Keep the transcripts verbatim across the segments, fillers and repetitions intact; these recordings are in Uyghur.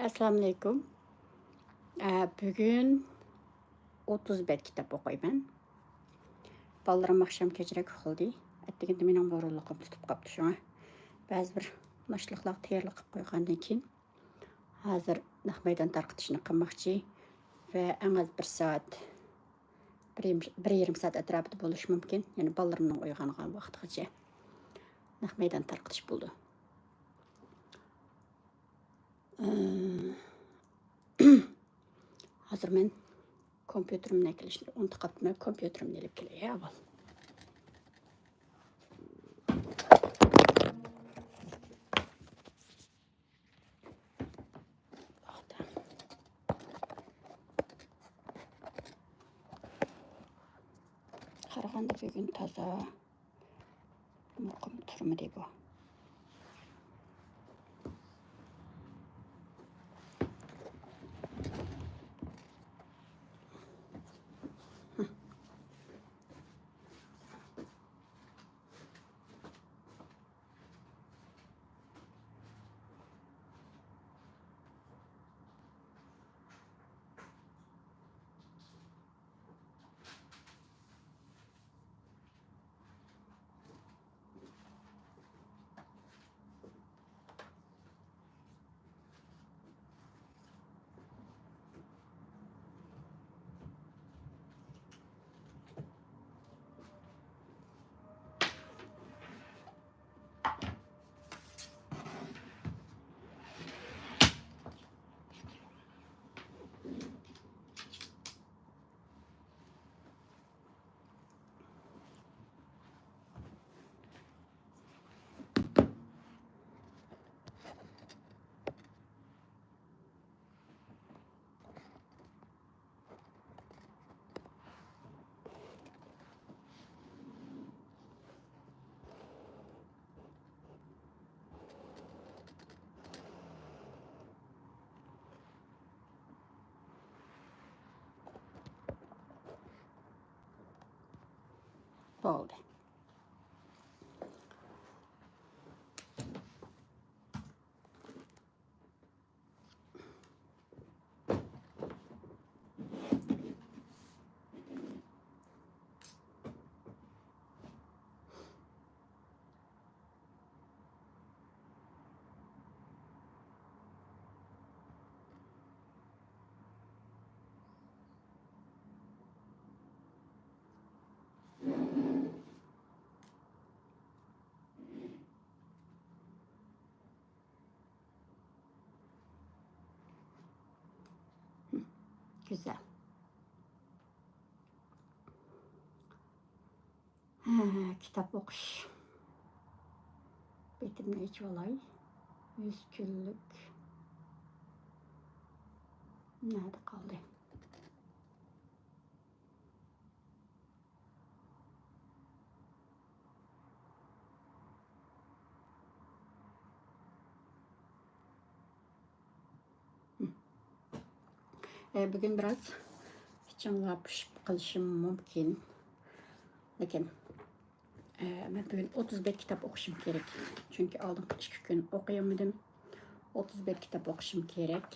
ئەسسالامۇئەلەيكۇم. ئە، بۈگۈن ئوتتۇز بەت كىتاب ئوقۇيمەن. بالىلىرىم ئاخشام كەچرەك ئۇخلىدى. ئەتىگەندە مېنىڭ بۇرۇنلۇقۇم تۇتۇپ قاپتۇ، شۇڭا بەزى بىر ناشتىلىقلارغا تەييارلىق قىلىپ قويغاندىن كېيىن، ھازىر نەق مەيدان تارقىتىشنى قىلماقچى ۋە ئەڭ ئاز بىر سائەت، بىر يېرىم، بىر يېرىم سائەت ئەتراپىدا بولۇشى مۇمكىن. يەنى بالىلىرىمنىڭ ئويغانغان ۋاقتىغىچە نەق مەيدان تارقىتىش بولىدۇ. ھازىر مەن كومپيۇتېرىمنى ئەكېلىشنى ئۇنتۇپ قاپتىمەن. كومپيۇتېرىمنى ئېلىپ كېلەي ئاۋۋال. قارىغاندا بۈگۈن تازا مۇقىم تۇرمىدى بۇ. بولدى. گۈزەل. ھە، كىتاب ئوقۇش. بېتىمنى ئېچىۋالاي. يۈز كۈنلۈك. نەدە قالدى؟ ئە، بۈگۈن بىراز ئىچىڭلار پۇشۇپ قېلىشىم مۇمكىن. لېكىن، ئە، مەن بۈگۈن ئوتتۇز بەت كىتاب ئوقۇشۇم كېرەك. چۈنكى ئالدىنقى ئىككى كۈن ئوقۇيالمىدىم. ئوتتۇز بەت كىتاب ئوقۇشۇم كېرەك.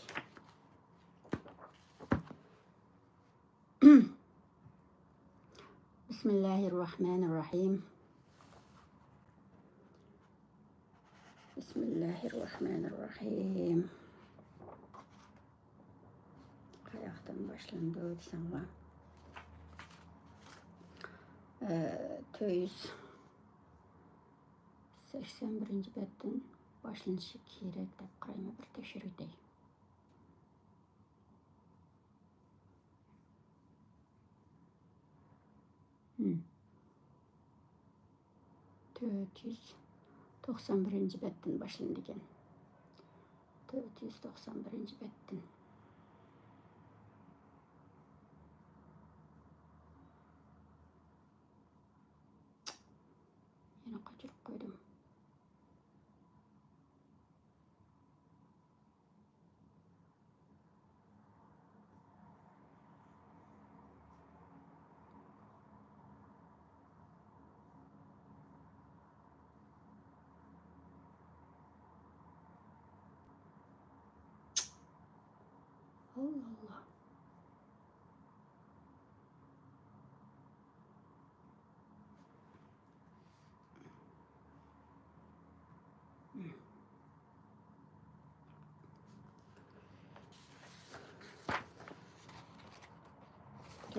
بسم الله الرحمن الرحيم. بسم الله الرحمن الرحيم. قاياقتىن باشلىنىدۇ دېسەڭلار. ئە، تۆت يۈز سەكسەن بىرىنچى بەتتىن باشلىنىشى كېرەك دەپ قارايمەن، بىر تەكشۈرۈۋېتەي. ھىم. تۆت يۈز توقسان بىرىنچى بەتتىن باشلىنىدىكەن. تۆت يۈز توقسان بىرىنچى بەتتىن. يەنە قاچۇرۇپ قويدۇم.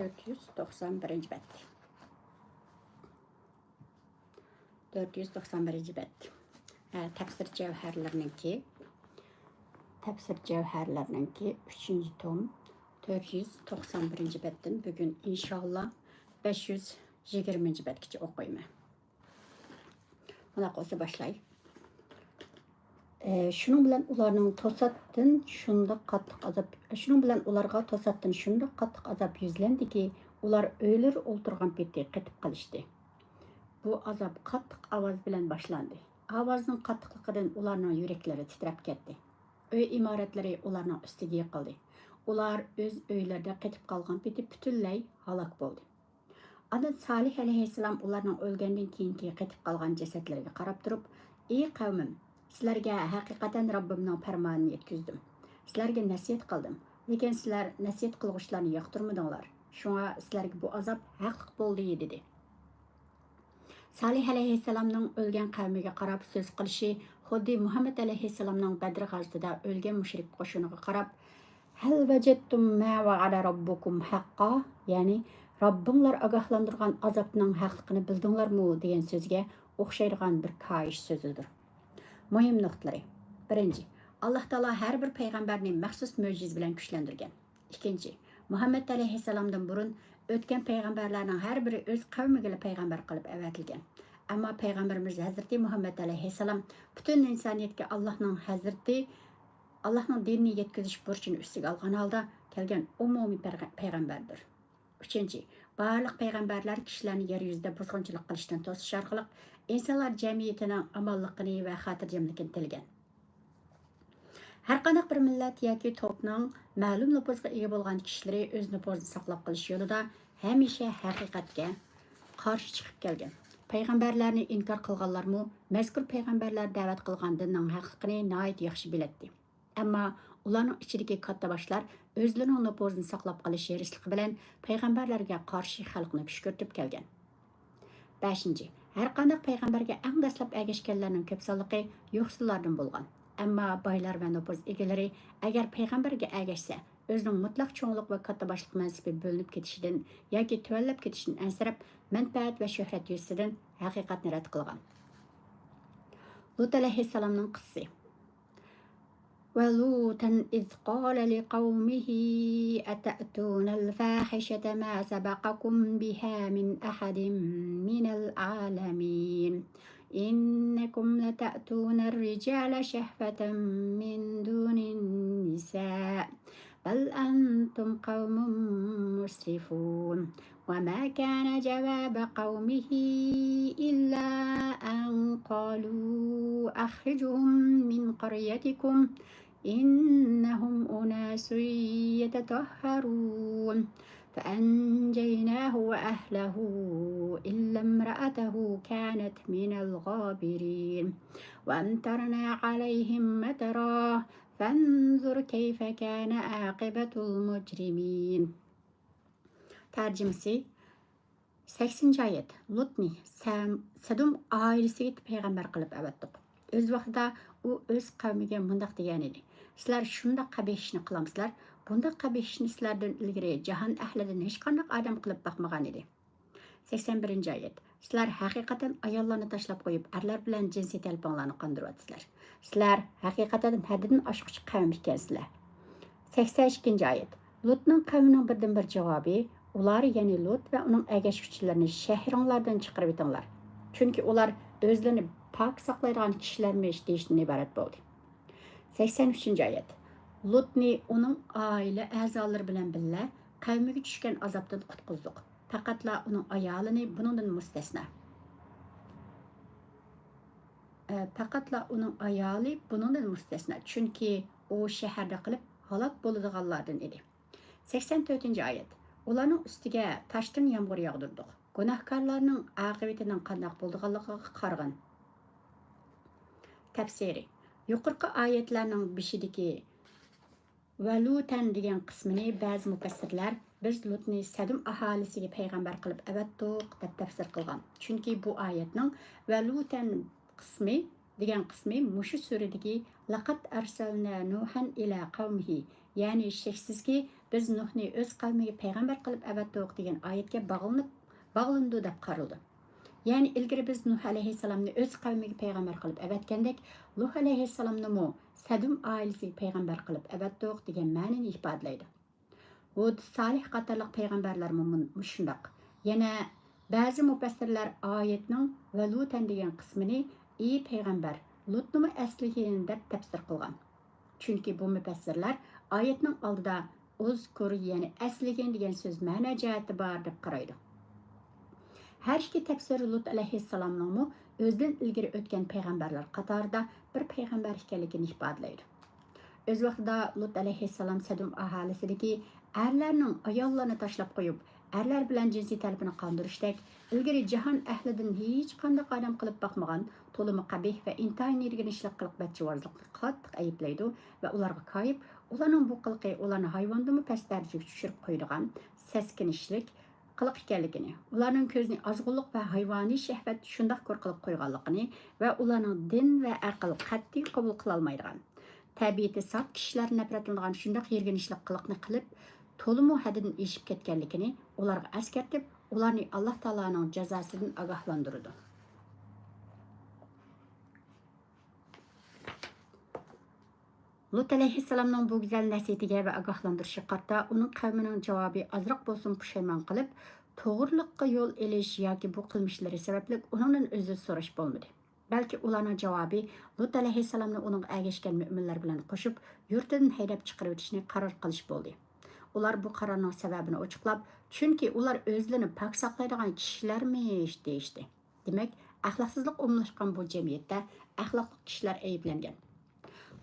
تۆت يۈز توقسان بىرىنچى بەت. تۆت يۈز توقسان بىرىنچى بەت. ھە، تەپسىر جەۋھەرلىرىنىڭكى، تەپسىر جەۋھەرلىرىنىڭكى ئۈچىنچى توم، تۆت يۈز توقسان بىرىنچى بەتتىن بۈگۈن ئىنشاللا بەش يۈز يىگىرمىنچى بەتكىچە ئوقۇيمەن. مۇنداق بولسا باشلاي. ئە، شۇنىڭ بىلەن ئۇلارنىڭ توساتتىن شۇنداق قاتتىق ئازاب، شۇنىڭ بىلەن ئۇلارغا توساتتىن شۇنداق قاتتىق ئازاب يۈزلەندىكى، ئۇلار ئۆيلىرى ئولتۇرغان پېتى قېتىپ قېلىشتى. بۇ ئازاب قاتتىق ئاۋاز بىلەن باشلاندى. ئاۋازنىڭ قاتتىقلىقىدىن ئۇلارنىڭ يۈرەكلىرى تىترەپ كەتتى. ئۆي ئىمارەتلىرى ئۇلارنىڭ ئۈستىگە يىقىلدى. ئۇلار ئۆز ئۆيلىرىدە قېتىپ قالغان پېتى پۈتۈنلەي ھالاك بولدى. ئاندىن سالىھ ئەلەيھىسسالام ئۇلارنىڭ ئۆلگەندىن كېيىنكى قېتىپ قالغان جەسەتلىرىگە قاراپ تۇرۇپ، ئى قەۋمىم، سىلەرگە ھەقىقەتەن رەببىمنىڭ پەرمانىنى يەتكۈزدۈم. سىلەرگە نەسىھەت قىلدىم. لېكىن سىلەر نەسىھەت قىلغۇچىلارنى ياقتۇرمىدىڭلار. شۇڭا سىلەرگە بۇ ئازاب ھەقلىق بولدى، دېدى. سالىھ ئەلەيھىسسالامنىڭ ئۆلگەن قەۋمىگە قاراپ سۆز قىلىشى خۇددى مۇھەممەد ئەلەيھىسسالامنىڭ بەدر غازىتىدە ئۆلگەن مۇشرىك قوشۇنىغا قاراپ، ھەل ۋەجەدتۇم ما ۋەئەدە رەببۇكۇم ھەققا، يەنى رەببىڭلار ئاگاھلاندۇرغان ئازابنىڭ ھەقلىقىنى بىلدىڭلارمۇ دېگەن سۆزگە ئوخشايدىغان بىر كاھىش سۆزىدۇر. مۇھىم نۇقتىلىرى. بىرىنچى، ئاللاھ تائالا ھەر بىر پەيغەمبەرنى مەخسۇس مۆجىزە بىلەن كۈچلەندۈرگەن. ئىككىنچى، مۇھەممەد ئەلەيھىسسالامدىن بۇرۇن ئۆتكەن پەيغەمبەرلەرنىڭ ھەر بىرى ئۆز قەۋمىگىلا پەيغەمبەر قىلىپ ئەۋەتىلگەن. ئەمما پەيغەمبىرىمىز ھەزرىتى مۇھەممەد ئەلەيھىسسالام پۈتۈن ئىنسانىيەتكە ئاللاھنىڭ ھەزرىتى، ئاللاھنىڭ دىنىنى يەتكۈزۈش بۇرچىنى ئۈستىگە ئالغان ھالدا كەلگەن ئومۇمىي پەرغە-، پەيغەمبەردۇر. ئۈچىنچى، بارلىق پەيغەمبەرلەر كىشىلەرنى يەر يۈزىدە بۇزغۇنچىلىق قىلىشتىن توسۇش ئارقىلىق ئىنسانلار جەمئىيىتىنىڭ ئامانلىقىنى ۋە خاتىرجەملىكىنى تىلىگەن. ھەرقانداق بىر مىللەت ياكى توپنىڭ مەلۇم نوپۇزغا ئىگە بولغان كىشىلىرى ئۆز نوپۇزىنى ساقلاپ قېلىش يولىدا ھەمىشە ھەقىقەتكە قارشى چىقىپ كەلگەن. پەيغەمبەرلەرنى ئىنكار قىلغانلارمۇ مەزكۇر پەيغەمبەرلەر دەۋەت قىلغان دىننىڭ ھەقلىقىنى ناھايىتى ياخشى بىلەتتى. ئەمما ئۇلارنىڭ ئىچىدىكى كاتتىباشلار ئۆزلىرىنىڭ نوپۇزىنى ساقلاپ قېلىش ھېرىسلىقى بىلەن پەيغەمبەرلەرگە قارشى خەلقنى كۈشكۈرتۈپ كەلگەن. بەشىنچى، ھەرقانداق پەيغەمبەرگە ئەڭ دەسلەپ ئەگەشكەنلەرنىڭ كۆپ سانلىقى يوقسۇللاردىن بولغان. ئەمما بايلار ۋە نوپۇز ئىگىلىرى ئەگەر پەيغەمبەرگە ئەگەشسە، ئۆزىنىڭ مۇتلەق چوڭلۇق ۋە كاتتىباشلىق مەنسىپى بۆلۈنۈپ كېتىشىدىن ياكى تۆۋەنلەپ كېتىشىدىن ئەنسىرەپ، مەنپەئەت ۋە شۆھرەت يۈزىسىدىن ھەقىقەتنى رەت قىلغان. لۇت ئەلەيھىسسالامنىڭ قىسسىسى. ولوطا إذ قال لقومه أتأتون الفاحشة ما سبقكم بها من أحد من العالمين. إنكم لتأتون الرجال شهوة من دون النساء. بل أنتم قوم مسرفون. وما كان جواب قومه إلا أن قالوا أخرجهم من قريتكم إنهم أناس يتطهرون. فأنجيناه وأهله إلا امرأته كانت من الغابرين. وأمطرنا عليهم مطرا. فانظر كيف كان عاقبة المجرمين. تەرجىمىسى. سەكسىنىنچى ئايەت. لۇتنى سەم-، سەدۇم ئائىلىسىگە پەيغەمبەر قىلىپ ئەۋەتتۇق. ئۆز ۋاقتىدا ئۇ ئۆز قەۋمىگە مۇنداق دېگەن ئىدى: سىلەر شۇنداق قەبىھ ئىشنى قىلامسىلەر؟ بۇنداق قەبىھ ئىشنى سىلەردىن ئىلگىرى جاھان ئەھلىدىن ھېچقانداق ئادەم قىلىپ باقمىغان ئىدى. سەكسەن بىرىنچى ئايەت. سىلەر ھەقىقەتەن ئاياللارنى تاشلاپ قويۇپ، ئەرلەر بىلەن جىنسىي تەلپۈڭلارنى قاندۇرۇۋاتىسىلەر. سىلەر ھەقىقەتەن ھەددىدىن ئاشقۇچى قەۋم ئىكەنسىلەر. سەكسەن ئىككىنچى ئايەت. لۇتنىڭ قەۋمىنىڭ بىردىنبىر جاۋابى، ئۇلار، يەنى لۇت ۋە ئۇنىڭ ئەگەشكۈچىلىرىنى شەھىرىڭلاردىن چىقىرىۋېتىڭلار. چۈنكى ئۇلار ئۆزلىرىنى پاك ساقلايدىغان كىشىلەرمىش دېيىشتىن ئىبارەت بولدى. سەكسەن ئۈچىنچى ئايەت. لۇتنى ئۇنىڭ ئائىلە ئەزالىرى بىلەن بىللە قەۋمىگە چۈشكەن ئازابتىن قۇتقۇزدۇق. پەقەتلا ئۇنىڭ ئايالىنى بۇنىڭدىن مۇستەسنا. ئە، پەقەتلا ئۇنىڭ ئايالى بۇنىڭدىن مۇستەسنا، چۈنكى ئۇ شەھەردە قېلىپ ھالاك بولىدىغانلاردىن ئىدى. سەكسەن تۆتىنچى ئايەت. ئۇلارنىڭ ئۈستىگە تاشتىن يامغۇر ياغدۇردۇق. گۇناھكارلارنىڭ ئاقىۋىتىنىڭ قانداق بولىدىغانلىقىغا قارىغىن. تەپسىرى. يۇقىرىقى ئايەتلەرنىڭ بېشىدىكى ۋەلۇتەن دېگەن قىسمىنى بەزى مۇپەسسىرلەر، بىز لۇتنى سەدۇم ئاھالىسىگە پەيغەمبەر قىلىپ ئەۋەتتۇق، دەپ تەپسىر قىلغان. چۈنكى بۇ ئايەتنىڭ ۋەلۇتەن قىسمى دېگەن قىسمى مۇشۇ سۈرىدىكى لەقەد ئەرسەلنە نۇھەن ئىلە قەۋمىھى، يەنى شەكسىزكى، «بىز نۇھنى ئۆز قەۋمىگە پەيغەمبەر قىلىپ ئەۋەتتۇق» دېگەن ئايەتكە باغلىنىپ، باغلىنىدۇ دەپ قارىلىدۇ. يەنى ئىلگىرى بىز نۇھ ئەلەيھىسسالامنى ئۆز قەۋمىگە پەيغەمبەر قىلىپ ئەۋەتكەندەك، لۇھ ئەلەيھىسسالامنىمۇ سەدۇم ئائىلىسىگە پەيغەمبەر قىلىپ ئەۋەتتۇق دېگەن مەنىنى ئىپادىلەيدۇ. ھۇد، سالىھ قاتارلىق پەيغەمبەرلەرمۇ مۇن-، مۇشۇنداق. يەنە بەزى مۇپەسسىرلەر ئايەتنىڭ «ۋە لۇتەن» دېگەن قىسمىنى «ئى پەيغەمبەر، لۇتنىمۇ ئەسلىگىن» دەپ تەپسىر قىلغان. چۈنكى بۇ مۇپەسسىرلەر ئايەتنىڭ ئالدىدا «ئۇزكۇر»، يەنى «ئەسلىگىن» دېگەن سۆز مەنە جەھەتتە بار دەپ قارايدۇ. ھەر ئىككى تەپسىر لۇت ئەلەيھىسسالامنىڭمۇ ئۆزىدىن ئىلگىرى ئۆتكەن پەيغەمبەرلەر قاتارىدا بىر پەيغەمبەر ئىكەنلىكىنى ئىپادىلەيدۇ. ئۆز ۋاقتىدا لۇت ئەلەيھىسسالام سەدۇم ئاھالىسىدىكى ئەرلەرنىڭ ئاياللىرىنى تاشلاپ قويۇپ، ئەرلەر بىلەن جىنسىي تەلىپىنى قاندۇرۇشتەك ئىلگىرى جاھان ئەھلىدىن ھېچقانداق ئادەم قىلىپ باقمىغان تولىمۇ قەبىھ ۋە ئىنتايىن يىرگىنچلىك قىلىق بەتچىۋازلىقنى قاتتىق ئەيىبلەيدۇ ۋە ئۇلارغا كايىپ، ئۇلارنىڭ بۇ قىلىقى ئۇلارنى ھايۋاندىنمۇ پەس دەرىجىگە چۈشۈرۈپ قويىدىغان سەسكىنىشلىك قىلىق ئىكەنلىكىنى، ئۇلارنىڭ كۆزىنى ئازغۇنلۇق ۋە ھايۋانىي شەھۋەت شۇنداق كور قىلىپ قويغانلىقىنى ۋە ئۇلارنىڭ دىن ۋە ئەقىل قەتئىي قوبۇل قىلالمايدىغان، تەبىئىتى ساپ كىشىلەر نەپرەتلىنىدىغان شۇنداق يىرگىنچلىك قىلىقنى قىلىپ، تولىمۇ ھەددىدىن ئېشىپ كەتكەنلىكىنى ئۇلارغا ئەسكەرتىپ، ئۇلارنى ئاللاھ تائالانىڭ جازاسىدىن ئاگاھلاندۇرىدۇ. لۇت ئەلەيھىسسالامنىڭ بۇ گۈزەل نەسىھىتىگە ۋە ئاگاھلاندۇرۇشىغا قارىتا ئۇنىڭ قەۋمىنىڭ جاۋابى ئازراق بولسىمۇ پۇشايمان قىلىپ، توغرىلىققا يول ئېلىش ياكى بۇ قىلمىشلىرى سەۋەبلىك ئۇنىڭدىن ئۆزرە سوراش بولمىدى. بەلكى ئۇلارنىڭ جاۋابى لۇت ئەلەيھىسسالامنى ئۇنىڭغا ئەگەشكەن مۆمىنلەر بىلەن قوشۇپ يۇرتىدىن ھەيدەپ چىقىرىۋېتىشنى قارار قىلىش بولدى. ئۇلار بۇ قارارنىڭ سەۋەبىنى ئوچۇقلاپ، چۈنكى ئۇلار ئۆزلىرىنى پاك ساقلايدىغان كىشىلەرمىش، دېيىشتى. دېمەك، ئەخلاقسىزلىق ئومۇملاشقان بۇ جەمئىيەتتە ئەخلاقلىق كىشىلەر ئەيىبلەنگەن.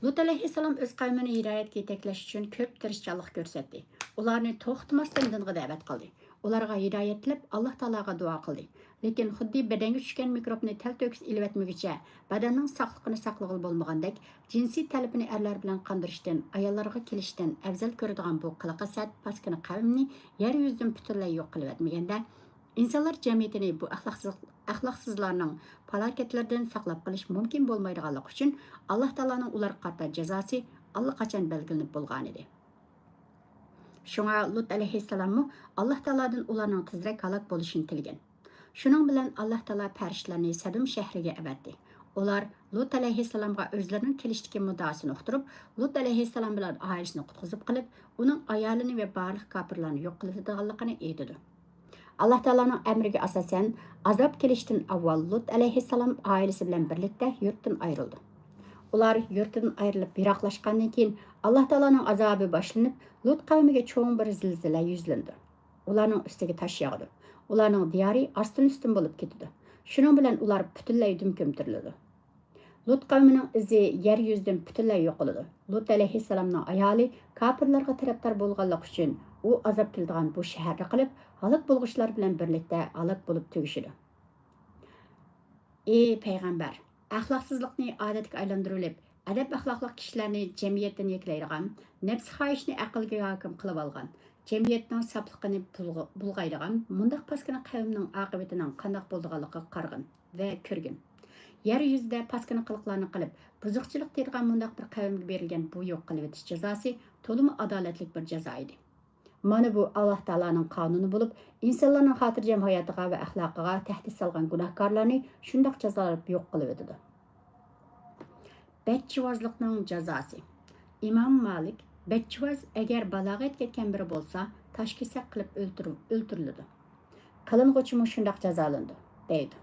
لۇت ئەلەيھىسسالام ئۆز قەۋمىنى ھىدايەتكە يېتەكلەش ئۈچۈن كۆپ تىرىشچانلىق كۆرسەتتى. ئۇلارنى توختىماستىن دىنغا دەۋەت قىلدى. ئۇلارغا ھىدايەت تىلەپ، ئاللاھ تائالاغا دۇئا قىلدى. لېكىن خۇددى بەدەنگە چۈشكەن مىكروبنى تەلتۆكۈس ئېلىۋەتمىگۈچە، بەدەننىڭ ساقلىقىنى ساقلىغىلى بولمىغاندەك، جىنسىي تەلىپىنى ئەرلەر بىلەن قاندۇرۇشتىن، ئاياللارغا كېلىشتىن ئەۋزەل كۆرىدىغان بۇ قىلىقى سەت پاسكىنا قەۋمنى يەر يۈزىدىن پۈتۈنلەي يوق قىلىۋەتمىگەندە، ئىنسانلار جەمئىيىتىنى بۇ ئەخلاقسىز-، ئەخلاقسىزلارنىڭ پالاكەتلىرىدىن ساقلاپ قېلىش مۇمكىن بولمايدىغانلىقى ئۈچۈن، ئاللاھ تائالانىڭ ئۇلارغا قارىتا جازاسى ئاللىقاچان بەلگىلىنىپ بولغانىدى. شۇڭا لۇت ئەلەيھىسسالاممۇ ئاللاھ تائالادىن ئۇلارنىڭ تېزرەك ھالاك بولۇشىنى تىلىگەن. شۇنىڭ بىلەن ئاللاھ تائالا پەرىشتىلەرنى سەدۇم شەھىرىگە ئەۋەتتى. ئۇلار لۇت ئەلەيھىسسالامغا ئۆزلىرىنىڭ كېلىشتىكى مۇددىئاسىنى ئۇقتۇرۇپ، لۇت ئەلەيھىسسالام بىلەن ئائىلىسىنى قۇتقۇزۇپ قېلىپ، ئۇنىڭ ئايالىنى ۋە بارلىق كاپىرلارنى يوق قىلىۋېتىدىغانلىقىنى ئېيتىدۇ. ئاللاھ تائالانىڭ ئەمرىگە ئاساسەن، ئازاب كېلىشتىن ئاۋۋال لۇت ئەلەيھىسسالام ئائىلىسى بىلەن بىرلىكتە يۇرتتىن ئايرىلىدۇ. ئۇلار يۇرتتىن ئايرىلىپ يىراقلاشقاندىن كېيىن، ئاللاھ تائالانىڭ ئازابى باشلىنىپ، لۇت قەۋمىگە چوڭ بىر زىلزىلە يۈزلىنىدۇ. ئۇلارنىڭ ئۈستىگە تاش ياغىدۇ. ئۇلارنىڭ دىيارى ئاستىن-ئۈستۈن بولۇپ كېتىدۇ. شۇنىڭ بىلەن ئۇلار پۈتۈنلەي دۈم كۆمتۈرۈلىدۇ. لۇت قەۋمىنىڭ ئىزى يەر يۈزىدىن پۈتۈنلەي يوقىلىدۇ. لۇت ئەلەيھىسسالامنىڭ ئايالى كاپىرلارغا تەرەپدار بولغانلىقى ئۈچۈن، ئۇ ئازاب كېلىدىغان بۇ شەھەردە قېلىپ، ھالاك بولغۇچىلار بىلەن بىرلىكتە ھالاك بولۇپ تۈگىشىدۇ. ئى پەيغەمبەر! ئەخلاقسىزلىقنى ئادەتكە ئايلاندۇرۇۋېلىپ، ئەدەپ-ئەخلاقلىق كىشىلەرنى جەمئىيەتتىن يەكلەيدىغان، نەپسى خاھىشنى ئەقىلگە ھاكىم قىلىۋالغان، جەمئىيەتنىڭ ساپلىقىنى بۇلغا-، بۇلغايدىغان مۇنداق پاسكىنا قەۋمنىڭ ئاقىۋىتىنىڭ قانداق بولىدىغانلىقىغا قارىغىن ۋە كۆرگىن. يەر يۈزىدە پاسكىنا قىلىقلارنى قىلىپ، بۇزۇقچىلىق دەيدىغان مۇنداق بىر قەۋمگە بېرىلگەن بۇ يوق قىلىۋېتىش جازاسى تولىمۇ ئادالەتلىك بىر جازا ئىدى. مانا بۇ ئاللاھ تائالانىڭ قانۇنى بولۇپ، ئىنسانلارنىڭ خاتىرجەم ھاياتىغا ۋە ئەخلاقىغا تەھدىت سالغان گۇناھكارلارنى شۇنداق جازالاپ يوق قىلىۋېتىدۇ. بەتچىۋازلىقنىڭ جازاسى. ئىمام مالىك، بەتچىۋاز ئەگەر بالاغەتكە يەتكەن بىرى بولسا، تاشكېسەك قىلىپ ئۆلتۈر-، ئۆلتۈرۈلىدۇ. قىلىنغۇچىمۇ شۇنداق جازالىنىدۇ، دەيدۇ.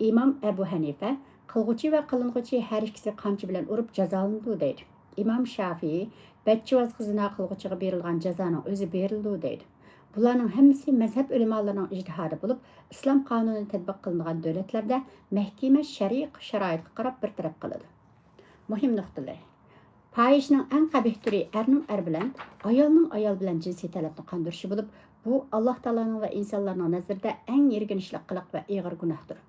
ئىمام ئەبۇ ھەنىفە، قىلغۇچى ۋە قىلىنغۇچى ھەر ئىككىسى قامچا بىلەن ئۇرۇپ جازالىنىدۇ، دەيدۇ. ئىمام شافىئىي، بەتچىۋازغا زىنا قىلغۇچىغا بېرىلغان جازانىڭ ئۆزى بېرىلىدۇ، دەيدۇ. بۇلارنىڭ ھەممىسى مەزھەپ ئۆلىمالىرىنىڭ ئىجتىھادى بولۇپ، ئىسلام قانۇنى تەتبىق قىلىنىدىغان دۆلەتلەردە مەھكىمە شەرئىي شارائىتقا قاراپ بىر تەرەپ قىلىدۇ. مۇھىم نۇقتىلىرى. پاھىشىنىڭ ئەڭ قەبىھ تۈرى ئەرنىڭ ئەر بىلەن، ئايالنىڭ ئايال بىلەن جىنسىي تەلەپنى قاندۇرۇشى بولۇپ، بۇ ئاللاھ تائالانىڭ ۋە ئىنسانلارنىڭ نەزىرىدە ئەڭ يىرگىنچلىك قىلىق ۋە ئېغىر گۇناھتۇر.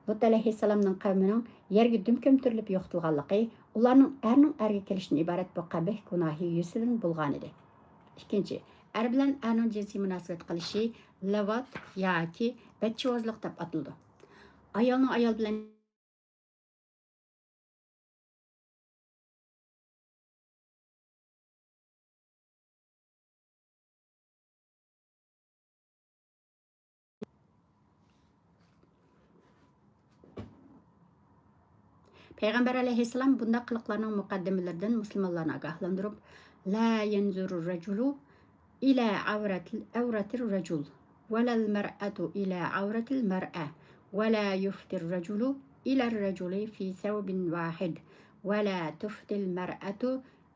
لۇت ئەلەيھىسسالامنىڭ قەۋمىنىڭ يەرگە دۈم كۆمتۈرۈلۈپ يوقىتىلغانلىقى، ئۇلارنىڭ ئەرنىڭ ئەرگە كېلىشتىن ئىبارەت بۇ قەبىھ گۇناھى يۈزىسىدىن بولغانىدى. ئىككىنچى، ئەر بىلەن ئەرنىڭ جىنسىي مۇناسىۋەت قىلىشى لىۋات ياكى بەتچىۋازلىق دەپ ئاتىلىدۇ. ئايالنىڭ ئايال بىلەن پەيغەمبەر ئەلەيھىسسالام بۇنداق قىلىقلارنىڭ مۇقەددىمىلىرىدىن مۇسۇلمانلارنى ئاگاھلاندۇرۇپ، لا ينظر الرجل إلى عورة، عورة الرجل، ولا المرأة إلى عورة المرأة، ولا يفضي الرجل إلى الرجل في ثوب واحد، ولا تفضي المرأة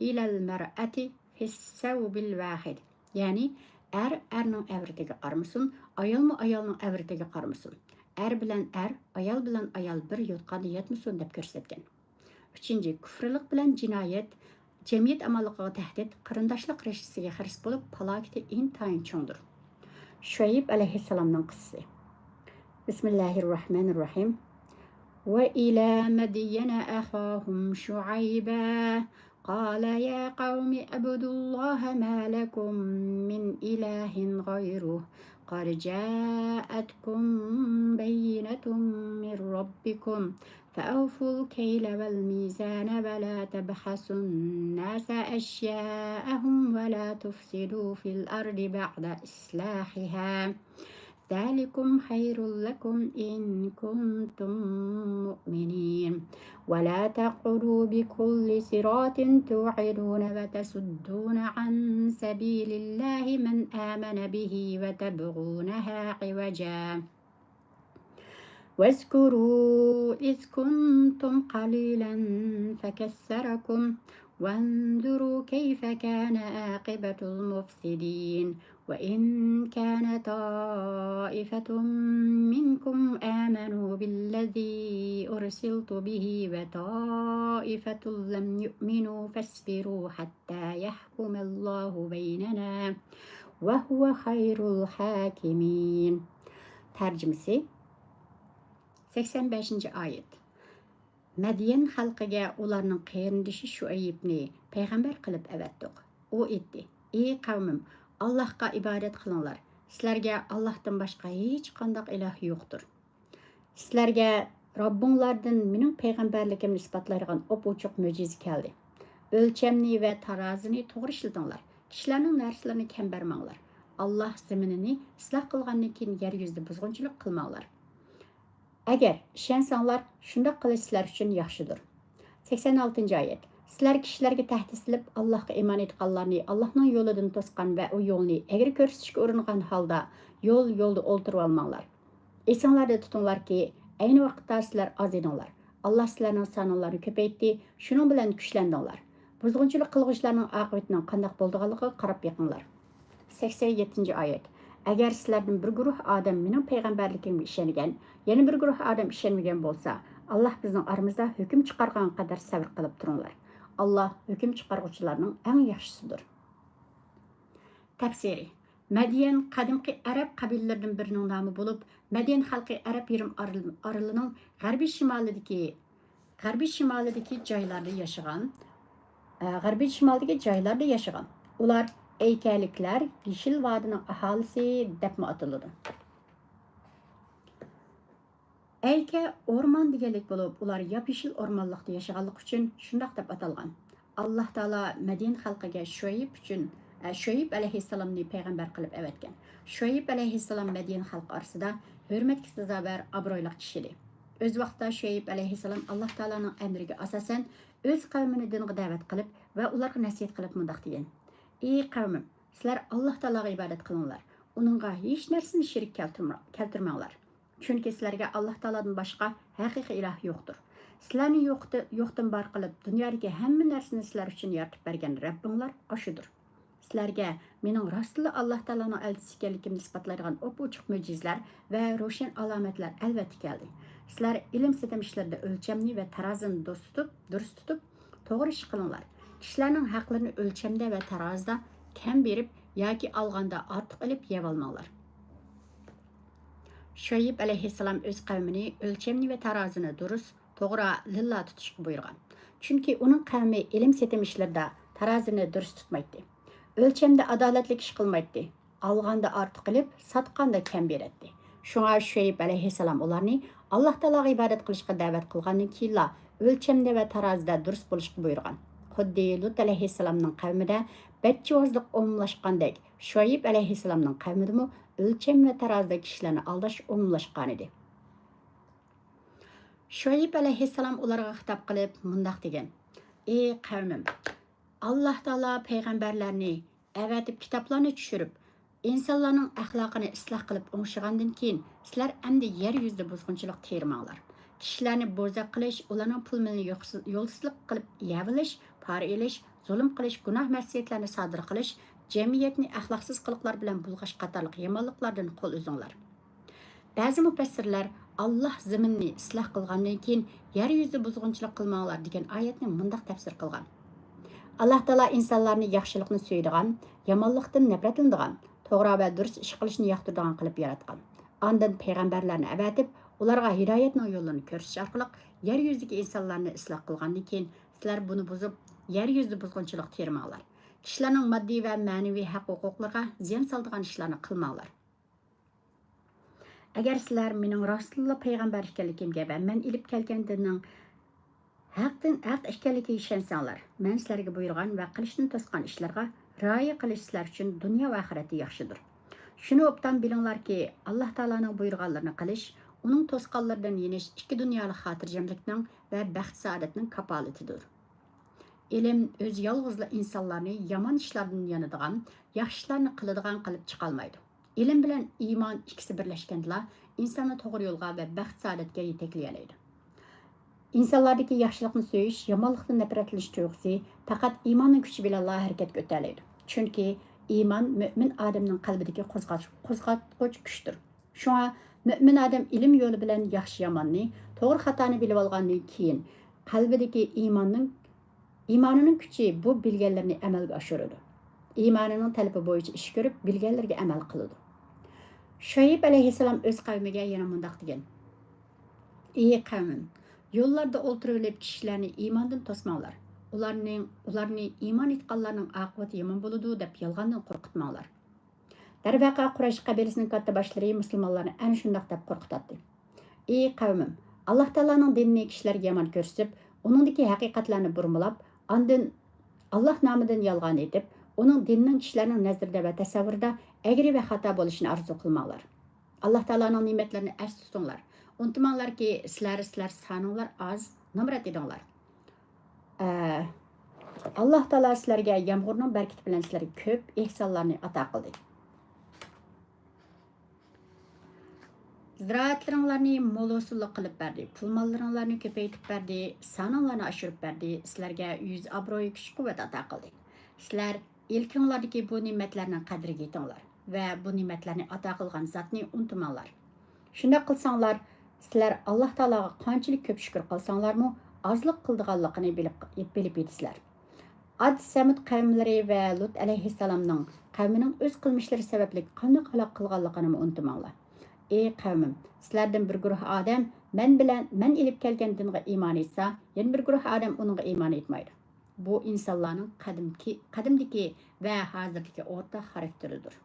إلى المرأة في الثوب الواحد. يەنى، ئەر ئەرنىڭ ئەۋرىتىگە قارىمىسۇن، ئايالمۇ ئايالنىڭ ئەۋرىتىگە قارىمىسۇن. ئەر بىلەن ئەر، ئايال بىلەن ئايال بىر يوتقاندا ياتمىسۇن دەپ كۆرسەتكەن. ئۈچىنچى، كۇفرلۇق بىلەن جىنايەت، جەمئىيەت ئامانلىقىغا تەھدىت، قېرىنداشلىق رىشتىسىگە خىرىس بولۇپ، پالاكىتى ئىنتايىن چوڭدۇر. شۇئەيب ئەلەيھىسسالامنىڭ قىسسىسى. بسم الله الرحمن الرحيم. وإلى مدين أخاهم شعيبا قال يا قوم اعبدوا الله ما لكم من إله غيره قد جاءتكم بينة من ربكم فأوفوا الكيل والميزان ولا تبخسوا الناس أشياءهم ولا تفسدوا في الأرض بعد إصلاحها ذلكم خير لكم إن كنتم مؤمنين ولا تقعدوا بكل صراط توعدون وتصدون عن سبيل الله من آمن به وتبغونها عوجا واذكروا إذ كنتم قليلا فكثركم وانظروا كيف كان عاقبة المفسدين وإن كان طائفة منكم آمنوا بالذي أرسلت به وطائفة لم يؤمنوا فاصبروا حتى يحكم الله بيننا وهو خير الحاكمين. تەرجىمىسى. سەكسەن بەشىنچى ئايەت. مەديەن خەلقىگە ئۇلارنىڭ قېرىندىشى شۇئەيىبنى پەيغەمبەر قىلىپ ئەۋەتتۇق. ئۇ ئېيتتى: ئى قەۋمىم، ئاللاھقا ئىبادەت قىلىڭلار. سىلەرگە ئاللاھتىن باشقا ھېچقانداق ئىلاھ يوقتۇر. سىلەرگە رەببىڭلاردىن مېنىڭ پەيغەمبەرلىكىمنى ئىسپاتلايدىغان ئوپئوچۇق مۆجىزە كەلدى. ئۆلچەمنى ۋە تارازىنى توغرا ئىشلىتىڭلار. كىشىلەرنىڭ نەرسىلىرىنى كەم بەرمەڭلار. ئاللاھ زېمىنىنى ئىسلاھ قىلغاندىن كېيىن يەر يۈزىدە بۇزغۇنچىلىق قىلماڭلار. ئەگەر ئىشەنسەڭلار، شۇنداق قىلىش سىلەر ئۈچۈن ياخشىدۇر. سەكسەن ئالتىنچى ئايەت. سىلەر كىشىلەرگە تەھدىت سېلىپ، ئاللاھقا ئىمان ئېيتقانلارنى ئاللاھنىڭ يولىدىن توسقان ۋە ئۇ يولنى ئەگرى كۆرسىتىشكە ئۇرۇنغان ھالدا يول، يولدا ئولتۇرۇۋالماڭلار. ئېسىڭلاردا تۇتۇڭلاركى، ئەينى ۋاقىتتا سىلەر ئاز ئىدىڭلار. ئاللاھ سىلەرنىڭ سانىڭلارنى كۆپەيتتى، شۇنىڭ بىلەن كۈچلەندىڭلار. بۇزغۇنچىلىق قىلغۇچىلارنىڭ ئاقىۋىتىنىڭ قانداق بولىدىغانلىقىغا قاراپ بېقىڭلار. سەكسەن يەتتىنچى ئايەت. ئەگەر سىلەردىن بىر گۇرۇھ ئادەم مېنىڭ پەيغەمبەرلىكىمگە ئىشەنگەن، يەنە بىر گۇرۇھ ئادەم ئىشەنمىگەن بولسا، ئاللاھ بىزنىڭ ئارىمىزدا ھۆكۈم چىقارغانغا قەدەر سەۋر قىلىپ تۇرۇڭلار. ئاللاھ ھۆكۈم چىقارغۇچىلارنىڭ ئەڭ ياخشىسىدۇر. تەپسىرى. مەديەن قەدىمكى ئەرەب قەبىلىلىرىدىن بىرىنىڭ نامى بولۇپ، مەديەن خەلقى ئەرەب يېرىم ئارىل-، ئارىلىنىڭ غەربىي شىمالىدىكى، غەربىي شىمالىدىكى جايلاردا ياشىغان، ئە، غەربىي شىمالدىكى جايلاردا ياشىغان. ئۇلار ئەيكەلىكلەر، يېشىل ۋادىنىڭ ئاھالىسى دەپمۇ ئاتىلىدۇ. ئەيكە ئورمان دېگەنلىك بولۇپ، ئۇلار ياپيېشىل ئورمانلىقتا ياشىغانلىقى ئۈچۈن شۇنداق دەپ ئاتالغان. ئاللاھ تائالا مەديەن خەلقىگە شۇئەيب ئۈچۈن، ئە، شۇئەيب ئەلەيھىسسالامنى پەيغەمبەر قىلىپ ئەۋەتكەن. شۇئەيب ئەلەيھىسسالام مەديەن خەلقى ئارىسىدا ھۆرمەتكە سازاۋەر، ئابرۇيلۇق كىشى ئىدى. ئۆز ۋاقتىدا شۇئەيب ئەلەيھىسسالام ئاللاھ تائالانىڭ ئەمرىگە ئاساسەن ئۆز قەۋمىنى دىنغا دەۋەت قىلىپ ۋە ئۇلارغا نەسىھەت قىلىپ مۇنداق دېگەن: ئى قەۋمىم، سىلەر ئاللاھ تائالاغا ئىبادەت قىلىڭلار، ئۇنىڭغا ھېچ نەرسىنى شېرىك كەلتۈرمە-، كەلتۈرمەڭلار. چۈنكى سىلەرگە ئاللاھ تائالادىن باشقا ھەقىقىي ئىلاھ يوقتۇر. سىلەرنى يوقت-، يوقتىن بار قىلىپ، دۇنيادىكى ھەممە نەرسىنى سىلەر ئۈچۈن يارىتىپ بەرگەن رەببىڭلار ئاشۇدۇر. سىلەرگە مېنىڭ راستتىنلا ئاللاھ تائالانىڭ ئەلچىسى ئىكەنلىكىمنى ئىسپاتلايدىغان ئوپئوچۇق مۆجىزىلەر ۋە روشەن ئالامەتلەر ئەلۋەتتە كەلدى. سىلەر ئېلىم-سېتىم ئىشلىرىدا ئۆلچەمنى ۋە تارازىنى دوست تۇتۇپ، دۇرۇس تۇتۇپ، توغرا ئىش قىلىڭلار. كىشىلەرنىڭ ھەقلىرىنى ئۆلچەمدە ۋە تارازىدا كەم بېرىپ ياكى ئالغاندا ئارتۇق ئېلىپ يەۋالماڭلار. شۇئەيب ئەلەيھىسسالام ئۆز قەۋمىنى ئۆلچەمنى ۋە تارازىنى دۇرۇس، توغرا، لىللا تۇتۇشقا بۇيرۇغان. چۈنكى ئۇنىڭ قەۋمى ئېلىم-سېتىم ئىشلىرىدا تارازىنى دۇرۇس تۇتمايتتى. ئۆلچەمدە ئادالەتلىك ئىش قىلمايتتى. ئالغاندا ئارتۇق ئېلىپ، ساتقاندا كەم بېرەتتى. شۇڭا شۇئەيب ئەلەيھىسسالام ئۇلارنى ئاللاھ تائالاغا ئىبادەت قىلىشقا دەۋەت قىلغاندىن كېيىنلا، ئۆلچەمدە ۋە تارازىدا دۇرۇس بولۇشقا بۇيرۇغان. خۇددى لۇت ئەلەيھىسسالامنىڭ قەۋمىدە بەتجاۋازلىق ئومۇملاشقاندەك، شۇئەيب ئەلەيھىسسالامنىڭ قەۋمىدىمۇ ئۆلچەم ۋە تارازىدا كىشىلەرنى ئالداش ئومۇملاشقانىدى. شۇئەيب ئەلەيھىسسالام ئۇلارغا خىتاب قىلىپ مۇنداق دېگەن: ئى قەۋمىم، ئاللاھ تائالا پەيغەمبەرلەرنى ئەۋەتىپ، كىتابلارنى چۈشۈرۈپ، ئىنسانلارنىڭ ئەخلاقىنى ئىسلاھ قىلىپ ئوڭشىغاندىن كېيىن، سىلەر ئەمدى يەر يۈزىدە بۇزغۇنچىلىق تېرىماڭلار. كىشىلەرنى بوزەك قىلىش، ئۇلارنىڭ پۇل مېلىنى يوقسۇ-، يولسىزلىق قىلىپ يەۋېلىش، پارا ئېلىش، زۇلۇم قىلىش، گۇناھ-مەسىيەتلەرنى سادىر قىلىش، جەمئىيەتنى ئەخلاقسىز قىلىقلار بىلەن بۇلغاش قاتارلىق يامانلىقلاردىن قول ئۈزۈڭلار. بەزى مۇپەسسىرلەر، ئاللاھ زېمىننى ئىسلاھ قىلغاندىن كېيىن يەر يۈزىدە بۇزغۇنچىلىق قىلماڭلار دېگەن ئايەتنى مۇنداق تەپسىر قىلغان: ئاللاھ تائالا ئىنسانلارنى ياخشىلىقنى سۆيىدىغان، يامانلىقتىن نەپرەتلىنىدىغان، توغرا ۋە دۇرۇس ئىش قىلىشنى ياقتۇرىدىغان قىلىپ ياراتقان. ئاندىن پەيغەمبەرلەرنى ئەۋەتىپ، ئۇلارغا ھىدايەتنىڭ يوللىرىنى كۆرسىتىش ئارقىلىق يەر يۈزىدىكى ئىنسانلارنى ئىسلاھ قىلغاندىن كېيىن، سىلەر بۇنى بۇزۇپ، يەر يۈزىدە بۇزغۇنچىلىق تېرىماڭلار. كىشىلەرنىڭ ماددىي ۋە مەنىۋى ھەق-ھوقۇقلىرىغا زىيان سالىدىغان ئىشلارنى قىلماڭلار. ئەگەر سىلەر مېنىڭ راستتىنلا پەيغەمبەر ئىكەنلىكىمگە ۋە مەن ئېلىپ كەلگەن دىننىڭ ھەقتىن، ھەق ئىكەنلىكىگە ئىشەنسەڭلار، مەن سىلەرگە بۇيرۇغان ۋە قىلىشتىن توسقان ئىشلارغا رىئايە قىلىش سىلەر ئۈچۈن دۇنيا ۋە ئاخىرەتتە ياخشىدۇر. شۇنى ئوبدان بىلىڭلاركى، ئاللاھ تائالانىڭ بۇيرۇغانلىرىنى قىلىش، ئۇنىڭ توسقانلىرىدىن يېنىش ئىككى دۇنيالىق خاتىرجەملىكنىڭ ۋە بەخت-سائادەتنىڭ كاپالىتىدۇر. ئىلىم ئۆزى يالغۇزلا ئىنسانلارنى يامان ئىشلاردىن يانىدىغان، ياخشى ئىشلارنى قىلىدىغان قىلىپ چىقالمايدۇ. ئىلىم بىلەن ئىمان ئىككىسى بىرلەشكەندىلا ئىنساننى توغرا يولغا ۋە بەخت-سائادەتكە يېتەكلىيەلەيدۇ. ئىنسانلاردىكى ياخشىلىقنى سۆيۈش، يامانلىقتىن نەپرەتلىنىش تۇيغۇسى پەقەت ئىماننىڭ كۈچى بىلەنلا ھەرىكەتكە ئۆتەلەيدۇ. چۈنكى ئىمان مۆمىن ئادەمنىڭ قەلبىدىكى قوزغاش-، قوزغاتقۇچ كۈچتۇر. شۇڭا مۆمىن ئادەم ئىلىم يولى بىلەن ياخشى-ياماننى، توغرا-خاتانى بىلىۋالغاندىن كېيىن، قەلبىدىكى ئىماننىڭ، ئىمانىنىڭ كۈچى بۇ بىلگەنلىرىنى ئەمەلگە ئاشۇرىدۇ. ئىمانىنىڭ تەلىپى بويىچە ئىش كۆرۈپ، بىلگەنلىرىگە ئەمەل قىلىدۇ. شۇئەيب ئەلەيھىسسالام ئۆز قەۋمىگە يەنە مۇنداق دېگەن: ئى قەۋمىم، يوللاردا ئولتۇرۇۋېلىپ كىشىلەرنى ئىماندىن توسماڭلار. ئۇلارنىڭ، ئۇلارنى ئىمان ئېيتقانلارنىڭ ئاقىۋىتى يامان بولىدۇ دەپ يالغاندىن قورقۇتماڭلار. دەرۋەقە، قۇرەيش قەبىلىسىنىڭ كاتتىباشلىرى مۇسۇلمانلارنى ئەنە شۇنداق دەپ قورقۇتاتتى: ئى قەۋمىم، ئاللاھ تائالانىڭ دىنىنى كىشىلەرگە يامان كۆرسىتىپ، ئۇنىڭدىكى ھەقىقەتلەرنى بۇرمىلاپ، ئاندىن ئاللاھ نامىدىن يالغان ئېيتىپ، ئۇنىڭ دىنىنىڭ كىشىلەرنىڭ نەزىرىدە ۋە تەسەۋۋۇرىدا ئەگرى ۋە خاتا بولۇشىنى ئارزۇ قىلماڭلار. ئاللاھ تائالانىڭ نېمەتلىرىنى ئەستە تۇتۇڭلار. ئۇنتۇماڭلاركى، سىلەر، سىلەر سانىڭلار ئاز، نامرات ئىدىڭلار. ئە، ئاللاھ تائالا سىلەرگە يامغۇرنىڭ بەرىكىتى بىلەن سىلەرگە كۆپ ئېھسانلارنى ئاتا قىلدى. زىرائەتلىرىڭلارنى مول ھوسۇللۇق قىلىپ بەردى، پۇل-ماللىرىڭلارنى كۆپەيتىپ بەردى، سانىڭلارنى ئاشۇرۇپ بەردى، سىلەرگە يۈز ئابرۇي، كۈچ-قۇۋۋەت ئاتا قىلدى. سىلەر ئىلكىڭلاردىكى بۇ نېمەتلەرنىڭ قەدرىگە يېتىڭلار ۋە بۇ نېمەتلەرنى ئاتا قىلغان زاتنى ئۇنتۇماڭلار. شۇنداق قىلساڭلار، سىلەر ئاللاھ تائالاغا قانچىلىك كۆپ شۈكۈر قىلساڭلارمۇ، ئازلىق قىلىدىغانلىقىنى بىلىپ، بىلىپ يېتىسىلەر. ئاد، سەمۇد قەۋملىرى ۋە لۇت ئەلەيھىسسالامنىڭ قەۋمىنىڭ ئۆز قىلمىشلىرى سەۋەبلىك قانداق ھالاك قىلغانلىقىنىمۇ ئۇنتۇماڭلار. ئى قەۋمىم، سىلەردىن بىر گۇرۇھ ئادەم مەن بىلەن، مەن ئېلىپ كەلگەن دىنغا ئىمان ئېيتسا، يەنە بىر گۇرۇھ ئادەم ئۇنىڭغا ئىمان ئېيتمايدۇ. بۇ ئىنسانلارنىڭ قەدىمكى، قەدىمدىكى ۋە ھازىردىكى ئورتاق خاراكتېرىدۇر.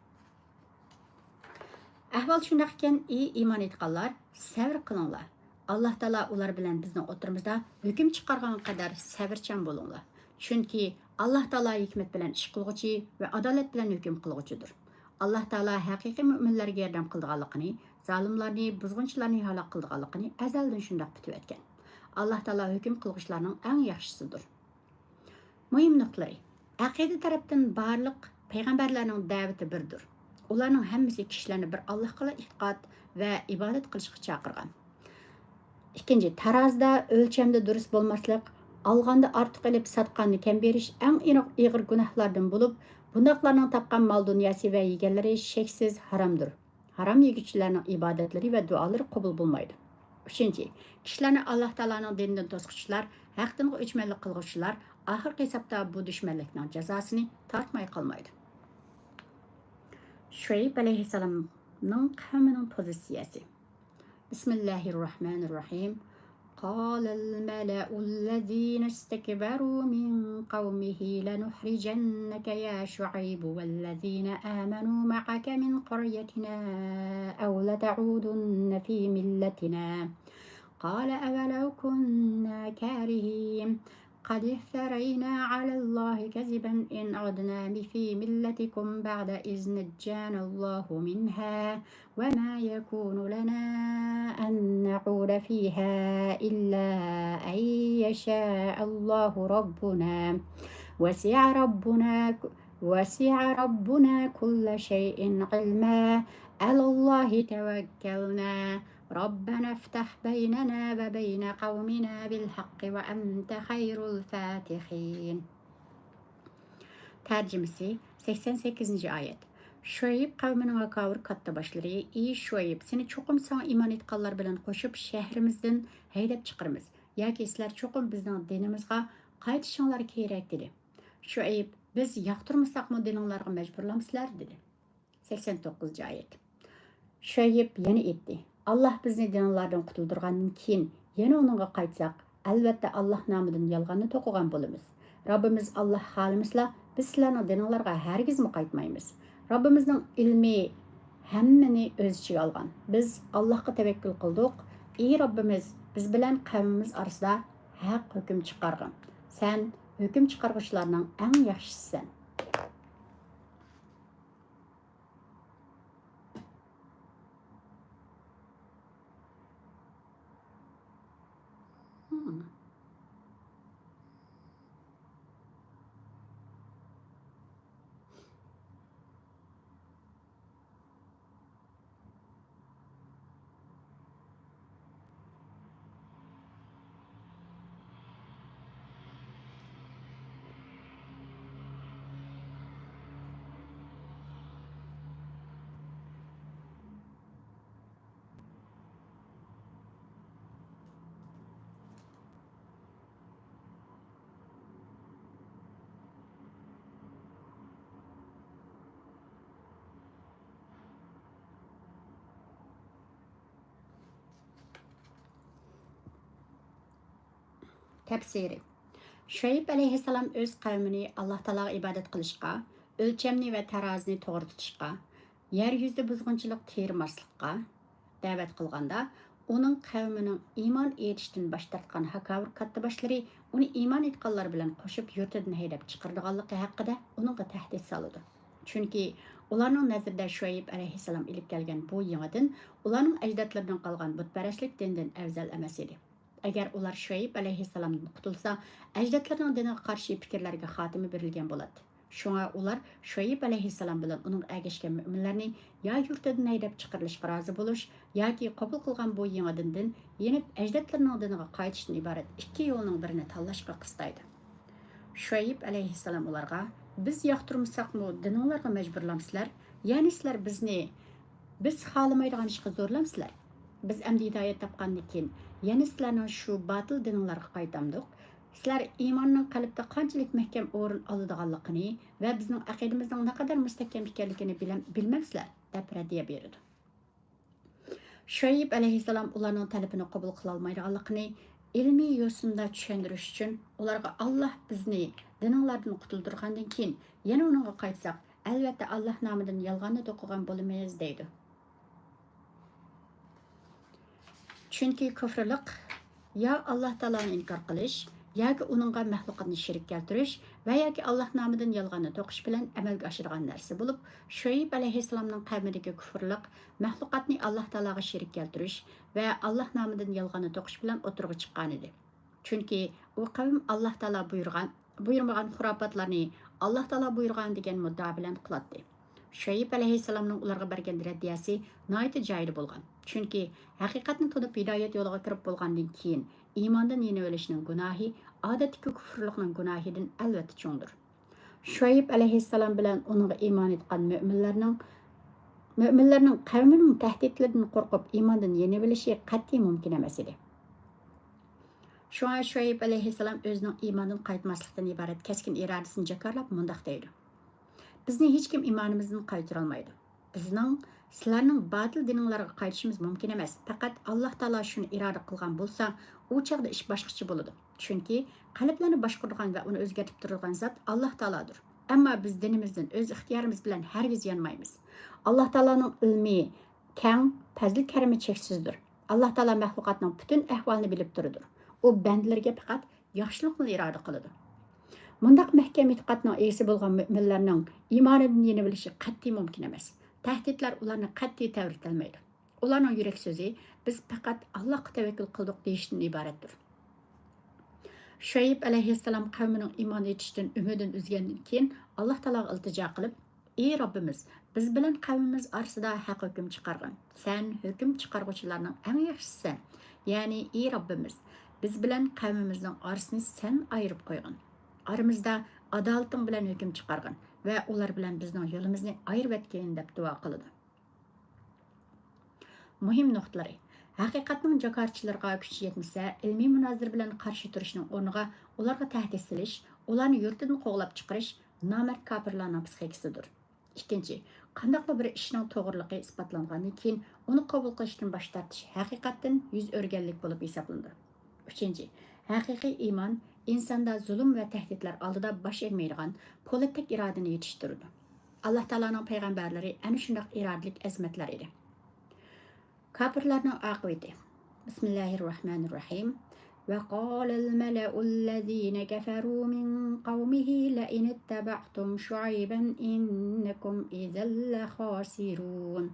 ئەھۋال شۇنداق ئىكەن، ئى ئىمان ئېيتقانلار، سەۋر قىلىڭلار. ئاللاھ تائالا ئۇلار بىلەن بىزنىڭ ئوتتۇرىمىزدا ھۆكۈم چىقارغانغا قەدەر سەۋرچان بولۇڭلار. چۈنكى ئاللاھ تائالا ھېكمەت بىلەن ئىش قىلغۇچى ۋە ئادالەت بىلەن ھۆكۈم قىلغۇچىدۇر. ئاللاھ تائالا ھەقىقىي مۆمىنلەرگە ياردەم قىلىدىغانلىقىنى، زالىملارنى، بۇزغۇنچىلارنى ھالاك قىلىدىغانلىقىنى ئەزەلدىن شۇنداق پۈتۈۋەتكەن. ئاللاھ تائالا ھۆكۈم قىلغۇچىلارنىڭ ئەڭ ياخشىسىدۇر. مۇھىم نۇقتىلىرى: ئەقىدە تەرەپتىن بارلىق پەيغەمبەرلەرنىڭ دەۋىتى بىردۇر. ئۇلارنىڭ ھەممىسى كىشىلەرنى بىر ئاللاھقىلا ئېتىقاد ۋە ئىبادەت قىلىشقا چاقىرغان. ئىككىنچى، تارازىدا، ئۆلچەمدە دۇرۇس بولماسلىق، ئالغاندا ئارتۇق ئېلىپ، ساتقاندا كەم بېرىش ئەڭ ئېنىق ئېغىر گۇناھلاردىن بولۇپ، بۇنداقلارنىڭ تاپقان مال-دۇنياسى ۋە يېگەنلىرى شەكسىز ھارامدۇر. ھارام يېگۈچىلەرنىڭ ئىبادەتلىرى ۋە دۇئالىرى قوبۇل بولمايدۇ. ئۈچىنچى، كىشىلەرنى ئاللاھ تائالانىڭ دىنىدىن توسقۇچىلار، ھەق دىنغا ئۆچمەنلىك قىلغۇچىلار ئاخىرقى ھېسابتا بۇ دۈشمەنلىكنىڭ جازاسىنى تارتماي قالمايدۇ. شۇئەيب ئەلەيھىسسالامنىڭ قەۋمىنىڭ پوزىتسىيەسى. بىسمىللاھىررەھمانىررەھىم. قال الملأ الذين استكبروا من قومه لنخرجنك يا شعيب والذين آمنوا معك من قريتنا أو لتعودن في ملتنا قال أولو كنا كارهين. قد افترينا على الله كذبا إن عدنا في ملتكم بعد إذ نجانا الله منها وما يكون لنا أن نعود فيها إلا أن يشاء الله ربنا وسع ربنا وسع ربنا كل شيء علما على الله توكلنا ربنا افتح بيننا وبين قومنا بالحق وأنت خير الفاتحين. تەرجىمىسى، سەكسەن سەككىزىنچى ئايەت. شۇئەيب قەۋمىنىڭ ھاكاۋۇر كاتتىباشلىرى: ئى شۇئەيب، سېنى چوقۇم ساڭا ئىمان ئېيتقانلار بىلەن قوشۇپ شەھىرىمىزدىن ھەيدەپ چىقىرىمىز ياكى سىلەر چوقۇم بىزنىڭ دىنىمىزغا قايتىشىڭلار كېرەك، دېدى. شۇئەيب: بىز ياقتۇرمىساقمۇ دىنىڭلارغا مەجبۇرلامسىلەر؟ دېدى. سەكسەن توققۇزىنچى ئايەت. شۇئەيب يەنە ئېيتتى: ئاللاھ بىزنى دىنىڭلاردىن قۇتۇلدۇرغاندىن كېيىن يەنە ئۇنىڭغا قايتساق، ئەلۋەتتە، ئاللاھ نامىدىن يالغاننى توقۇغان بولىمىز. رەببىمىز ئاللاھ خالىمىسىلا، بىز سىلەرنىڭ دىنىڭلارغا ھەرگىزمۇ قايتمايمىز. رەببىمىزنىڭ ئىلمى ھەممىنى ئۆز ئىچىگە ئالغان. بىز ئاللاھقا تەۋەككۈل قىلدۇق. ئى رەببىمىز، بىز بىلەن قەۋمىمىز ئارىسىدا ھەق ھۆكۈم چىقارغىن. سەن ھۆكۈم چىقارغۇچىلارنىڭ ئەڭ ياخشىسىسەن. تەپسىرى. شۇئەيب ئەلەيھىسسالام ئۆز قەۋمىنى ئاللاھ تائالاغا ئىبادەت قىلىشقا، ئۆلچەمنى ۋە تارازىنى توغرا تۇتۇشقا، يەر يۈزىدە بۇزغۇنچىلىق تېرىماسلىققا دەۋەت قىلغاندا، ئۇنىڭ قەۋمىنىڭ ئىمان ئېيتىشتىن باش تارتقان ھاكاۋۇر كاتتىباشلىرى ئۇنى ئىمان ئېيتقانلار بىلەن قوشۇپ يۇرتىدىن ھەيدەپ چىقىرىدىغانلىقى ھەققىدە ئۇنىڭغا تەھدىت سالىدۇ. چۈنكى ئۇلارنىڭ نەزىرىدە شۇئەيب ئەلەيھىسسالام ئېلىپ كەلگەن بۇ يېڭى دىن ئۇلارنىڭ ئەجدادلىرىدىن قالغان بۇتپەرەسلىك دىنىدىن ئەۋزەل ئەمەس ئىدى. ئەگەر ئۇلار شۇئەيب ئەلەيھىسسالامدىن قۇتۇلسا، ئەجدادلىرىنىڭ دىنىغا قارشى پىكىرلەرگە خاتىمە بېرىلگەن بولاتتى. شۇڭا ئۇلار شۇئەيب ئەلەيھىسسالام بىلەن ئۇنىڭغا ئەگەشكەن مۆمىنلەرنى يا يۇرتىدىن ھەيدەپ چىقىرىلىشقا رازى بولۇش ياكى قوبۇل قىلغان بۇ يېڭى دىندىن يېنىپ، ئەجدادلىرىنىڭ دىنىغا قايتىشتىن ئىبارەت ئىككى يولنىڭ بىرىنى تاللاشقا قىستايدۇ. شۇئەيب ئەلەيھىسسالام ئۇلارغا: بىز ياقتۇرمىساقمۇ دىنىڭلارغا مەجبۇرلامسىلەر؟ يەنى سىلەر بىزنى بىز خالىمايدىغان ئىشقا زورلامسىلەر؟ بىز ئەمدى ھىدايەت تاپقاندىن كېيىن يەنە سىلەرنىڭ شۇ باتىل دىنىڭلارغا قايتامدۇق؟ سىلەر ئىماننىڭ قەلبتە قانچىلىك مەھكەم ئورۇن ئالىدىغانلىقىنى ۋە بىزنىڭ ئەقىدىمىزنىڭ نەقەدەر مۇستەھكەم ئىكەنلىكىنى بىلەم-، بىلمەمسىلەر؟ دەپ رەددىيە بېرىدۇ. شۇئەيب ئەلەيھىسسالام ئۇلارنىڭ تەلىپىنى قوبۇل قىلالمايدىغانلىقىنى ئىلمىي يوسۇندا چۈشەندۈرۈش ئۈچۈن، ئۇلارغا ئاللاھ بىزنى دىنىڭلاردىن قۇتۇلدۇرغاندىن كېيىن يەنە ئۇنىڭغا قايتساق، ئەلۋەتتە، ئاللاھ نامىدىن يالغاننى توقۇغان بولىمىز، دەيدۇ. چۈنكى كۇفرلۇق يا ئاللاھ تائالانى ئىنكار قىلىش، ياكى ئۇنىڭغا مەخلۇقاتنى شېرىك كەلتۈرۈش ۋە ياكى ئاللاھ نامىدىن يالغاننى توقۇش بىلەن ئەمەلگە ئاشىدىغان نەرسە بولۇپ، شۇئەيب ئەلەيھىسسالامنىڭ قەۋمىدىكى كۇفرلۇق مەخلۇقاتنى ئاللاھ تائالاغا شېرىك كەلتۈرۈش ۋە ئاللاھ نامىدىن يالغاننى توقۇش بىلەن ئوتتۇرىغا چىققانىدى. چۈنكى ئۇ قەۋم ئاللاھ تائالا بۇيرۇغان، بۇيرۇمىغان خۇراپاتلارنى ئاللاھ تائالا بۇيرۇغان دېگەن مۇددىئا بىلەن قىلاتتى. شۇئەيب ئەلەيھىسسالامنىڭ ئۇلارغا بەرگەن رەددىيەسى ناھايىتى جايىدا بولغان. چۈنكى ھەقىقەتنى تونۇپ ھىدايەت يولىغا كىرىپ بولغاندىن كېيىن ئىماندىن يېنىۋېلىشنىڭ گۇناھى ئادەتتىكى كۇفرلۇقنىڭ گۇناھىدىن ئەلۋەتتە چوڭدۇر. شۇئەيب ئەلەيھىسسالام بىلەن ئۇنىڭغا ئىمان ئېيتقان مۆمىنلەرنىڭ، مۆمىنلەرنىڭ قەۋمىنىڭ تەھدىتلىرىدىن قورقۇپ ئىماندىن يېنىۋېلىشى قەتئىي مۇمكىن ئەمەس ئىدى. شۇڭا شۇئەيب ئەلەيھىسسالام ئۆزىنىڭ ئىماندىن قايتماسلىقتىن ئىبارەت كەسكىن ئىرادىسىنى جاكارلاپ مۇنداق دەيدۇ: بىزنى ھېچكىم ئىمانىمىزدىن قايتۇرالمايدۇ. بىزنىڭ سىلەرنىڭ باتىل دىنىڭلارغا قايتىشىمىز مۇمكىن ئەمەس، پەقەت ئاللاھ تائالا شۇنى ئىرادە قىلغان بولسا، ئۇ چاغدا ئىش باشقىچە بولىدۇ. چۈنكى قەلبلەرنى باشقۇرىدىغان ۋە ئۇنى ئۆزگەرتىپ تۇرىدىغان زات ئاللاھ تائالادۇر. ئەمما بىز دىنىمىزدىن ئۆز ئىختىيارىمىز بىلەن ھەرگىز يانمايمىز. ئاللاھ تائالانىڭ ئىلمى كەڭ، پەزلى كەرىمى چەكسىزدۇر. ئاللاھ تائالا مەخلۇقاتنىڭ پۈتۈن ئەھۋالىنى بىلىپ تۇرىدۇ. ئۇ بەندىلىرىگە پەقەت ياخشىلىقنىلا ئىرادە قىلىدۇ. مۇنداق مەھكەم ئېتىقادنىڭ ئىگىسى بولغان مۆمىنلەرنىڭ ئىمانىدىن يېنىۋېلىشى قەتئىي مۇمكىن ئەمەس. تەھدىتلەر ئۇلارنى قەتئىي تەۋرىتەلمەيدۇ. ئۇلارنىڭ يۈرەك سۆزى، «بىز پەقەت ئاللاھقا تەۋەككۈل قىلدۇق» دېيىشتىن ئىبارەتتۇر. شۇئەيب ئەلەيھىسسالام قەۋمىنىڭ ئىمان ئېيتىشتىن ئۈمىدىنى ئۈزگەندىن كېيىن، ئاللاھ تائالاغا ئىلتىجا قىلىپ، «ئى رەببىمىز، بىز بىلەن قەۋمىمىز ئارىسىدا ھەق ھۆكۈم چىقارغىن. سەن ھۆكۈم چىقارغۇچىلارنىڭ ئەڭ ياخشىسىسەن. يەنى، ئى رەببىمىز، بىز بىلەن قەۋمىمىزنىڭ ئارىسىنى سەن ئايرىپ قويغىن. ئارىمىزدا ئادالىتىڭ بىلەن ھۆكۈم چىقارغىن ۋە ئۇلار بىلەن بىزنىڭ يولىمىزنى ئايرىۋەتكىن» دەپ دۇئا قىلىدۇ. مۇھىم نۇقتىلىرى. ھەقىقەتنىڭ جاكارچىلىرىغا كۈچى يەتمىسە، ئىلمىي مۇنازىرە بىلەن قارشى تۇرۇشنىڭ ئورنىغا ئۇلارغا تەھدىت سېلىش، ئۇلارنى يۇرتىدىن قوغلاپ چىقىرىش نامەرد كاپىرلارنىڭ پىسخىكىسىدۇر. ئىككىنچى، قانداقلا بىر ئىشنىڭ توغرىلىقى ئىسپاتلانغاندىن كېيىن، ئۇنى قوبۇل قىلىشتىن باش تارتىش ھەقىقەتتىن يۈز ئۆرۈگەنلىك بولۇپ ھېسابلىنىدۇ. ئۈچىنچى، ھەقىقىي ئىمان ئىنساندا زۇلۇم ۋە تەھدىتلەر ئالدىدا باش ئەگمەيدىغان پولاتتەك ئىرادىنى يېتىشتۈرىدۇ. ئاللاھ تائالانىڭ پەيغەمبەرلىرى ئەنە شۇنداق ئىرادىلىك ئەزىمەتلەر ئىدى. كاپىرلارنىڭ ئاقىۋىتى. بىسمىللاھىررەھمانىررەھىم. وقال الملأ الذين كفروا من قومه لئن اتبعتم شعيبا إنكم إذا لخاسرون.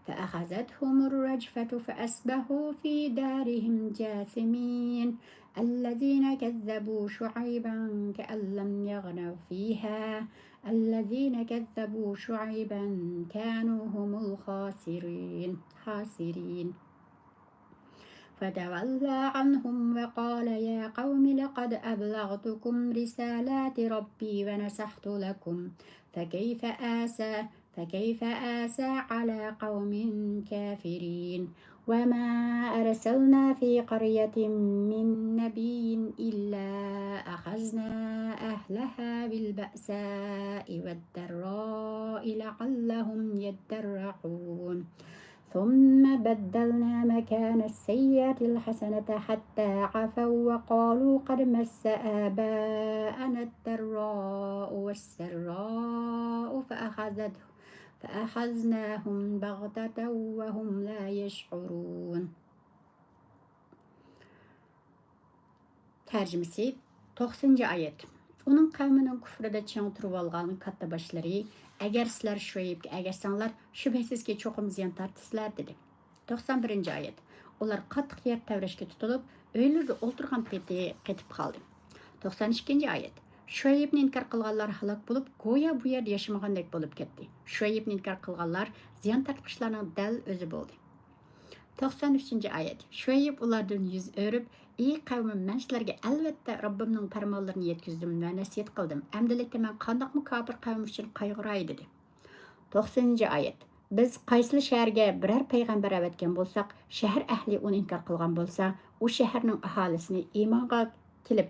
فأخذتهم الرجفة فأصبحوا في دارهم جاثمين. الذين كذبوا شعيبا كأن لم يغنوا فيها. الذين كذبوا شعيبا كانوا هم الخاسرين. خاسرين. فتولى عنهم وقال يا قوم لقد أبلغتكم رسالات ربي ونصحت لكم فكيف آسى، فكيف آسى على قوم كافرين. وما أرسلنا في قرية من نبي إلا أخذنا أهلها بالبأساء والضراء لعلهم يضرعون. ثم بدلنا مكان السيئة الحسنة حتى عفوا وقالوا قد مس آباءنا الضراء والسراء فأخذتهم، فأخذناهم بغتة وهم لا يشعرون. تەرجىمىسى. توقسىنىنچى ئايەت. ئۇنىڭ قەۋمىنىڭ كۇفرىدا چىڭ تۇرۇۋالغان كاتتىباشلىرى، ئەگەر سىلەر شۇئەيبكە ئەگەشسەڭلار، شۈبھىسىزكى، چوقۇم زىيان تارتىسىلەر، دېدى. توقسان بىرىنچى ئايەت. ئۇلار قاتتىق يەر تەۋرەشكە تۇتۇلۇپ، ئۆيلىرىدە ئولتۇرغان پېتى قېتىپ قالدى. توقسان ئىككىنچى ئايەت. شۇئەيبنى ئىنكار قىلغانلار ھالاك بولۇپ، گويا بۇ يەردە ياشىمىغاندەك بولۇپ كەتتى. شۇئەيبنى ئىنكار قىلغانلار زىيان تارتقۇچىلارنىڭ دەل ئۆزى بولدى. توقسان ئۈچىنچى ئايەت. شۇئەيب ئۇلاردىن يۈز ئۆرۈپ، ئى قەۋمىم، مەن سىلەرگە ئەلۋەتتە رەببىمنىڭ پەرمانلىرىنى يەتكۈزدۈم ۋە نەسىھەت قىلدىم. ئەمدىلىكتە مەن قانداقمۇ كاپىر قەۋم ئۈچۈن قايغۇراي، دېدى. توقسىنىنچى ئايەت. بىز قايسىلا شەھەرگە بىرەر پەيغەمبەر ئەۋەتكەن بولساق، شەھەر ئەھلى ئۇنى ئىنكار قىلغان بولسا، ئۇ شەھەرنىڭ ئاھالىسىنى ئىمانغا كېلىپ،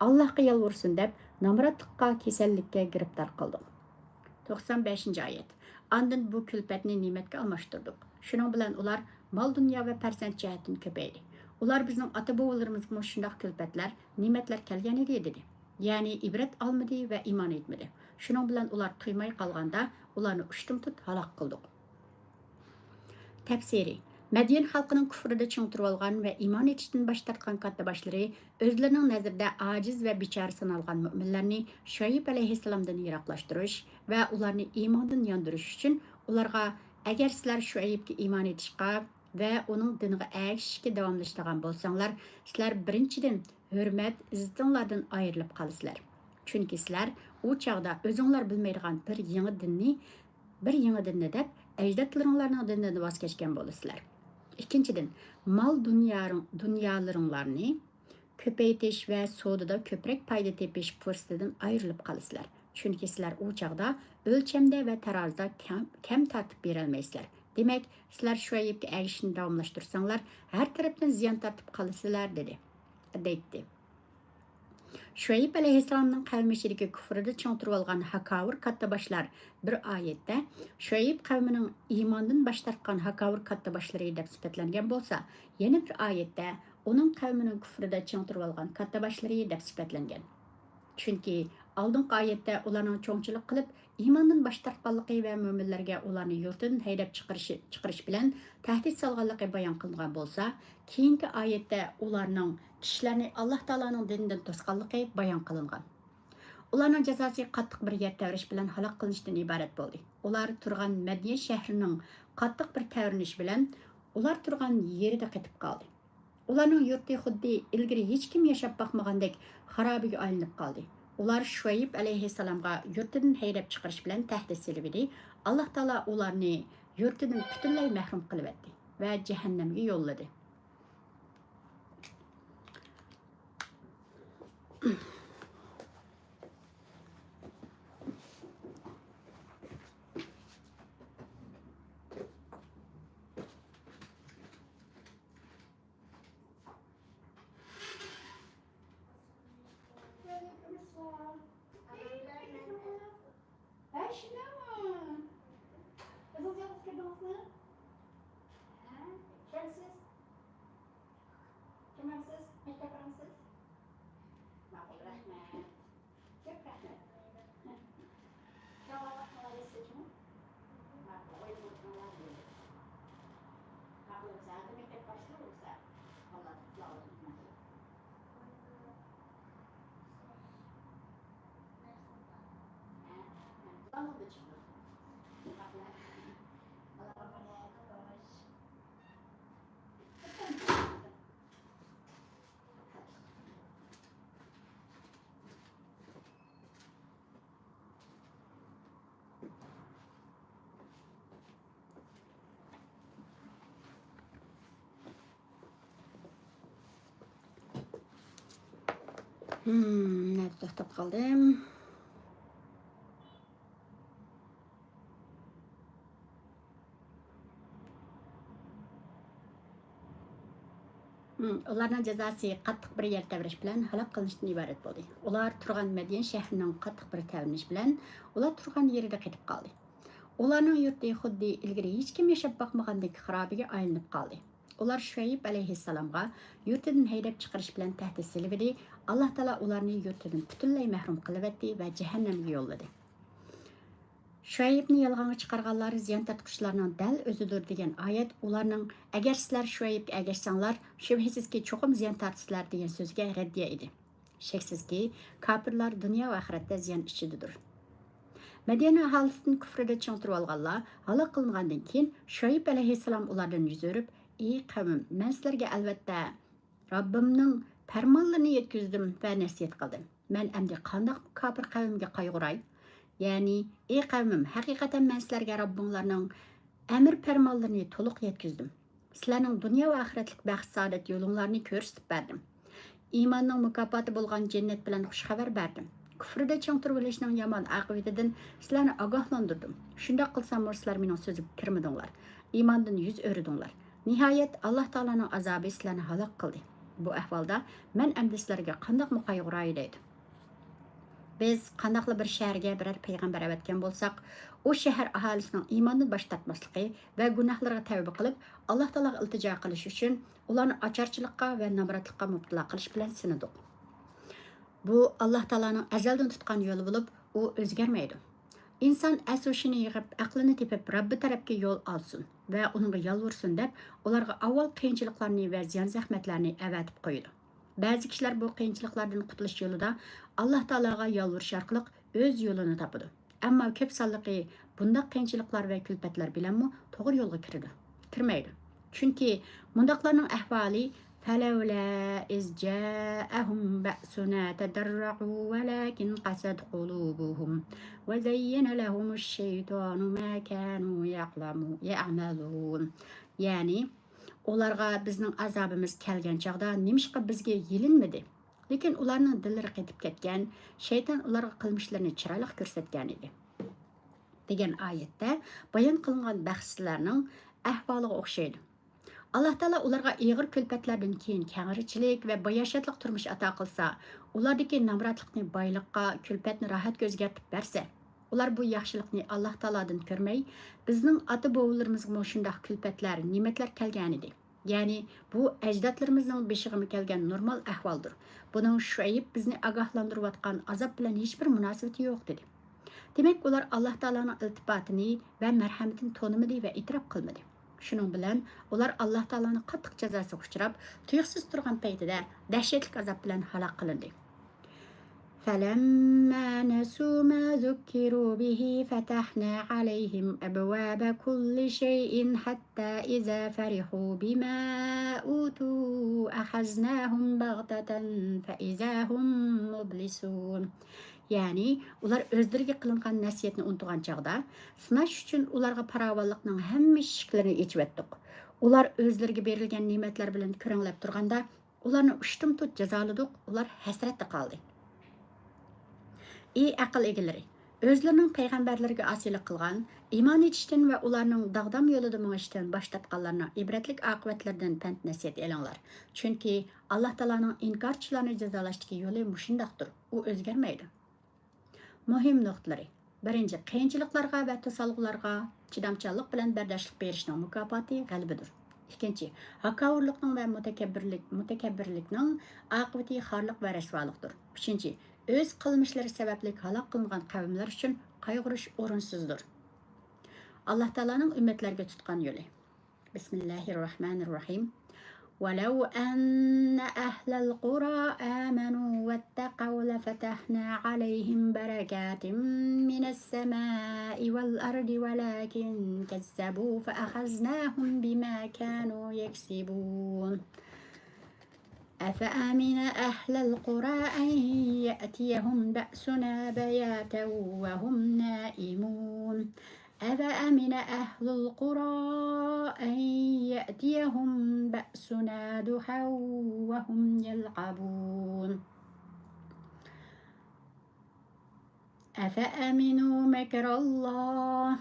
ئاللاھقا يالۋۇرسۇن دەپ، نامراتلىققا، كېسەللىككە گىرىپتار قىلدۇق. توقسان بەشىنچى ئايەت. ئاندىن بۇ كۈلپەتنى نېمەتكە ئالماشتۇردۇق. شۇنىڭ بىلەن ئۇلار مال-دۇنيا ۋە پەرزەنت جەھەتتىن كۆپەيدى. ئۇلار، بىزنىڭ ئاتا-بوۋىلىرىمىزغىمۇ شۇنداق كۈلپەتلەر، نېمەتلەر كەلگەن ئىدى، دېدى. يەنى ئىبرەت ئالمىدى ۋە ئىمان ئېيتمىدى. شۇنىڭ بىلەن ئۇلار تۇيماي قالغاندا، ئۇلارنى ئۇشتۇمتۇت ھالاك قىلدۇق. تەپسىرى. مەديەن خەلقىنىڭ كۇفرىدا چىڭ تۇرۇۋالغان ۋە ئىمان ئېيتىشتىن باش تارتقان كاتتىباشلىرى ئۆزلىرىنىڭ نەزىرىدە ئاجىز ۋە بىچارە سانالغان مۆمىنلەرنى شۇئەيب ئەلەيھىسسالامدىن يىراقلاشتۇرۇش ۋە ئۇلارنى ئىماندىن ياندۇرۇش ئۈچۈن ئۇلارغا، ئەگەر سىلەر شۇئەيبكە ئىمان ئېيتىشقا ۋە ئۇنىڭ دىنىغا ئەگىشىشكە داۋاملىشىدىغان بولساڭلار، سىلەر بىرىنچىدىن، ھۆرمەت، ئىززىتىڭلاردىن ئايرىلىپ قالىسىلەر. چۈنكى سىلەر ئۇ چاغدا ئۆزۈڭلار بىلمەيدىغان بىر يېڭى دىننى، بىر يېڭى دىننى دەپ، ئەجدادلىرىڭلارنىڭ دىنىدىن ۋاز كەچكەن بولىسىلەر. ئىككىنچىدىن، مال دۇنيارىڭ-، دۇنيالىرىڭلارنى كۆپەيتىش ۋە سودىدا كۆپرەك پايدا تېپىش پۇرسىتىدىن ئايرىلىپ قالىسىلەر. چۈنكى سىلەر ئۇ چاغدا ئۆلچەمدە ۋە تارازىدا كەم، كەم تارتىپ بېرەلمەيسىلەر. دېمەك، سىلەر شۇئەيبكە ئەگىشىشنى داۋاملاشتۇرساڭلار، ھەر تەرەپتىن زىيان تارتىپ قالىسىلەر، دېدى. دەيتتى. شۇئەيب ئەلەيھىسسالامنىڭ قەۋمى ئىچىدىكى كۇفرىدا چىڭ تۇرۇۋالغان ھاكاۋۇر كاتتىباشلار بىر ئايەتتە شۇئەيب قەۋمىنىڭ ئىماندىن باش تارتقان ھاكاۋۇر كاتتىباشلىرى دەپ سۈپەتلەنگەن بولسا، يەنە بىر ئايەتتە ئۇنىڭ قەۋمىنىڭ كۇفرىدا چىڭ تۇرۇۋالغان كاتتىباشلىرى دەپ سۈپەتلەنگەن. چۈنكى ئالدىنقى ئايەتتە ئۇلارنىڭ چوڭچىلىق قىلىپ، ئىماندىن باش تارتقانلىقى ۋە مۆمىنلەرگە ئۇلارنى يۇرتىدىن ھەيدەپ چىقىرىشى، چىقىرىش بىلەن تەھدىت سالغانلىقى بايان قىلىنغان بولسا، كېيىنكى ئايەتتە ئۇلارنىڭ كىشىلەرنى ئاللاھ تائالانىڭ دىنىدىن توسقانلىقى بايان قىلىنغان. ئۇلارنىڭ جازاسى قاتتىق بىر يەر تەۋرەش بىلەن ھالاك قىلىنىشتىن ئىبارەت بولدى. ئۇلار تۇرغان مەديەن شەھىرىنىڭ قاتتىق بىر تەۋرىنىشى بىلەن ئۇلار تۇرغان يېرىدە قېتىپ قالدى. ئۇلارنىڭ يۇرتى خۇددى ئىلگىرى ھېچكىم ياشاپ باقمىغاندەك خارابىگە ئايلىنىپ قالدى. ئۇلار شۇئەيب ئەلەيھىسسالامغا يۇرتىدىن ھەيدەپ چىقىرىش بىلەن تەھدىت سېلىۋىدى. ئاللاھ تائالا ئۇلارنى يۇرتىدىن پۈتۈنلەي مەھرۇم قىلىۋەتتى ۋە جەھەننەمگە يوللىدى. ھە، شۇنداقمۇ؟ ئۆزىڭىز يالغۇز كىردىڭىزمۇ؟ ھە؟ كەمسىز؟ كىمەمسىز؟ مەكتەپ بارمسىز؟ ماقۇل، رەھمەت. كۆپ رەھمەت. كىرىۋالغان ۋاقتىڭلار يەتسىچۇ؟ ماقۇل، ئوينىۋاتقانلار بولدى. ماقۇل، بولسا ھازىر مەكتەپ باشلىنىدۇ بولسا. ئاللا تۇتۇپ قالغۇسى. ھىم، نەدە توختاپ قالدىم؟ ھىم، ئۇلارنىڭ جازاسى قاتتىق بىر يەر تەۋرەش بىلەن ھالاك قىلىنىشتىن ئىبارەت بولدى. ئۇلار تۇرغان مەديەن شەھىرىنىڭ قاتتىق بىر تەۋرىنىشى بىلەن ئۇلار تۇرغان يېرىدە قېتىپ قالدى. ئۇلارنىڭ يۇرتى خۇددى ئىلگىرى ھېچكىم ياشاپ باقمىغاندەك خارابىگە ئايلىنىپ قالدى. ئۇلار شۇئەيب ئەلەيھىسسالامغا يۇرتىدىن ھەيدەپ چىقىرىش بىلەن تەھدىت سېلىۋىدى. ئاللا تائالا ئۇلارنى يۇرتىدىن پۈتۈنلەي مەھرۇم قىلىۋەتتى ۋە جەھەننەمگە يوللىدى. شۇئەيبنى يالغانغا چىقارغانلار زىيان تارتقۇچىلارنىڭ دەل ئۆزىدۇر دېگەن ئايەت ئۇلارنىڭ، ئەگەر سىلەر شۇئەيبكە ئەگەشسەڭلار، شۈبھىسىزكى، چوقۇم زىيان تارتىسىلەر دېگەن سۆزگە رەددىيە ئىدى. شەكسىزكى، كاپىرلار دۇنيا ۋە ئاخىرەتتە زىيان ئىچىدىدۇر. مەديەن ئاھالىسىدىن كۇفرىدە چىڭ تۇرۇۋالغانلار ھالاك قىلىنغاندىن كېيىن، شۇئەيب ئەلەيھىسسالام ئۇلاردىن يۈز ئۆرۈپ، ئى قەۋمىم، مەن سىلەرگە ئەلۋەتتە رەببىمنىڭ پەرمانلىرىنى يەتكۈزدۈم ۋە نەسىھەت قىلدىم. مەن ئەمدى قانداقمۇ كاپىر قەۋمگە قايغۇراي؟ يەنى، ئى قەۋمىم، ھەقىقەتەن مەن سىلەرگە رەببىڭلارنىڭ ئەمىر پەرمانلىرىنى تولۇق يەتكۈزدۈم. سىلەرنىڭ دۇنيا ۋە ئاخىرەتلىك بەخت-سائادەت يولۇڭلارنى كۆرسىتىپ بەردىم. ئىماننىڭ مۇكاپاتى بولغان جەننەت بىلەن خۇش خەۋەر بەردىم. كۇفرىدە چىڭ تۇرۇۋېلىشنىڭ يامان ئاقىۋىتىدىن سىلەرنى ئاگاھلاندۇردۇم. شۇنداق قىلساممۇ سىلەر مېنىڭ سۆزۈمگە كىرمىدىڭلار. ئىماندىن يۈز ئۆرۈدۈڭلار. نىھايەت، ئاللا تائالانىڭ ئازابى سىلەرنى ھالاك قىلدى. بۇ ئەھۋالدا مەن ئەمدى سىلەرگە قانداقمۇ قايغۇراي دەيدۇ. بىز قانداقلا بىر شەھەرگە بىرەر پەيغەمبەر ئەۋەتكەن بولساق، ئۇ شەھەر ئاھالىسىنىڭ ئىماندىن باش تارتماسلىقى ۋە گۇناھلىرىغا تەۋبە قىلىپ، ئاللا تائالاغا ئىلتىجا قىلىشى ئۈچۈن ئۇلارنى ئاچارچىلىققا ۋە نامراتلىققا مۇپتىلا قىلىش بىلەن سىنىدۇق. بۇ ئاللا تائالانىڭ ئەزەلدىن تۇتقان يولى بولۇپ، ئۇ ئۆزگەرمەيدۇ. ئىنسان ئەس-ھوشىنى يىغىپ، ئەقلىنى تېپىپ، رەببى تەرەپكە يول ئالسۇن ۋە ئۇنىڭغا يالۋۇرسۇن دەپ، ئۇلارغا ئاۋۋال قىيىنچىلىقلارنى ۋە زىيان-زەخمەتلەرنى ئەۋەتىپ قويىدۇ. بەزى كىشىلەر بۇ قىيىنچىلىقلاردىن قۇتۇلۇش يولىدا ئاللا تائالاغا يالۋۇرۇش ئارقىلىق ئۆز يولىنى تاپىدۇ. ئەمما كۆپ سانلىقى بۇنداق قىيىنچىلىقلار ۋە كۈلپەتلەر بىلەنمۇ توغرا يولغا كىرىدۇ، كىرمەيدۇ. چۈنكى مۇنداقلارنىڭ ئەھۋالى، فَلَوْلَا إِذْ جَاءَهُمْ بَأْسُنَا تَضَرَّعُوا وَلَكِنْ قَسَتْ قُلُوبُهُمْ وَزَيَّنَ لَهُمُ الشَّيْطَانُ مَا كَانُوا يَعْلَمُ-، يَعْمَلُونَ. يەنى، ئۇلارغا بىزنىڭ ئازابىمىز كەلگەن چاغدا نېمىشقا بىزگە يېلىنمىدى؟ لېكىن ئۇلارنىڭ دىللىرى قېتىپ كەتكەن، شەيتان ئۇلارغا قىلمىشلىرىنى چىرايلىق كۆرسەتكەن ئىدى. دېگەن ئايەتتە بايان قىلىنغان بەختسىزلەرنىڭ ئەھۋالىغا ئوخشايدۇ. ئاللا تائالا ئۇلارغا ئېغىر كۈلپەتلەردىن كېيىن كەڭرىچىلىك ۋە باياشاتلىق تۇرمۇش ئاتا قىلسا، ئۇلاردىكى نامراتلىقنى بايلىققا، كۈلپەتنى راھەتكە ئۆزگەرتىپ بەرسە، ئۇلار بۇ ياخشىلىقنى ئاللا تائالادىن كۆرمەي، بىزنىڭ ئاتا-بوۋىلىرىمىزغىمۇ شۇنداق كۈلپەتلەر، نېمەتلەر كەلگەنىدى. يەنى بۇ ئەجدادلىرىمىزنىڭ بېشىغىمۇ كەلگەن نورمال ئەھۋالدۇر. بۇنىڭ شۇئەيب بىزنى ئاگاھلاندۇرۇۋاتقان ئازاب بىلەن ھېچبىر مۇناسىۋىتى يوق، دېدى. دېمەك، ئۇلار ئاللاھ تائالانىڭ ئىلتىپاتىنى ۋە مەرھەمىتىنى تونۇمىدى ۋە ئېتىراپ قىلمىدى. شۇنىڭ بىلەن ئۇلار ئاللاھ تائالانىڭ قاتتىق جازاسىغا ئۇچراپ، تۇيۇقسىز تۇرغان پەيتىدە دەھشەتلىك ئازاب بىلەن ھالاك قىلىندى. فلما نسوا ما ذكروا به فتحنا عليهم أبواب كل شيء حتى إذا فرحوا بما أوتوا أخذناهم بغتة فإذا هم مبلسون. يەنى ئۇلار ئۆزلىرىگە قىلىنغان نەسىھەتنى ئۇنتۇغان چاغدا، سىناش ئۈچۈن ئۇلارغا پاراۋانلىقنىڭ ھەممە ئىشىكلىرىنى ئېچىۋەتتۇق. ئۇلار ئۆزلىرىگە بېرىلگەن نېمەتلەر بىلەن كۆرەڭلەپ تۇرغاندا، ئۇلارنى ئۇشتۇمتۇت جازالىدۇق، ئۇلار ھەسرەتتە قالدى. ئى ئەقىل ئىگىلىرى! ئۆزلىرىنىڭ پەيغەمبەرلىرىگە ئاسىيلىق قىلغان، ئىمان ئېيتىشتىن ۋە ئۇلارنىڭ داغدام يولىدا مېڭىشتىن باش تارتقانلارنىڭ ئىبرەتلىك ئاقىۋەتلىرىدىن پەند-نەسىھەت ئېلىڭلار. چۈنكى ئاللاھ تائالانىڭ ئىنكارچىلارنى جازالاشتىكى يولى مۇشۇنداقتۇر، ئۇ ئۆزگەرمەيدۇ. مۇھىم نۇقتىلىرى. بىرىنچى، قىيىنچىلىقلارغا ۋە توسالغۇلارغا چىدامچانلىق بىلەن بەرداشلىق بېرىشنىڭ مۇكاپاتى غەلىبىدۇر. ئىككىنچى، ھاكاۋۇرلۇقنىڭ ۋە مۇتەكەببىرلىك، مۇتەكەببىرلىكنىڭ ئاقىۋىتى خارلىق ۋە رەسۋالىقتۇر. ئۈچىنچى، ئۆز قىلمىشلىرى سەۋەبلىك ھالاك قىلىنغان قەۋملەر ئۈچۈن قايغۇرۇش ئورۇنسىزدۇر. ئاللاھ تائالانىڭ ئۈممەتلەرگە تۇتقان يولى. بسم الله الرحمن الرحيم. ولو أن أهل القرى آمنوا واتقوا لفتحنا عليهم بركات من السماء والأرض ولكن كذبوا فأخذناهم بما كانوا يكسبون. أفأمن أهل القرى أن يأتيهم بأسنا بياتا وهم نائمون. أفأمن أهل القرى أن يأتيهم بأسنا ضحى وهم يلعبون. أفأمنوا مكر الله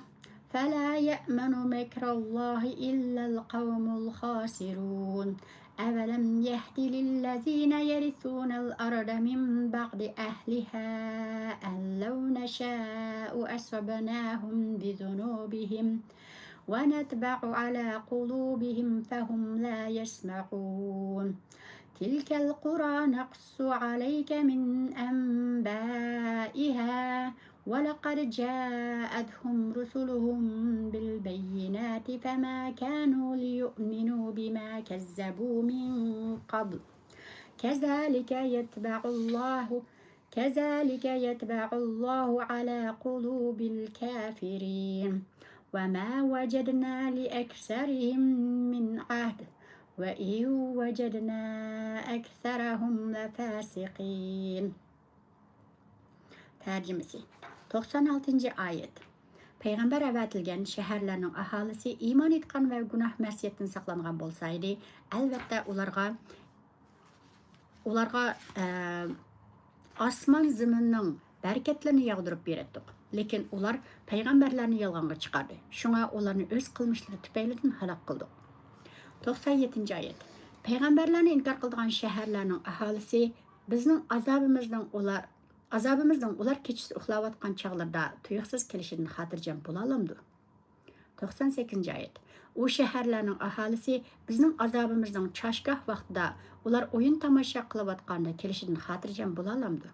فلا يأمن مكر الله إلا القوم الخاسرون. أولم يهد للذين يرثون الأرض من بعد أهلها أن لو نشاء أصبناهم بذنوبهم ونطبع على قلوبهم فهم لا يسمعون. تلك القرى نقص عليك من أنبائها ولقد جاءتهم رسلهم بالبينات فما كانوا ليؤمنوا بما كذبوا من قبل كذلك يطبع الله كذلك يطبع الله على قلوب الكافرين وما وجدنا لأكثرهم من عهد وإن وجدنا أكثرهم لفاسقين. تەرجىمىسى. توقسان ئالتىنچى ئايەت. پەيغەمبەر ئەۋەتىلگەن شەھەرلەرنىڭ ئاھالىسى ئىمان ئېيتقان ۋە گۇناھ مەسىيەتتىن ساقلانغان بولسا ئىدى، ئەلۋەتتە ئۇلارغا، ئۇلارغا، ئە، ئاسمان زېمىننىڭ بەرىكەتلىرىنى ياغدۇرۇپ بېرەتتۇق. لېكىن ئۇلار پەيغەمبەرلەرنى يالغانغا چىقاردى. شۇڭا ئۇلارنى ئۆز قىلمىشلىرى تۈپەيلىدىن ھالاك قىلدۇق. توقسان يەتتىنچى ئايەت. پەيغەمبەرلەرنى ئىنكار قىلىدىغان شەھەرلەرنىڭ ئاھالىسى بىزنىڭ ئازابىمىزنىڭ ئۇلار، ئازابىمىزنىڭ ئۇلار كېچىسى ئۇخلاۋاتقان چاغلىرىدا تۇيۇقسىز كېلىشىدىن خاتىرجەم بولالامدۇ؟ توقسان سەككىزىنچى ئايەت. ئۇ شەھەرلەرنىڭ ئاھالىسى بىزنىڭ ئازابىمىزنىڭ چاشگاھ ۋاقتىدا ئۇلار ئويۇن تاماشا قىلىۋاتقاندا كېلىشىدىن خاتىرجەم بولالامدۇ؟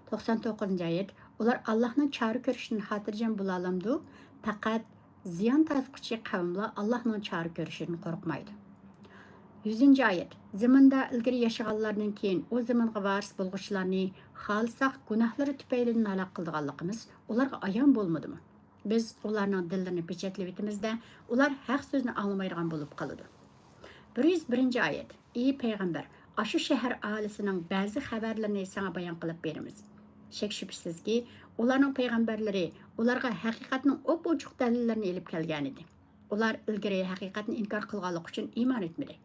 توقسان توققۇزىنچى ئايەت. ئۇلار ئاللاھنىڭ چارە كۆرۈشىدىن خاتىرجەم بولالامدۇ؟ پەقەت زىيان تارتقۇچى قەۋملا ئاللاھنىڭ چارە كۆرۈشىدىن قورقمايدۇ. يۈزىنچى ئايەت. زېمىندا ئىلگىرى ياشىغانلاردىن كېيىن ئۇ زېمىنغا ۋارىس بولغۇچىلارنى خالىساق گۇناھلىرى تۈپەيلىدىن ھالاك قىلىدىغانلىقىمىز ئۇلارغا ئايان بولمىدىمۇ؟ بىز ئۇلارنىڭ دىللىرىنى پېچەتلىۋېتىمىز-دە، ئۇلار ھەق سۆزنى ئاڭلىمايدىغان بولۇپ قالىدۇ. بىر يۈز بىرىنچى ئايەت. ئى پەيغەمبەر، ئاشۇ شەھەر ئاھالىسىنىڭ بەزى خەۋەرلىرىنى ساڭا بايان قىلىپ بېرىمىز. شەك-شۈبھىسىزكى، ئۇلارنىڭ پەيغەمبەرلىرى ئۇلارغا ھەقىقەتنىڭ ئوپئوچۇق دەلىللىرىنى ئېلىپ كەلگەنىدى. ئۇلار ئىلگىرى ھەقىقەتنى ئىنكار قىلغانلىقى ئۈچۈن ئىمان ئېتمىدى.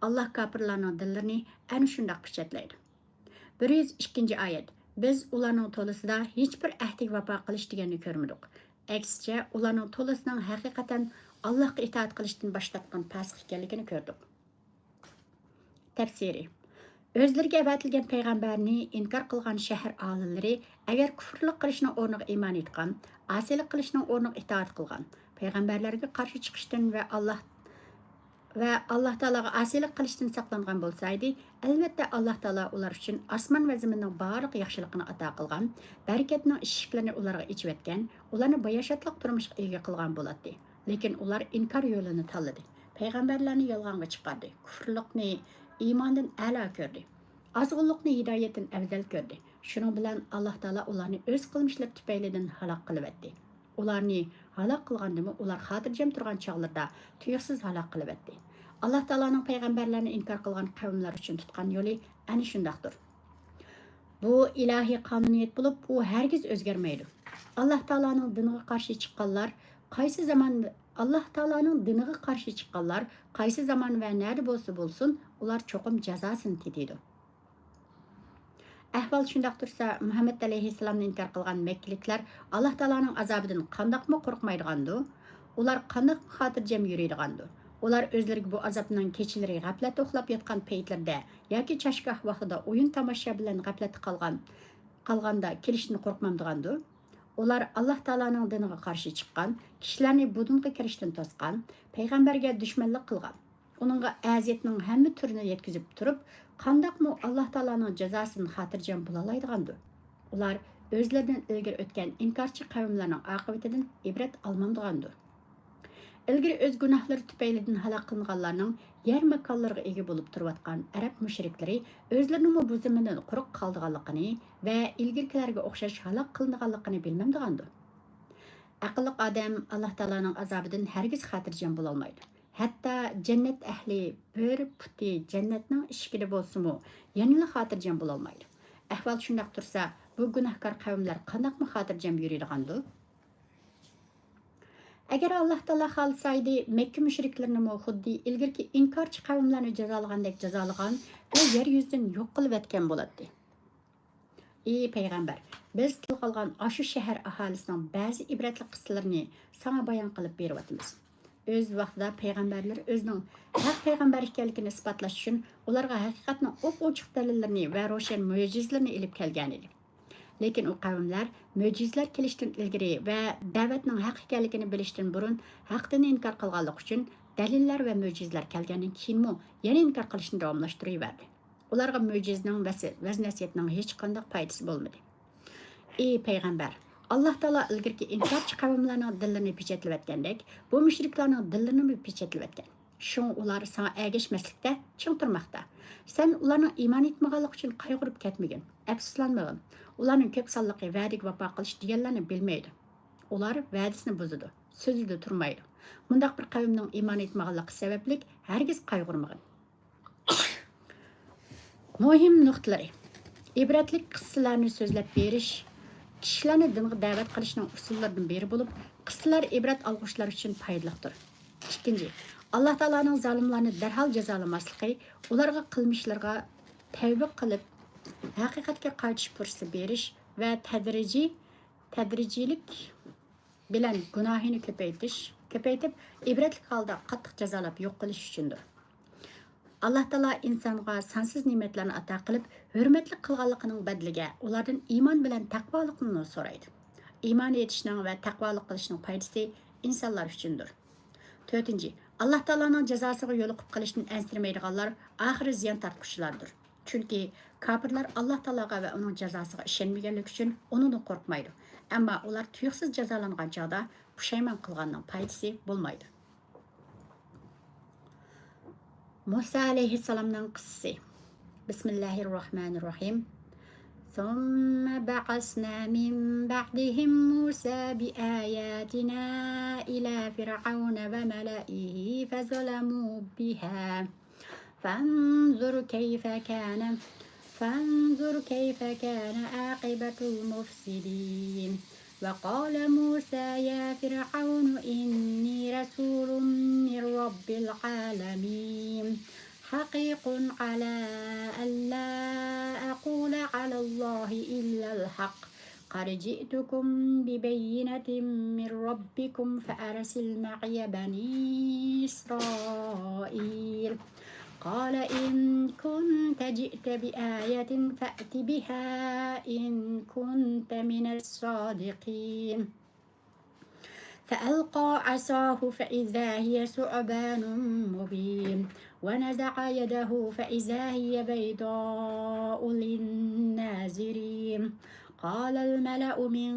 ئاللاھ كاپىرلارنىڭ دىللىرىنى ئەنە شۇنداق پېچەتلەيدۇ. بىر يۈز ئىككىنچى ئايەت. بىز ئۇلارنىڭ تولىسىدا ھېچبىر ئەھدىگە ۋاپا قىلىش دېگەننى كۆرمىدۇق. ئەكسىچە، ئۇلارنىڭ تولىسىنىڭ ھەقىقەتەن ئاللاھقا ئىتائەت قىلىشتىن باش تارتقان پاسىق ئىكەنلىكىنى كۆردۇق. تەپسىرى. ئۆزلىرىگە ئەۋەتىلگەن پەيغەمبەرنى ئىنكار قىلغان شەھەر ئاھالىلىرى ئەگەر كۇفرلۇق قىلىشنىڭ ئورنىغا ئىمان ئېيتقان، ئاسىيلىق قىلىشنىڭ ئورنىغا ئىتائەت قىلغان، پەيغەمبەرلەرگە قارشى چىقىشتىن ۋە ئاللاھ ۋە ئاللاھ تائالاغا ئاسىيلىق قىلىشتىن ساقلانغان بولسا ئىدى، ئەلۋەتتە ئاللاھ تائالا ئۇلار ئۈچۈن ئاسمان ۋە زېمىننىڭ بارلىق ياخشىلىقىنى ئاتا قىلغان، بەرىكەتنىڭ ئىشىكلىرىنى ئۇلارغا ئېچىۋەتكەن، ئۇلارنى باياشاتلىق تۇرمۇشقا ئىگە قىلغان بولاتتى. لېكىن ئۇلار ئىنكار يولىنى تاللىدى، پەيغەمبەرلەرنى يالغانغا چىقاردى، كۇفرلۇقنى ئىماندىن ئەلا كۆردى، ئازغۇنلۇقنى ھىدايەتتىن ئەۋزەل كۆردى. شۇنىڭ بىلەن ئاللاھ تائالا ئۇلارنى ئۆز قىلمىشلىرى تۈپەيلىدىن ھالاك قىلىۋەتتى. ئۇلارنى ھالاك قىلغاندىمۇ، ئۇلار خاتىرجەم تۇرغان چاغلىرىدا تۇيۇقسىز ھالاك قىلىۋەتتى. ئاللاھ تائالانىڭ پەيغەمبەرلەرنى ئىنكار قىلغان قەۋملەر ئۈچۈن تۇتقان يولى ئەنە شۇنداقتۇر. بۇ ئىلاھىي قانۇنىيەت بولۇپ، ئۇ ھەرگىز ئۆزگەرمەيدۇ. ئاللاھ تائالانىڭ دىنىغا قارشى چىققانلار قايسى زامان، ئاللاھ تائالانىڭ دىنىغا قارشى چىققانلار قايسى زامان ۋە نەدە بولسا بولسۇن، ئۇلار چوقۇم جازاسىنى تېتىيدۇ. ئەھۋال شۇنداق تۇرسا، مۇھەممەد ئەلەيھىسسالامنى ئىنكار قىلغان مەككىلىكلەر ئاللاھ تائالانىڭ ئازابىدىن قانداقمۇ قورقمايدىغاندۇ؟ ئۇلار قانداقمۇ خاتىرجەم يۈرىدىغاندۇ؟ ئۇلار ئۆزلىرىگە بۇ ئازابنىڭ كېچىلىرى غەپلەتتە ئۇخلاپ ياتقان پەيتلىرىدە ياكى چاشگاھ ۋاقتىدا ئويۇن تاماشا بىلەن غەپلەتتە قالغان، قالغاندا كېلىشىدىن قورقمامدىغاندۇ؟ ئۇلار ئاللاھ تائالانىڭ دىنىغا قارشى چىققان، كىشىلەرنى بۇ دىنغا كىرىشتىن توسقان، پەيغەمبەرگە دۈشمەنلىك قىلغان، ئۇنىڭغا ئەزىيەتنىڭ ھەممە تۈرىنى يەتكۈزۈپ تۇرۇپ، قانداقمۇ ئاللاھ تائالانىڭ جازاسىدىن خاتىرجەم بولالايدىغاندۇ؟ ئۇلار ئۆزلىرىدىن ئىلگىرى ئۆتكەن ئىنكارچى قەۋملەرنىڭ ئاقىۋىتىدىن ئىبرەت ئالمامدىغاندۇ؟ ئىلگىرى ئۆز گۇناھلىرى تۈپەيلىدىن ھالاك قىلىنغانلارنىڭ يەر ماكانلىرىغا ئىگە بولۇپ تۇرۇۋاتقان ئەرەب مۇشرىكلىرى ئۆزلىرىنىڭمۇ بۇ زېمىندىن قۇرۇق قالىدىغانلىقىنى ۋە ئىلگىرىكىلەرگە ئوخشاش ھالاك قىلىنىدىغانلىقىنى بىلمەمدىغاندۇ؟ ئەقىللىق ئادەم ئاللاھ تائالانىڭ ئازابىدىن ھەرگىز خاتىرجەم بولالمايدۇ. ھەتتا جەننەت ئەھلى بىر پۇتى جەننەتنىڭ ئىشىكىدە بولسىمۇ، يەنىلا خاتىرجەم بولالمايدۇ. ئەھۋال شۇنداق تۇرسا، بۇ گۇناھكار قەۋملەر قانداقمۇ خاتىرجەم يۈرىدىغاندۇ؟ ئەگەر ئاللاھ تائالا خالىسايدى، مەككە مۇشرىكلىرىنىمۇ خۇددى ئىلگىرىكى ئىنكارچى قەۋملەرنى جازالىغاندەك جازالىغان ۋە يەر يۈزىدىن يوق قىلىۋەتكەن بولاتتى. ئى پەيغەمبەر، بىز تىلغا ئالغان ئاشۇ شەھەر ئاھالىسىنىڭ بەزى ئىبرەتلىك قىسسىلىرىنى ساڭا بايان قىلىپ بېرىۋاتىمىز. ئۆز ۋاقتىدا پەيغەمبەرلەر ئۆزىنىڭ ھەق پەيغەمبەر ئىكەنلىكىنى ئىسپاتلاش ئۈچۈن ئۇلارغا ھەقىقەتنىڭ ئوپئوچۇق دەلىللىرىنى ۋە روشەن مۆجىزىلىرىنى ئېلىپ كەلگەنىدى. لېكىن ئۇ قەۋملەر مۆجىزىلەر كېلىشتىن ئىلگىرى ۋە دەۋەتنىڭ ھەق ئىكەنلىكىنى بىلىشتىن بۇرۇن ھەق دىننى ئىنكار قىلغانلىقى ئۈچۈن، دەلىللەر ۋە مۆجىزىلەر كەلگەندىن كېيىنمۇ يەنە ئىنكار قىلىشنى داۋاملاشتۇرۇۋەردى. ئۇلارغا مۆجىزىنىڭ ۋەز-، ۋەز-نەسىھەتنىڭ ھېچقانداق پايدىسى بولمىدى. ئى پەيغەمبەر، ئاللاھ تائالا ئىلگىرىكى ئىنكارچى قەۋملەرنىڭ دىللىرىنى پېچەتلىۋەتكەندەك، بۇ مۇشرىكلارنىڭ دىللىرىنىمۇ پېچەتلىۋەتكەن. شۇڭا ئۇلار ساڭا ئەگەشمەسلىكتە چىڭ تۇرماقتا. سەن ئۇلارنىڭ ئىمان ئېيتمىغانلىقى ئۈچۈن قايغۇرۇپ كەتمىگىن، ئەپسۇسلانمىغىن. ئۇلارنىڭ كۆپ سانلىقى ۋەدىگە ۋاپا قىلىش دېگەنلەرنى بىلمەيدۇ. ئۇلار ۋەدىسىنى بۇزىدۇ، سۆزىدە تۇرمايدۇ. مۇنداق بىر قەۋمنىڭ ئىمان ئېيتمىغانلىقى سەۋەبلىك ھەرگىز قايغۇرمىغىن. مۇھىم نۇقتىلىرى. ئىبرەتلىك قىسسىلەرنى سۆزلەپ بېرىش كىشىلەرنى دىنغا دەۋەت قىلىشنىڭ ئۇسۇللىرىدىن بىرى بولۇپ، قىسسىلەر ئىبرەت ئالغۇچىلار ئۈچۈن پايدىلىقتۇر. ئىككىنچى، ئاللاھ تائالانىڭ زالىملارنى دەرھال جازالىماسلىقى، ئۇلارغا قىلمىشلىرىغا تەۋبە قىلىپ، ھەقىقەتكە قايتىش پۇرسىتى بېرىش ۋە تەدرىجىي، تەدرىجىيلىك بىلەن گۇناھىنى كۆپەيتىش، كۆپەيتىپ، ئىبرەتلىك ھالدا قاتتىق جازالاپ يوق قىلىش ئۈچۈندۇر. ئاللاھ تائالا ئىنسانغا سانسىز نېمەتلەرنى ئاتا قىلىپ، ھۆرمەتلىك قىلغانلىقىنىڭ بەدىلىگە ئۇلاردىن ئىمان بىلەن تەقۋالىقنى سورايدۇ. ئىمان ئېيتىشنىڭ ۋە تەقۋالىق قىلىشنىڭ پايدىسى ئىنسانلار ئۈچۈندۇر. تۆتىنچى، ئاللاھ تائالانىڭ جازاسىغا يولۇقۇپ قېلىشتىن ئەنسىرىمەيدىغانلار ئاخىرى زىيان تارتقۇچىلاردۇر. چۈنكى كاپىرلار ئاللاھ تائالاغا ۋە ئۇنىڭ جازاسىغا ئىشەنمىگەنلىكى ئۈچۈن ئۇنىڭدىن قورقمايدۇ. ئەمما ئۇلار تۇيۇقسىز جازالانغان چاغدا پۇشايمان قىلغاننىڭ پايدىسى بولمايدۇ. مۇسا ئەلەيھىسسالامنىڭ قىسسىسى. بىسمىللاھىررەھمانىررەھىم. ثم بعثنا من بعدهم موسى بآياتنا إلى فرعون وملئه فظلموا بها. فانظر كيف كان، فانظر كيف كان عاقبة المفسدين. وقال موسى يا فرعون إني رسول من رب العالمين. حقيق على ألا أقول على الله إلا الحق. قد جئتكم ببينة من ربكم فأرسل معي بني إسرائيل. قال إن كنت جئت بآية فأت بها إن كنت من الصادقين. فألقى عصاه فإذا هي ثعبان مبين. ونزع يده فإذا هي بيضاء للناظرين. قال الملأ من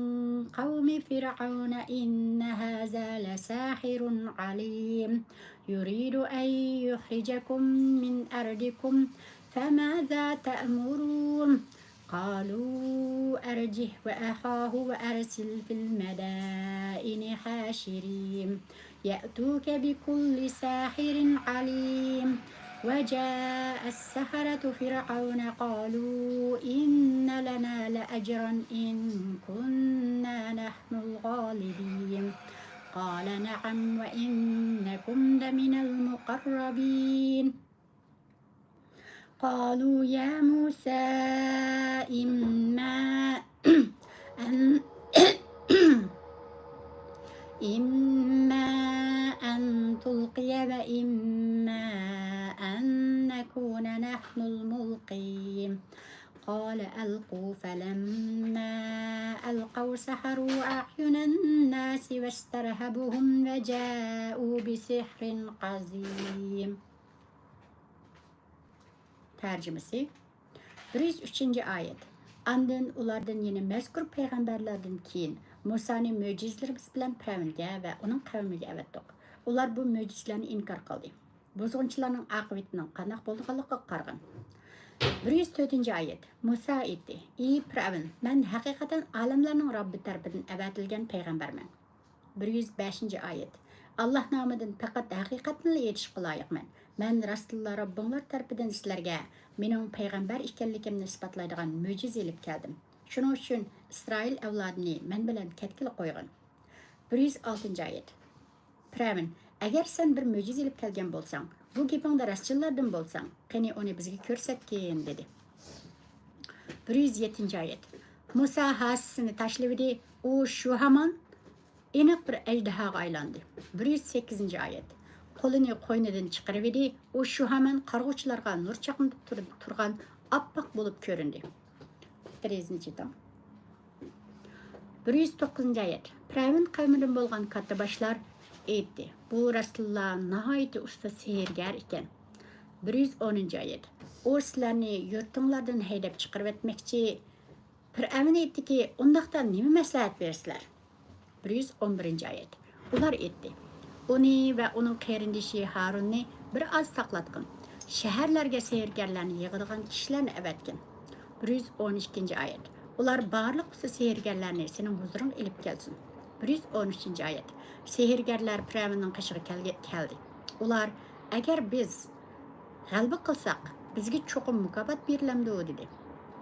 قوم فرعون إن هذا لساحر عليم. يريد أن يخرجكم من أرضكم فماذا تأمرون؟ قالوا أرجه وأخاه وأرسل في المدائن حاشرين. يأتوك بكل ساحر عليم. وجاء السحرة فرعون قالوا إن لنا لأجرا إن كنا نحن الغالبين. قال نعم وإنكم لمن المقربين. قالوا يا موسى إما أن إما أن تلقي وإما أن نكون نحن الملقين. قال ألقوا فلما ألقوا سحروا أعين الناس واسترهبوهم وجاءوا بسحر عظيم. تەرجىمىسى. بىر يۈز ئۈچىنچى ئايەت. ئاندىن ئۇلاردىن يەنە مەزكۇر پەيغەمبەرلەردىن كېيىن مۇسانى مۆجىزىلىرىمىز بىلەن پىرئەۋنگە ۋە ئۇنىڭ قەۋمىگە ئەۋەتتۇق. ئۇلار بۇ مۆجىزىلەرنى ئىنكار قىلدى. بۇزغۇنچىلارنىڭ ئاقىۋىتىنىڭ قانداق بولىدىغانلىقىغا قارىغىن. بىر يۈز تۆتىنچى ئايەت. مۇسا ئېيتتى، ئى پىرئەۋن، مەن ھەقىقەتەن ئالەملەرنىڭ رەببى تەرىپىدىن ئەۋەتىلگەن پەيغەمبەرمەن. بىر يۈز بەشىنچى ئايەت. ئاللاھ نامىدىن پەقەت ھەقىقەتنىلا ئېيتىشقا لايىقمەن. مەن راستتىنلا رەببىڭلار تەرىپىدىن سىلەرگە مېنىڭ پەيغەمبەر ئىكەنلىكىمنى ئىسپاتلايدىغان مۆجىزە ئېلىپ كەلدىم. شۇنىڭ ئۈچۈن ئىسرائىل ئەۋلادىنى مەن بىلەن كەتكىلى قويغىن. بىر يۈز ئالتىنچى ئايەت. پىرئەۋن، ئەگەر سەن بىر مۆجىزە ئېلىپ كەلگەن بولساڭ، بۇ گېپىڭدە راستچىللاردىن بولساڭ، قېنى ئۇنى بىزگە كۆرسەتكىن، دېدى. بىر يۈز يەتتىنچى ئايەت. مۇسا ھاسىسىنى تاشلىۋىدى، ئۇ شۇ ھامان ئېنىق بىر ئەجدىھاغا ئايلاندى. بىر يۈز سەككىزىنچى ئايەت. قولىنى قوينىدىن چىقىرىۋىدى، ئۇ شۇ ھامان قارىغۇچىلارغا نۇر چاقنىتىپ تۇر-، تۇرغان ئاپئاق بولۇپ كۆرۈندى. دېرىزىنى چېتىڭ. بىر يۈز توققۇزىنچى ئايەت. پىرئەۋن قەۋمىدىن بولغان كاتتىباشلار ئېيتتى، بۇ راستتىنلا ناھايىتى ئۇستا سېھىرگەر ئىكەن. بىر يۈز ئونىنچى ئايەت. ئۇ سىلەرنى يۇرتۇڭلاردىن ھەيدەپ چىقىرىۋەتمەكچى، پىرئەۋن ئېيتتىكى، ئۇنداقتا نېمە مەسلىھەت بېرىسىلەر؟ بىر يۈز ئون بىرىنچى ئايەت. ئۇلار ئېيتتى، ئۇنى ۋە ئۇنىڭ قېرىندىشى ھارۇننى بىر ئاز ساقلاتقىن. شەھەرلەرگە سېھىرگەرلەرنى يىغىدىغان كىشىلەرنى ئەۋەتكىن. بىر يۈز ئون ئىككىنچى ئايەت. ئۇلار بارلىق ئۇستا سېھىرگەرلەرنى سېنىڭ ھۇزۇرۇڭغا ئېلىپ كەلسۇن. بىر يۈز ئون ئۈچىنچى ئايەت. سېھىرگەرلەر پىرئەۋننىڭ قېشىغا كەلگە-، كەلدى. ئۇلار، ئەگەر بىز غەلىبە قىلساق، بىزگە چوقۇم مۇكاپات بېرىلەمدۇ؟ دېدى.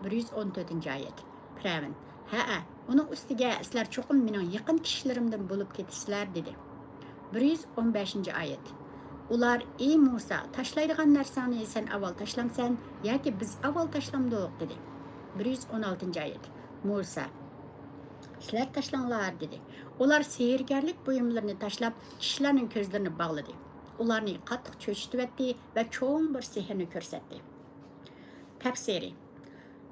بىر يۈز ئون تۆتىنچى ئايەت. پىرئەۋن، ھەئە، ئۇنىڭ ئۈستىگە سىلەر چوقۇم مېنىڭ يېقىن كىشىلىرىمدىن بولۇپ كېتىسىلەر، دېدى. بىر يۈز ئون بەشىنچى ئايەت. ئۇلار، ئى مۇسا، تاشلايدىغان نەرسەڭنى سەن ئاۋۋال تاشلامسەن ياكى بىز ئاۋۋال تاشلامدۇق؟ دېدى. بىر يۈز ئون ئالتىنچى ئايەت. مۇسا، سىلەر تاشلاڭلار، دېدى. ئۇلار سېھىرگەرلىك بۇيۇملىرىنى تاشلاپ، كىشىلەرنىڭ كۆزلىرىنى باغلىدى. ئۇلارنى قاتتىق چۆچۈتۈۋەتتى ۋە چوڭ بىر سېھىرنى كۆرسەتتى. تەپسىرى.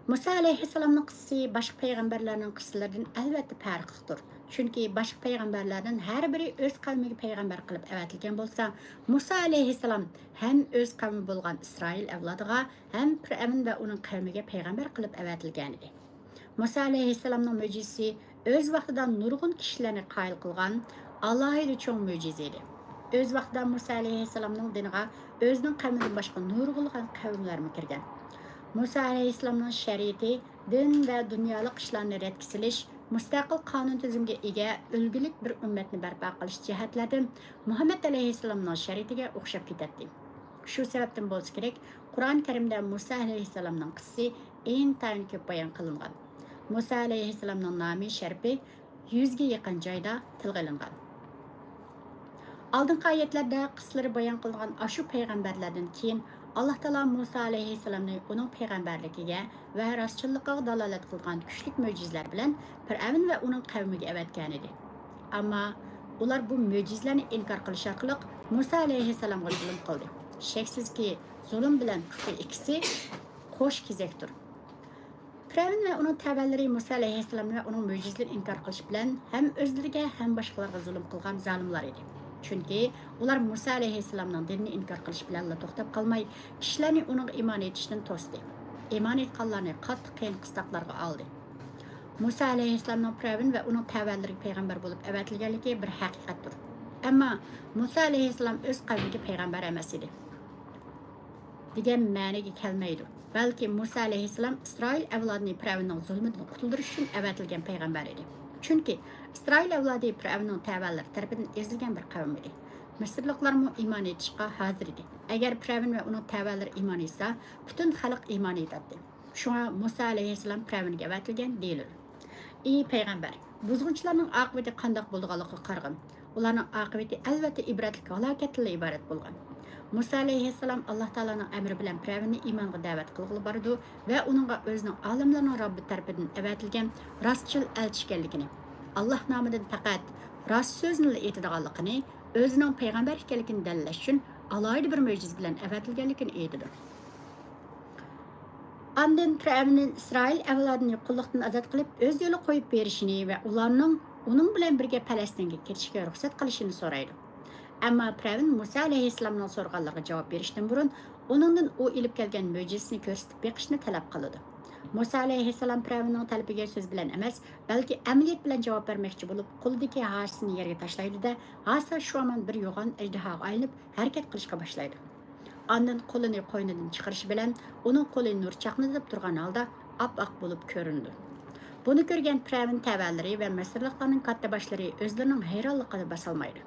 مۇسا ئەلەيھىسسالامنىڭ قىسسىسى باشقا پەيغەمبەرلەرنىڭ قىسسىلىرىدىن ئەلۋەتتە پەرقلىقتۇر. چۈنكى باشقا پەيغەمبەرلەردىن ھەر بىرى ئۆز قەۋمىگە پەيغەمبەر قىلىپ ئەۋەتىلگەن بولسا، مۇسا ئەلەيھىسسالام ھەم ئۆز قەۋمى بولغان ئىسرائىل ئەۋلادىغا، ھەم پىرئەۋن ۋە ئۇنىڭ قەۋمىگە پەيغەمبەر قىلىپ ئەۋەتىلگەنىدى. مۇسا ئەلەيھىسسالامنىڭ مۆجىزىسى ئۆز ۋاقتىدا نۇرغۇن كىشىلەرنى قايىل قىلغان، ئالاھىدە چوڭ مۆجىزە ئىدى. ئۆز ۋاقتىدا مۇسا ئەلەيھىسسالامنىڭ دىنىغا ئۆزىنىڭ قەۋمىدىن باشقا نۇرغۇنلىغان قەۋملەرمۇ كىرگەن. مۇسا ئەلەيھىسسالامنىڭ شەرىئىتى دىن ۋە دۇنيالىق ئىشلارنى رەتكە سېلىش، مۇستەقىل قانۇن تۈزۈمگە ئىگە، ئۈلگىلىك بىر ئۈممەتنى بەرپا قىلىش جەھەتلەردىن مۇھەممەد ئەلەيھىسسالامنىڭ شەرىئىتىگە ئوخشاپ كېتەتتى. شۇ سەۋەبتىن بولسا كېرەك، قۇرئان كەرىمدە مۇسا ئەلەيھىسسالامنىڭ قىسسىسى ئىنتايىن كۆپ بايان قىلىنغان. مۇسا ئەلەيھىسسالامنىڭ نامى، شەرىپى يۈزگە يېقىن جايدا تىلغا ئېلىنغان. ئالدىنقى ئايەتلەردە قىسسىلىرى بايان قىلىنغان ئاشۇ پەيغەمبەرلەردىن كېيىن، ئاللاھ تائالا مۇسا ئەلەيھىسسالامنى ئۇنىڭ پەيغەمبەرلىكىگە ۋە راستچىللىقىغا دالالەت قىلغان كۈچلۈك مۆجىزىلەر بىلەن پىرئەۋن ۋە ئۇنىڭ قەۋمىگە ئەۋەتكەنىدى. ئەمما ئۇلار بۇ مۆجىزىلەرنى ئىنكار قىلىش ئارقىلىق مۇسا ئەلەيھىسسالامغا زۇلۇم قىلدى. شەكسىزكى، زۇلۇم بىلەن كۇپۇر ئىككىسى قوش كېزەكتۇر. پىرئەۋن ۋە ئۇنىڭ تەۋەلىرى مۇسا ئەلەيھىسسالام ۋە ئۇنىڭ مۆجىزىلىرىنى ئىنكار قىلىش بىلەن ھەم ئۆزلىرىگە، ھەم باشقىلارغا زۇلۇم قىلغان زالىملار ئىدى. چۈنكى ئۇلار مۇسا ئەلەيھىسسالامنىڭ دىنىنى ئىنكار قىلىش بىلەنلا توختاپ قالماي، كىشىلەرنى ئۇنىڭغا ئىمان ئېيتىشتىن توستى. ئىمان ئېيتقانلارنى قاتتىق قىيىن قىستاقلارغا ئالدى. مۇسا ئەلەيھىسسالامنىڭ پىرئەۋن ۋە ئۇنىڭ تەۋەلىرىگە پەيغەمبەر بولۇپ ئەۋەتىلگەنلىكى بىر ھەقىقەتتۇر. ئەمما مۇسا ئەلەيھىسسالام ئۆز قەۋمىگە پەيغەمبەر ئەمەس ئىدى دېگەن مەنىگە كەلمەيدۇ. بەلكى مۇسا ئەلەيھىسسالام ئىسرائىل ئەۋلادىنى پىرئەۋننىڭ زۇلمىدىن قۇتۇلدۇرۇش ئۈچۈن ئەۋەتىلگەن پەيغەمبەر ئىدى. چۈنكى ئىسرائىل ئەۋلادى پىرئەۋننىڭ تەۋەلىرى تەرىپىدىن ئېزىلگەن بىر قەۋم ئىدى. مىسىرلىقلارمۇ ئىمان ئېيتىشقا ھازىر ئىدى. ئەگەر پىرئەۋن ۋە ئۇنىڭ تەۋەلىرى ئىمان ئېيتسا، پۈتۈن خەلق ئىمان ئېيتاتتى. شۇڭا مۇسا ئەلەيھىسسالام پىرئەۋنگە ئەۋەتىلگەن دېيىلىدۇ. ئى پەيغەمبەر، بۇزغۇنچىلارنىڭ ئاقىۋىتى قانداق بولىدىغانلىقىغا قارىغىن. ئۇلارنىڭ ئاقىۋىتى ئەلۋەتتە ئىبرەتلىك ھالاكەتتىنلا ئىبارەت بولغان. مۇسا ئەلەيھىسسالام ئاللا تائالانىڭ ئەمرى بىلەن پىرئەۋننى ئىمانغا دەۋەت قىلغىلى بارىدۇ ۋە ئۇنىڭغا ئۆزىنىڭ ئالەملەرنىڭ رەببى تەرىپىدىن ئەۋەتىلگەن راستچىل ئەلچى ئىكەنلىكىنى، ئاللا نامىدىن پەقەت راست سۆزنىلا ئېيتىدىغانلىقىنى، ئۆزىنىڭ پەيغەمبەر ئىكەنلىكىنى دەلىللەش ئۈچۈن ئالاھىدە بىر مۆجىزە بىلەن ئەۋەتىلگەنلىكىنى ئېيتىدۇ. ئاندىن پىرئەۋننى ئىسرائىل ئەۋلادىنى قۇللۇقتىن ئازاد قىلىپ، ئۆز يولىغا قويۇپ بېرىشىنى ۋە ئۇلارنىڭ ئۇنىڭ بىلەن بىرگە پەلەستىنگە كېتىشىگە رۇخسەت قىلىشىنى سورايدۇ. ئەمما پىرئەۋن مۇسا ئەلەيھىسسالامنىڭ سورىغانلىرىغا جاۋاب بېرىشتىن بۇرۇن، ئۇنىڭدىن ئۇ ئېلىپ كەلگەن مۆجىزىسىنى كۆرسىتىپ بېقىشنى تەلەپ قىلىدۇ. مۇسا ئەلەيھىسسالام پىرئەۋننىڭ تەلىپىگە سۆز بىلەن ئەمەس، بەلكى ئەمەلىيەت بىلەن جاۋاب بەرمەكچى بولۇپ، قولىدىكى ھاسىسىنى يەرگە تاشلايدۇ-دە، ھاسا شۇ ھامان بىر يوغان ئەجدىھاغا ئايلىنىپ، ھەرىكەت قىلىشقا باشلايدۇ. ئاندىن قولىنى قوينىدىن چىقىرىشى بىلەن، ئۇنىڭ قولى نۇر چاقنىتىپ تۇرغان ھالدا ئاپئاق بولۇپ كۆرۈندى. بۇنى كۆرگەن پىرئەۋن تەۋەلىرى ۋە مىسىرلىقلارنىڭ كاتتىباشلىرى ئۆزلىرىنىڭ ھەيرانلىقىنى باسالمايدۇ.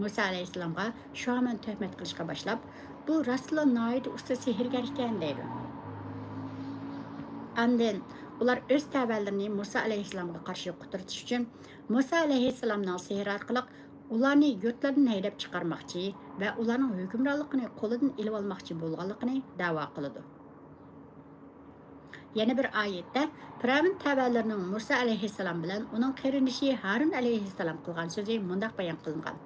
مۇسا ئەلەيھىسسالامغا شۇ ھامان تۆھمەت قىلىشقا باشلاپ، بۇ راستلا ناھايىتى ئۇستا سېھىرگەر ئىكەن، دەيدۇ. ئاندىن ئۇلار ئۆز تەۋەلىرىنى مۇسا ئەلەيھىسسالامغا قارشى قۇترىتىش ئۈچۈن مۇسا ئەلەيھىسسالامنىڭ سېھرى ئارقىلىق ئۇلارنى يۇرتلاردىن ھەيدەپ چىقارماقچى ۋە ئۇلارنىڭ ھۆكۈمرانلىقىنى قولىدىن ئېلىۋالماقچى بولغانلىقىنى دەۋا قىلىدۇ. يەنە بىر ئايەتتە پىرئەۋن تەۋەلىرىنىڭ مۇسا ئەلەيھىسسالام بىلەن ئۇنىڭ قېرىندىشى ھارۇن ئەلەيھىسسالام قىلغان سۆزى مۇنداق بايان قىلىنغان: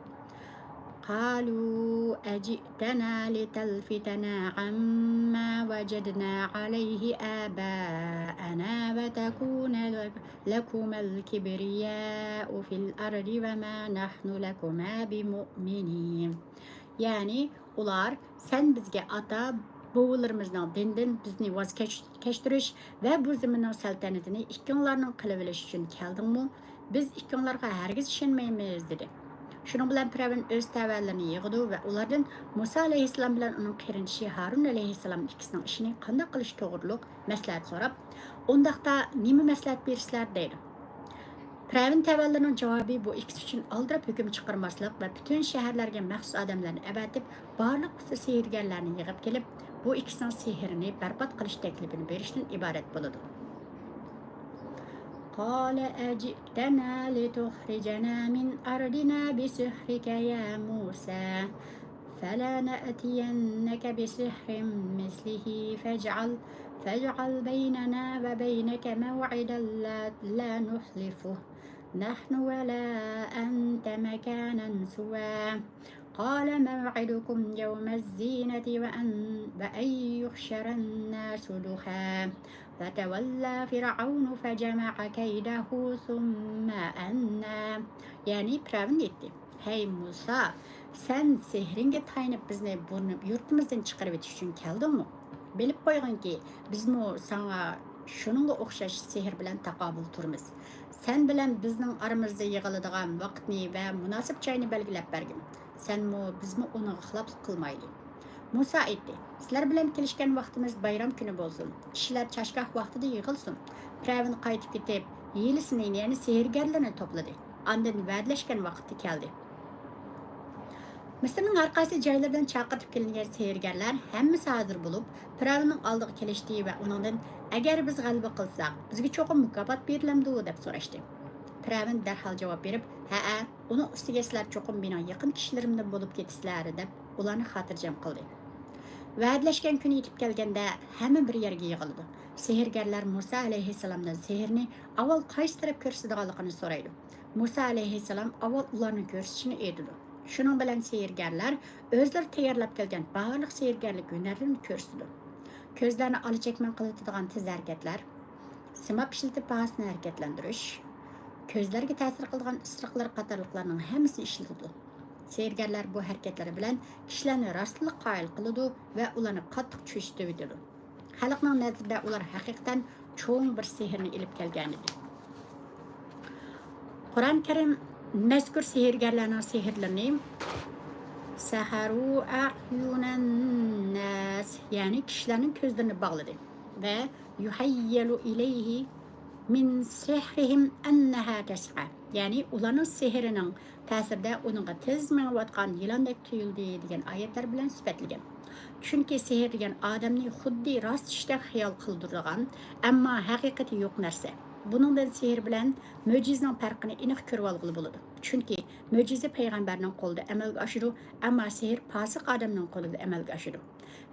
قالوا أجئتنا لتلفتنا عما وجدنا عليه آباءنا وتكون لكما الكبرياء في الأرض وما نحن لكما بمؤمنين. يەنى ئۇلار، سەن بىزگە ئاتا بوۋىلىرىمىزنىڭ دىنىدىن بىزنى ۋاز كەچ-، كەچتۈرۈش ۋە بۇ زېمىننىڭ سەلتەنىتىنى ئىككىڭلارنىڭ قىلىۋېلىش ئۈچۈن كەلدىڭمۇ؟ بىز ئىككىڭلارغا ھەرگىز ئىشەنمەيمىز، دېدى. شۇنىڭ بىلەن پىرئەۋن ئۆز تەۋەلىرىنى يىغىدۇ ۋە ئۇلاردىن مۇسا ئەلەيھىسسالام بىلەن ئۇنىڭ قېرىندىشى ھارۇن ئەلەيھىسسالام ئىككىسىنىڭ ئىشىنى قانداق قىلىش توغرۇلۇق مەسلىھەت سوراپ، ئۇنداقتا نېمە مەسلىھەت بېرىسىلەر؟ دەيدۇ. پىرئەۋن تەۋەلىرىنىڭ جاۋابى بۇ ئىككىسى ئۈچۈن ئالدىراپ ھۆكۈم چىقارماسلىق ۋە پۈتۈن شەھەرلەرگە مەخسۇس ئادەملەرنى ئەۋەتىپ، بارلىق ئۇستا سېھىرگەرلەرنى يىغىپ كېلىپ، بۇ ئىككىسىنىڭ سېھرىنى بەربات قىلىش تەكلىپىنى بېرىشتىن ئىبارەت بولىدۇ. قال أجئتنا لتخرجنا من أرضنا بسحرك يا موسى فلنأتينك بسحر مثله فاجعل، فاجعل بيننا وبينك موعدا لا، لا نخلفه نحن ولا أنت مكانا سوى. قال موعدكم يوم الزينة وأن، وأن يحشر الناس ضحى. فتولى فرعون فجمع كيده ثم أتى. يەنى پىرئەۋن ئېيتتى: ھەي مۇسا، سەن سېھرىڭگە تايىنىپ بىزنى بۇرنى يۇرتىمىزدىن چىقىرىۋېتىش ئۈچۈن كەلدىڭمۇ؟ بىلىپ قويغىنكى، بىزمۇ ساڭا شۇنىڭغا ئوخشاش سېھىر بىلەن تاقابىل تۇرىمىز. سەن بىلەن بىزنىڭ ئارىمىزدا يىغىلىدىغان ۋاقىتنى ۋە مۇناسىپ جاينى بەلگىلەپ بەرگىن. سەنمۇ، بىزمۇ ئۇنىڭغا خىلاپلىق قىلمايلى. مۇسا ئېيتتى: سىلەر بىلەن كېلىشكەن ۋاقتىمىز بايرام كۈنى بولسۇن، كىشىلەر چاشگاھ ۋاقتىدا يىغىلسۇن. پىرئەۋن قايتىپ كېتىپ، ھىيلىسىنى، يەنى سېھىرگەرلىرىنى توپلىدى. ئاندىن ۋەدىلەشكەن ۋاقتى كەلدى. مىسىرنىڭ ھەر قايسى جايلىرىدىن چاقىرتىپ كېلىنگەن سېھىرگەرلەر ھەممىسى ھازىر بولۇپ، پىرئەۋننىڭ ئالدىغا كېلىشتى ۋە ئۇنىڭدىن: ئەگەر بىز غەلىبە قىلساق، بىزگە چوقۇم مۇكاپات بېرىلەمدۇ؟ دەپ سوراشتى. پىرئەۋن دەرھال جاۋاب بېرىپ: ھەئە، ئۇنىڭ ئۈستىگە سىلەر چوقۇم مېنىڭ يېقىن كىشىلىرىمدىن بولۇپ كېتىسىلەر، دەپ ئۇلارنى خاتىرجەم قىلدى. ۋەدىلەشكەن كۈنى يېتىپ كەلگەندە، ھەممە بىر يەرگە يىغىلىدۇ. سېھىرگەرلەر مۇسا ئەلەيھىسسالامدىن سېھىرنى ئاۋۋال قايسى تەرەپ كۆرسىتىدىغانلىقىنى سورايدۇ. مۇسا ئەلەيھىسسالام ئاۋۋال ئۇلارنىڭ كۆرسىتىشىنى ئېيتىدۇ. شۇنىڭ بىلەن سېھىرگەرلەر ئۆزلىرى تەييارلاپ كەلگەن بارلىق سېھىرگەرلىك ھۈنەرلىرىنى كۆرسىتىدۇ. كۆزلەرنى ئالا چەكمەن قىلىۋېتىدىغان تېز ھەرىكەتلەر، سىماب ئىشلىتىپ باھاسىنى ھەرىكەتلەندۈرۈش، كۆزلەرگە تەسىر قىلىدىغان ئىسرىقلار قاتارلىقلارنىڭ ھەممىسىنى ئىشلىتىدۇ. سېھىرگەرلەر بۇ ھەرىكەتلىرى بىلەن كىشىلەرنى راستلىق قايىل قىلىدۇ ۋە ئۇلارنى قاتتىق چۆچۈتۈۋېتىدۇ. خەلقنىڭ نەزىرىدە ئۇلار ھەقىقەتەن چوڭ بىر سېھىرنى ئېلىپ كەلگەنىدى. قۇرئان كەرىم مەزكۇر سېھىرگەرلەرنىڭ سېھىرلىرىنى سەھەرۇ ئەئيۇنەنناس، يەنى كىشىلەرنىڭ كۆزلىرىنى باغلىدى ۋە يۇھەييەلۇ ئىلەيھى مىن سىھرىھىم ئەننەھا تەسئا، يەنى ئۇلارنىڭ سېھرىنىڭ تەسىرىدە ئۇنىڭغا تېز مېڭىۋاتقان يىلاندەك تۇيۇلدى دېگەن ئايەتلەر بىلەن سۈپەتلىگەن. چۈنكى سېھىر دېگەن ئادەمنى خۇددى راست ئىشتەك خىيال قىلدۇرىدىغان، ئەمما ھەقىقىتى يوق نەرسە. بۇنىڭدىن سېھىر بىلەن مۆجىزىنىڭ پەرقىنى ئېنىق كۆرۈۋالغىلى بولىدۇ. چۈنكى مۆجىزە پەيغەمبەرنىڭ قولىدا ئەمەلگە ئاشىدۇ، ئەمما سېھىر پاسىق ئادەمنىڭ قولىدا ئەمەلگە ئاشىدۇ.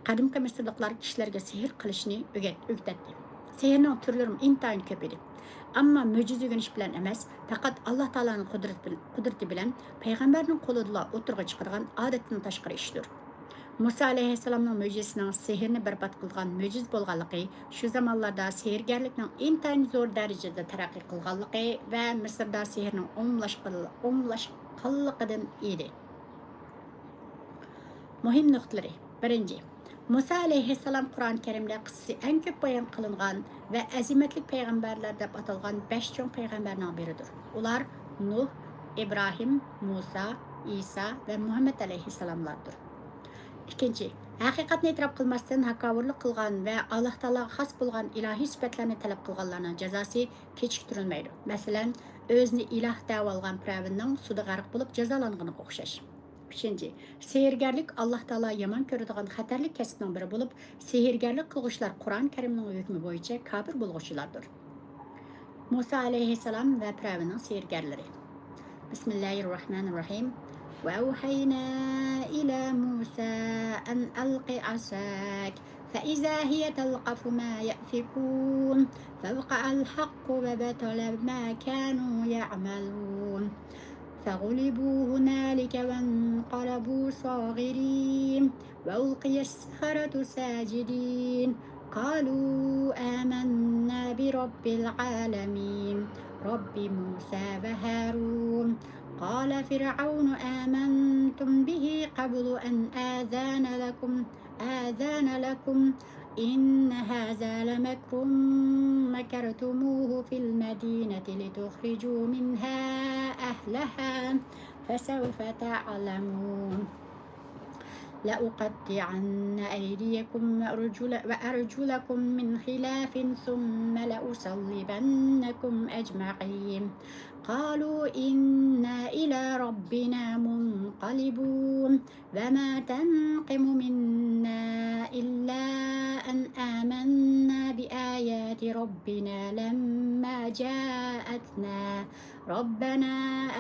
قەدىمكى مىسىرلىقلار كىشىلەرگە سېھىر قىلىشنى ئۆگەت-، ئۆگىتەتتى. سېھىرنىڭ تۈرلىرىمۇ ئىنتايىن كۆپ ئىدى. ئەمما مۆجىزە ئۆگىنىش بىلەن ئەمەس، پەقەت ئاللا تائالانىڭ قۇدرىتى بىل-، قۇدرىتى بىلەن پەيغەمبەرنىڭ قولىدىلا ئوتتۇرىغا چىقىدىغان ئادەتتىن تاشقىرى ئىشتۇر. مۇسا ئەلەيھىسسالامنىڭ مۆجىزىسىنىڭ سېھىرنى بەربات قىلىدىغان مۆجىزە بولغانلىقى، شۇ زامانلاردا سېھىرگەرلىكنىڭ ئىنتايىن زور دەرىجىدە تەرەققىي قىلغانلىقى ۋە مىسىردا سېھىرنىڭ ئومۇملاشقان-، ئومۇملاشقانلىقىدىن ئىدى. مۇھىم نۇقتىلىرى. بىرىنچى، مۇسا ئەلەيھىسسالام قۇرئان كەرىمدە قىسسىسى ئەڭ كۆپ بايان قىلىنغان ۋە ئەزىمەتلىك پەيغەمبەرلەر دەپ ئاتالغان بەش چوڭ پەيغەمبەرنىڭ بىرىدۇر. ئۇلار نۇھ، ئىبراھىم، مۇسا، ئىسا ۋە مۇھەممەد ئەلەيھىسسالاملاردۇر. ئىككىنچى، ھەقىقەتنى ئېتىراپ قىلماستىن ھاكاۋۇرلۇق قىلغان ۋە ئاللا تائالاغا خاس بولغان ئىلاھىي سۈپەتلەرنى تەلەپ قىلغانلارنىڭ جازاسى كېچىكتۈرۈلمەيدۇ. مەسىلەن، ئۆزىنى ئىلاھ دەۋالغان پىرئەۋننىڭ سۇدا غەرق بولۇپ جازالانغىنىغا ئوخشاش. ئۈچىنچى، سېھىرگەرلىك ئاللا تائالا يامان كۆرىدىغان خەتەرلىك كەسىپنىڭ بىرى بولۇپ، سېھىرگەرلىك قىلغۇچىلار قۇرئان كەرىمنىڭ ھۆكمى بويىچە كاپىر بولغۇچىلاردۇر. مۇسا ئەلەيھىسسالام ۋە پىرئەۋننىڭ سېھىرگەرلىرى. بىسمىللاھىررەھمانىررەھىم. وأوحينا إلى موسى أن ألق عصاك فإذا هي تلقف ما يأفكون فوقع الحق وبطل ما كانوا يعملون فغلبوا هنالك وانقلبوا صاغرين وألقي السحرة ساجدين قالوا آمنا برب العالمين رب موسى وهارون قال فرعون آمنتم به قبل أن آذن لكم آذن لكم إن هذا لمكر مكرتموه في المدينة لتخرجوا منها أهلها فسوف تعلمون لأقطعن أيديكم وأرجل-، وأرجلكم من خلاف ثم لأصلبنكم أجمعين قالوا إنا إلى ربنا منقلبون وما تنقم منا إلا أن آمنا بآيات ربنا لما جاءتنا ربنا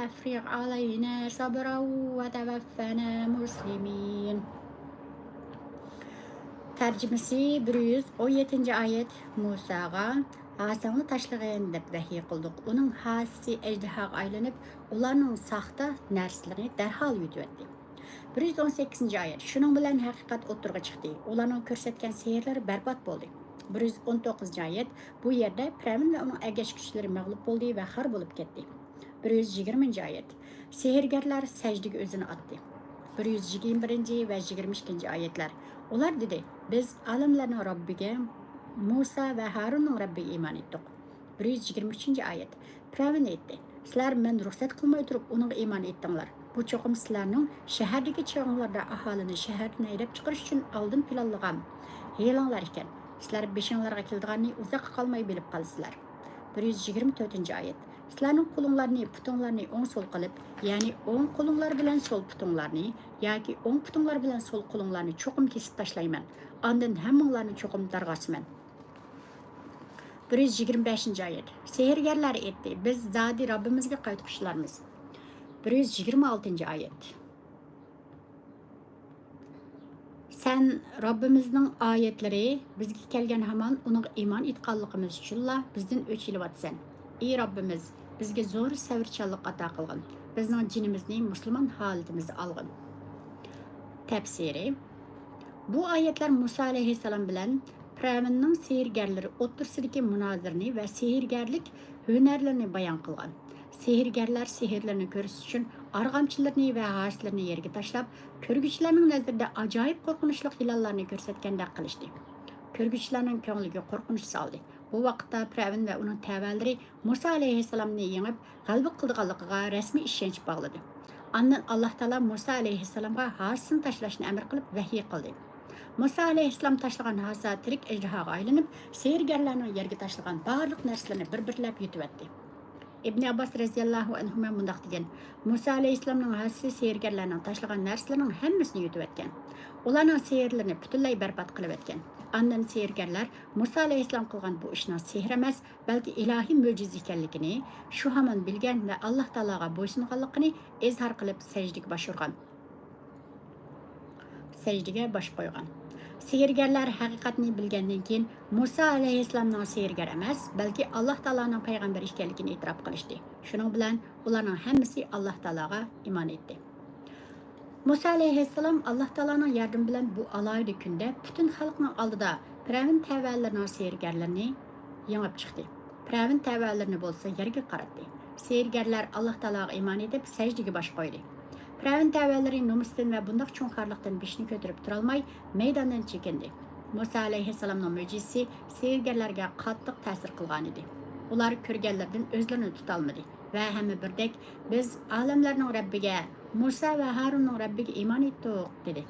أفرغ علينا صبرا وتوفنا مسلمين. تەرجىمىسى: بىر يۈز ئون يەتتىنچى ئايەت. مۇساغا ھاساڭنى تاشلىغىن دەپ ۋەھىي قىلدۇق. ئۇنىڭ ھاسىسى ئەجدىھاغا ئايلىنىپ، ئۇلارنىڭ ساختا نەرسىلىرىنى دەرھال يۇتۇۋەتتى. بىر يۈز ئون سەككىزىنچى ئايەت. شۇنىڭ بىلەن ھەقىقەت ئوتتۇرىغا چىقتى. ئۇلارنىڭ كۆرسەتكەن سېھىرلىرى بەربات بولدى. بىر يۈز ئون توققۇزىنچى ئايەت. بۇ يەردە پىرئەۋن ۋە ئۇنىڭ ئەگەشكۈچىلىرى مەغلۇپ بولدى ۋە خار بولۇپ كەتتى. بىر يۈز يىگىرمىنچى ئايەت. سېھىرگەرلەر سەجدىگە ئۆزىنى ئاتتى. بىر يۈز يىگىرمە بىرىنچى ۋە يىگىرمە ئىككىنچى ئايەتلەر. ئۇلار دېدى: بىز ئالەملەرنىڭ رەببىگە، مۇسا ۋە ھارۇننىڭ رەببىگە ئىمان ئېيتتۇق. بىر يۈز يىگىرمە ئۈچىنچى ئايەت. پىرئەۋن ئېيتتى: سىلەر مەن رۇخسەت قىلماي تۇرۇپ ئۇنىڭغا ئىمان ئېيتتىڭلار. بۇ چوقۇم سىلەرنىڭ شەھەردىكى چېغىڭلاردا ئاھالىنى شەھەردىن ھەيدەپ چىقىرىش ئۈچۈن ئالدىن پىلانلىغان ھىيلىڭلار ئىكەن. سىلەر بېشىڭلارغا كېلىدىغاننى ئۇزاققا قالماي بىلىپ قالىسىلەر. بىر يۈز يىگىرمە تۆتىنچى ئايەت. سىلەرنىڭ قولۇڭلارنى، پۇتۇڭلارنى ئوڭ سول قىلىپ، يەنى ئوڭ قولۇڭلار بىلەن سول پۇتۇڭلارنى ياكى ئوڭ پۇتۇڭلار بىلەن سول قولۇڭلارنى چوقۇم كېسىپ تاشلايمەن. ئاندىن ھەممىڭلارنى چوقۇم دارغا ئاسىمەن. بىر يۈز يىگىرمە بەشىنچى ئايەت. سېھىرگەرلەر ئېيتتى: بىز زادى رەببىمىزگە قايتقۇچىلارمىز. بىر يۈز يىگىرمە ئالتىنچى ئايەت. سەن رەببىمىزنىڭ ئايەتلىرى بىزگە كەلگەن ھامان ئۇنىڭغا ئىمان ئېيتقانلىقىمىز ئۈچۈنلا بىزدىن ئۆچ ئېلىۋاتىسەن. ئى رەببىمىز، بىزگە زور سەۋرچانلىق ئاتا قىلغىن. بىزنىڭ جېنىمىزنى مۇسۇلمان ھالىتىمىزدە ئالغىن. تەپسىرى. بۇ ئايەتلەر مۇسا ئەلەيھىسسالام بىلەن پىرئەۋننىڭ سېھىرگەرلىرى ئوتتۇرىسىدىكى مۇنازىرىنى ۋە سېھىرگەرلىك ھۈنەرلىرىنى بايان قىلغان. سېھىرگەرلەر سېھىرلىرىنى كۆرسىتىش ئۈچۈن ئارغامچىلىرىنى ۋە ھاسىلىرىنى يەرگە تاشلاپ، كۆرگۈچىلەرنىڭ نەزىرىدە ئاجايىپ قورقۇنچلۇق يىلانلارنى كۆرسەتكەندەك قىلىشتى. كۆرگۈچىلەرنىڭ كۆڭلىگە قورقۇنچ سالدى. بۇ ۋاقىتتا پىرئەۋن ۋە ئۇنىڭ تەۋەلىرى مۇسا ئەلەيھىسسالامنى يېڭىپ، غەلىبە قىلىدىغانلىقىغا رەسمىي ئىشەنچ باغلىدى. ئاندىن ئاللاھ تائالا مۇسا ئەلەيھىسسالامغا ھاسىسىنى تاشلاشنى ئەمر قىلىپ ۋەھىي قىلدى. مۇسا ئەلەيھىسسالام تاشلىغان ھاسا تىرىك ئەجدىھاغا ئايلىنىپ، سېھىرگەرلەرنىڭ يەرگە تاشلىغان بارلىق نەرسىلىرىنى بىر-بىرلەپ يۇتۇۋەتتى. ئىبنى ئابباس رەزىياللاھۇ ئەنھۇما مۇنداق دېگەن: مۇسا ئەلەيھىسسالامنىڭ ھاسىسى سېھىرگەرلەرنىڭ تاشلىغان نەرسىلىرىنىڭ ھەممىسىنى يۇتۇۋەتكەن. ئۇلارنىڭ سېھىرلىرىنى پۈتۈنلەي بەربات قىلىۋەتكەن. ئاندىن سېھىرگەرلەر مۇسا ئەلەيھىسسالام قىلغان بۇ ئىشنىڭ سېھىر ئەمەس، بەلكى ئىلاھىي مۆجىزە ئىكەنلىكىنى شۇ ھامان بىلگەن ۋە ئاللاھ تائالاغا بويسۇنغانلىقىنى ئىزھار قىلىپ سەجدىگە باش ئۇرغان. سەجدىگە باش قويغان. سېھىرگەرلەر ھەقىقەتنى بىلگەندىن كېيىن، مۇسا ئەلەيھىسسالامنىڭ سېھىرگەر ئەمەس، بەلكى ئاللاھ تائالانىڭ پەيغەمبىرى ئىكەنلىكىنى ئېتىراپ قىلىشتى. شۇنىڭ بىلەن ئۇلارنىڭ ھەممىسى ئاللاھ تائالاغا ئىمان ئېيتتى. مۇسا ئەلەيھىسسالام ئاللاھ تائالانىڭ ياردىمى بىلەن بۇ ئالاھىدە كۈندە پۈتۈن خەلقنىڭ ئالدىدا پىرئەۋن تەۋەلىرىنىڭ سېھىرگەرلىرىنى يېڭىپ چىقتى. پىرئەۋن تەۋەلىرىنى بولسا يەرگە قاراتتى. سېھىرگەرلەر ئاللاھ تائالاغا ئىمان ئېيتىپ، سەجدىگە باش قويدى. پىرئەۋن تەۋەلىرى نومۇستىن ۋە بۇنداق چوڭ خارلىقتىن بېشىنى كۆتۈرۈپ تۇرالماي، مەيداندىن چېكىندى. مۇسا ئەلەيھىسسالامنىڭ مۆجىزىسى سېھىرگەرلەرگە قاتتىق تەسىر قىلغانىدى. ئۇلار كۆرگەنلىرىدىن ئۆزلىرىنى تۇتالمىدى ۋە ھەممە بىردەك، «بىز ئالەملەرنىڭ رەببىگە، مۇسا ۋە ھارۇننىڭ رەببىگە ئىمان ئېيتتۇق» دېدى.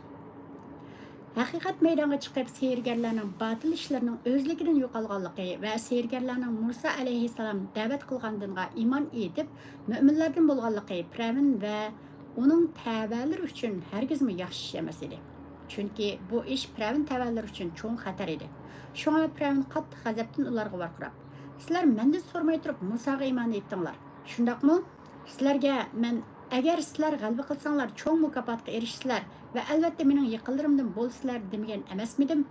ھەقىقەت مەيدانغا چىقىپ، سېھىرگەرلەرنىڭ باتىل ئىشلىرىنىڭ ئۆزلۈكىدىن يوقالغانلىقى ۋە سېھىرگەرلەرنىڭ مۇسا ئەلەيھىسسالام دەۋەت قىلغان دىنغا ئىمان ئېيتىپ، مۆمىنلەردىن بولغانلىقى پىرئەۋن ۋە ئۇنىڭ تەۋەلىرى ئۈچۈن ھەرگىزمۇ ياخشى ئىش ئەمەس ئىدى. چۈنكى بۇ ئىش پىرئەۋن تەۋەلىرى ئۈچۈن چوڭ خەتەر ئىدى. شۇڭا پىرئەۋن قاتتىق غەزەپتىن ئۇلارغا ۋارقىراپ، «سىلەر مەندىن سورىماي تۇرۇپ مۇساغا ئىمان ئېيتتىڭلار. شۇنداقمۇ؟ سىلەرگە مەن، ئەگەر سىلەر غەلىبە قىلساڭلار، چوڭ مۇكاپاتقا ئېرىشىسىلەر ۋە ئەلۋەتتە مېنىڭ يېقىنلىرىمدىن بولىسىلەر دېمىگەن ئەمەسمىدىم؟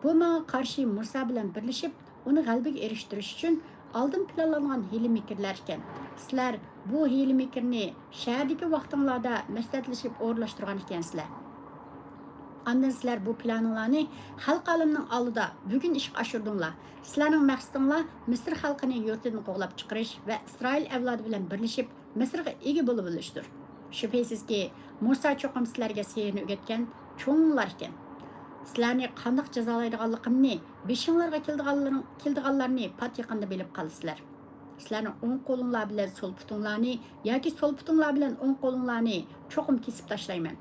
بۇ ماڭا قارشى مۇسا بىلەن بىرلىشىپ، ئۇنى غەلىبىگە ئېرىشتۈرۈش ئۈچۈن ئالدىن پىلانلانغان ھىيلە-مىكىرلەر ئىكەن. سىلەر بۇ ھىيلە-مىكىرنى شەھەردىكى ۋاقتىڭلاردا مەسلىھەتلىشىپ ئورۇنلاشتۇرغان ئىكەنسىلەر. ئاندىن سىلەر بۇ پىلانىڭلارنى خەلقى ئالەمنىڭ ئالدىدا بۈگۈن ئىشقا ئاشۇردۇڭلار. سىلەرنىڭ مەقسىتىڭلار مىسىر خەلقىنى يۇرتىدىن قوغلاپ چىقىرىش ۋە ئىسرائىل ئەۋلادى بىلەن بىرلىشىپ، مىسىرغا ئىگە بولۇۋېلىشتۇر. شۈبھىسىزكى، مۇسا چوقۇم سىلەرگە سېھىرنى ئۆگەتكەن چوڭلار ئىكەن. سىلەرنى قانداق جازالايدىغانلىقىمنى، بېشىڭلارغا كېلىدىغانلىرىڭ، كېلىدىغانلارنى پات يېقىندا بىلىپ قالىسىلەر. سىلەرنىڭ ئوڭ قولۇڭلار بىلەن سول پۇتۇڭلارنى ياكى سول پۇتۇڭلار بىلەن ئوڭ قولۇڭلارنى چوقۇم كېسىپ تاشلايمەن.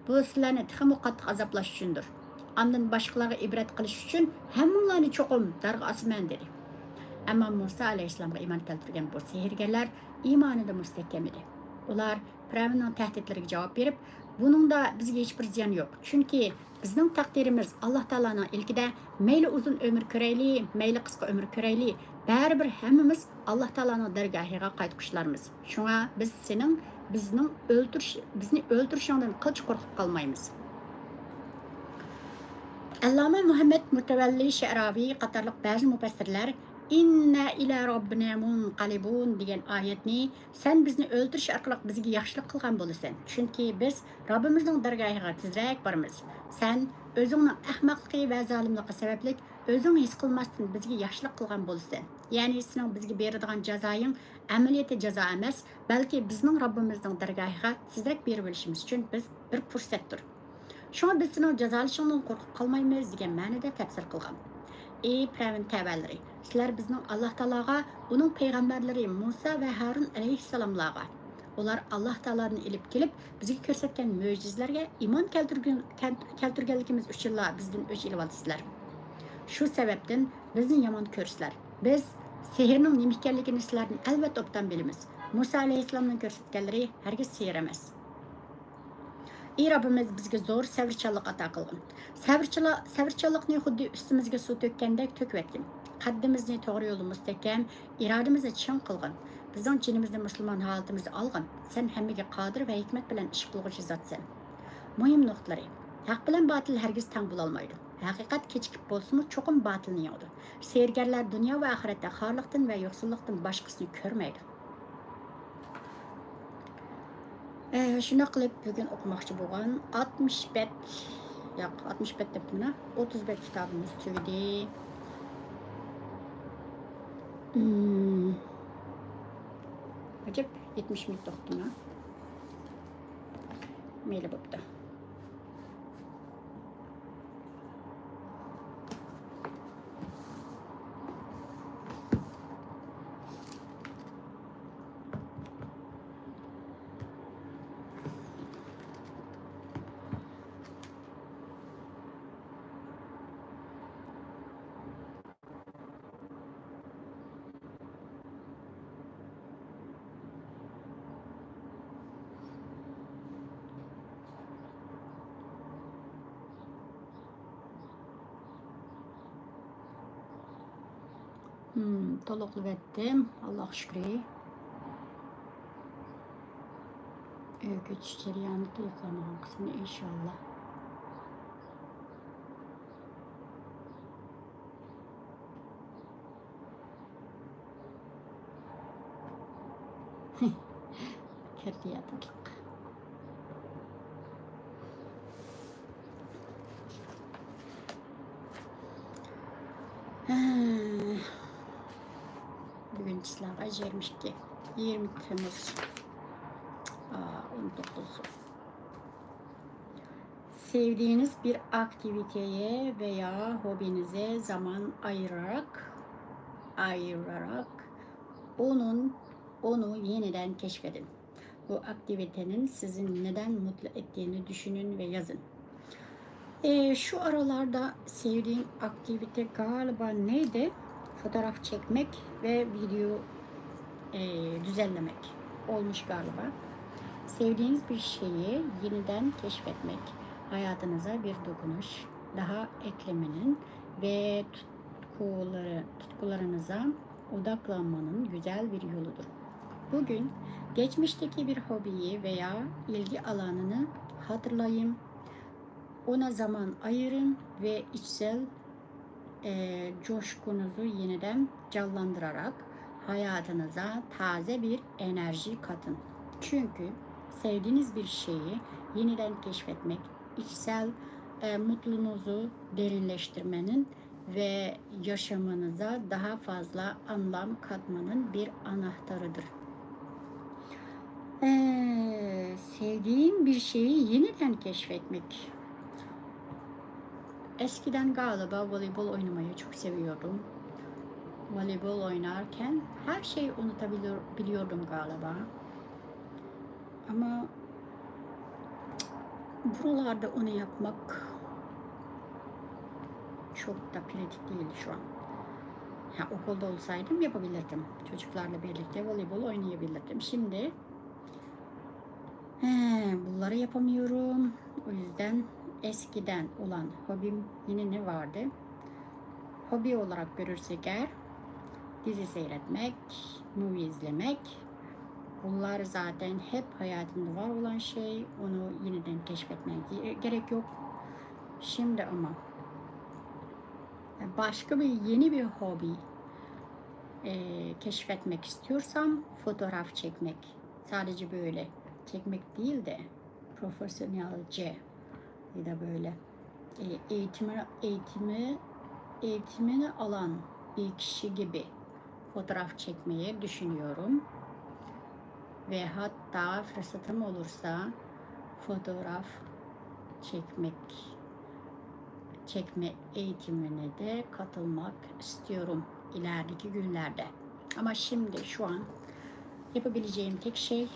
بۇ سىلەرنى تېخىمۇ قاتتىق ئازابلاش ئۈچۈندۇر. ئاندىن باشقىلارغا ئىبرەت قىلىش ئۈچۈن ھەممىڭلارنى چوقۇم دارغا ئاسىمەن، دېدى. ئەمما مۇسا ئەلەيھىسسالامغا ئىمان كەلتۈرگەن بۇ سېھىرگەرلەر ئىمانىدا مۇستەھكەم ئىدى. ئۇلار پىرئەۋننىڭ تەھدىتلىرىگە جاۋاب بېرىپ، بۇنىڭدا بىزگە ھېچبىر زىيان يوق، چۈنكى بىزنىڭ تەقدىرىمىز ئاللا تائالانىڭ ئىلكىدە، مەيلى ئۇزۇن ئۆمۈر كۆرەيلى، مەيلى قىسقا ئۆمۈر كۆرەيلى، بەرىبىر ھەممىمىز ئاللا تائالانىڭ دەرگاھىغا قايتقۇچىلارمىز. شۇڭا بىز سېنىڭ بىزنىڭ ئۆلتۈرۈش، بىزنى ئۆلتۈرۈشۈڭدىن قىلچە قورقۇپ قالمايمىز. ئەللامە مۇھەممەد مۇتەۋەللى شەئراۋى قاتارلىق بەزى مۇپەسسىرلەر «ئىننا ئىلا رەببىنا مۇنقەلىبۇن» دېگەن ئايەتنى «سەن بىزنى ئۆلتۈرۈش ئارقىلىق بىزگە ياخشىلىق قىلغان بولىسەن، چۈنكى بىز رەببىمىزنىڭ دەرگاھىغا تېزرەك بارىمىز. سەن ئۆزۈڭنىڭ ئەخمەقلىقى ۋە زالىملىقى سەۋەبلىك ئۆزۈڭ ھېس قىلماستىن بىزگە ياخشىلىق قىلغان بولىسەن.» يەنى سېنىڭ بىزگە بېرىدىغان جازايىڭ ئەمەلىيەتتە جازا ئەمەس، بەلكى بىزنىڭ رەببىمىزنىڭ دەرگاھىغا تېزرەك بېرىۋېلىشىمىز ئۈچۈن بىز بىر پۇرسەتتۇر. شۇڭا بىز سېنىڭ جازالىشىڭدىن قورقۇپ قالمايمىز، دېگەن مەنىدە تەپسىر قىلغان. ئى پىرئەۋن تەۋەلىرى، سىلەر بىزنىڭ ئاللا تائالاغا، ئۇنىڭ پەيغەمبەرلىرى مۇسا ۋە ھارۇن ئەلەيھىسسالاملارغا، ئۇلار ئاللا تائالادىن ئېلىپ كېلىپ بىزگە كۆرسەتكەن مۆجىزىلەرگە ئىمان كەلتۈرگەن-، كەلتۈرگەنلىكىمىز ئۈچۈنلا بىزدىن ئۆچ ئېلىۋاتىسىلەر. شۇ سەۋەبتىن بىزنى يامان كۆرىسىلەر. بىز سېھىرنىڭ نېمە ئىكەنلىكىنى سىلەردىن ئەلۋەتتە ئوبدان بىلىمىز. مۇسا ئەلەيھىسسالامنىڭ كۆرسەتكەنلىرى ھەرگىز سېھىر ئەمەس. ئى رەببىمىز، بىزگە زور سەۋرچانلىق ئاتا قىلغىن. سەۋرچىلا-، سەۋرچانلىقنى خۇددى ئۈستىمىزگە سۇ تۆككەندەك تۆكۈۋەتكىن. قەددىمىزنى توغرا يولدا مۇستەھكەم، ئىرادىمىزنى چىڭ قىلغىن. بىزنىڭ جېنىمىزنى مۇسۇلمان ھالىتىمىزدە ئالغىن. سەن ھەممىگە قادىر ۋە ھېكمەت بىلەن ئىش قىلغۇچى زاتسەن. مۇھىم نۇقتىلىرى. ھەق بىلەن باتىل ھەرگىز تەڭ بولالمايدۇ. ھەقىقەت كېچىكىپ بولسىمۇ، چوقۇم باتىلنى يېڭىدۇ. سېھىرگەرلەر دۇنيا ۋە ئاخىرەتتە خارلىقتىن ۋە يوقسۇللۇقتىن باشقىسىنى كۆرمەيدۇ. ئە، شۇنداق قىلىپ، بۈگۈن ئوقۇماقچى بولغان ئاتمىش بەت ياق، ئاتمىش بەت دەپتىمەن. ئوتتۇز بەت كىتابىمىز تۈگىدى. مم. ئەجەب، يەتمىش مىنۇت توختىما؟ مەيلى، بوپتۇ. مم، تولۇقلىۋەتتىم، ئاللاغا شۈكرى. ئۆگىتىش جەريانى تولۇقلانغان قىسمى، ئىنشاللا. كىردى ياتاقلىق. ھە. بۈگۈن چىسلاغا يىگىرمە ئىككى، يىگىرمە تemmuz. ئا، ئون توققۇز. Sevdiğiniz bir aktiviteye veya hobinize zaman ayırarak, ayırarak onun, onu yeniden keşfedin. Bu aktivitenin sizi neden mutlu ettiğini düşünün ve yazın. Ee, şu aralarda sevdiğim aktivite galiba neydi? Fotoğraf çekmek ve video, e, düzenlemek olmuş galiba. Sevdiğiniz bir şeyi yeniden keşfetmek, hayatınıza bir dokunuş daha eklemenin ve tutkuları, tutkularınıza odaklanmanın güzel bir yoludur. Bugün geçmişteki bir hobiyi veya ilgi alanını hatırlayın. Ona zaman ayırın ve içsel, e, coşkunuzu yeniden canlandırarak hayatınıza taze bir enerji katın. Çünkü sevdiğiniz bir şeyi yeniden keşfetmek, içsel, e, mutluluğunuzu derinleştirmenin ve yaşamınıza daha fazla anlam katmanın bir anahtarıdır. Ee, sevdiğim bir şeyi yeniden keşfetmek. Eskiden galiba voleybol oynamayı çok seviyordum. Voleybol oynarken her şeyi unutabiliyor, biliyordum galiba. Ama buralarda onu yapmak çok da pratik değil şu an. Ha, okulda olsaydım yapabilirdim. Çocuklarla birlikte voleybol oynayabilirdim. Şimdi, he, bunları yapamıyorum. O yüzden eskiden olan hobim yine ne vardı? Hobi olarak görürsek eğer, dizi seyretmek, movie izlemek, bunlar zaten hep hayatımda var olan şey. Onu yeniden keşfetmeye ge-, gerek yok. Şimdi ama başka bir, yeni bir hobi, e, keşfetmek istiyorsam, fotoğraf çekmek. Sadece böyle çekmek değil de profesyonelce ya da böyle, e, eğitimi, eğitimi, eğitimini alan bir kişi gibi fotoğraf çekmeyi düşünüyorum. Ve hatta fırsatım olursa fotoğraf çekmek, çekme eğitimine de katılmak istiyorum ilerideki günlerde. Ama şimdi, şu an yapabileceğim tek şey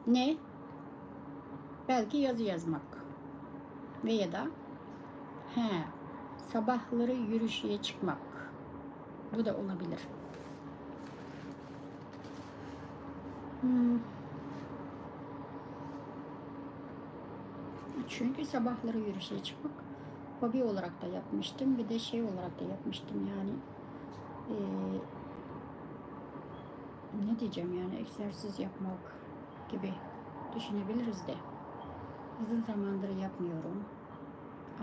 ne? Belki yazı yazmak. Ve ya da, he, sabahları yürüyüşe çıkmak. Bu da olabilir. Hmm. Çünkü sabahları yürüyüşe çıkmak hobi olarak da yapmıştım. Bir de şey olarak da yapmıştım yani. Ee, ne diyeceğim yani, egzersiz yapmak gibi düşünebiliriz de. Uzun zamandır yapmıyorum.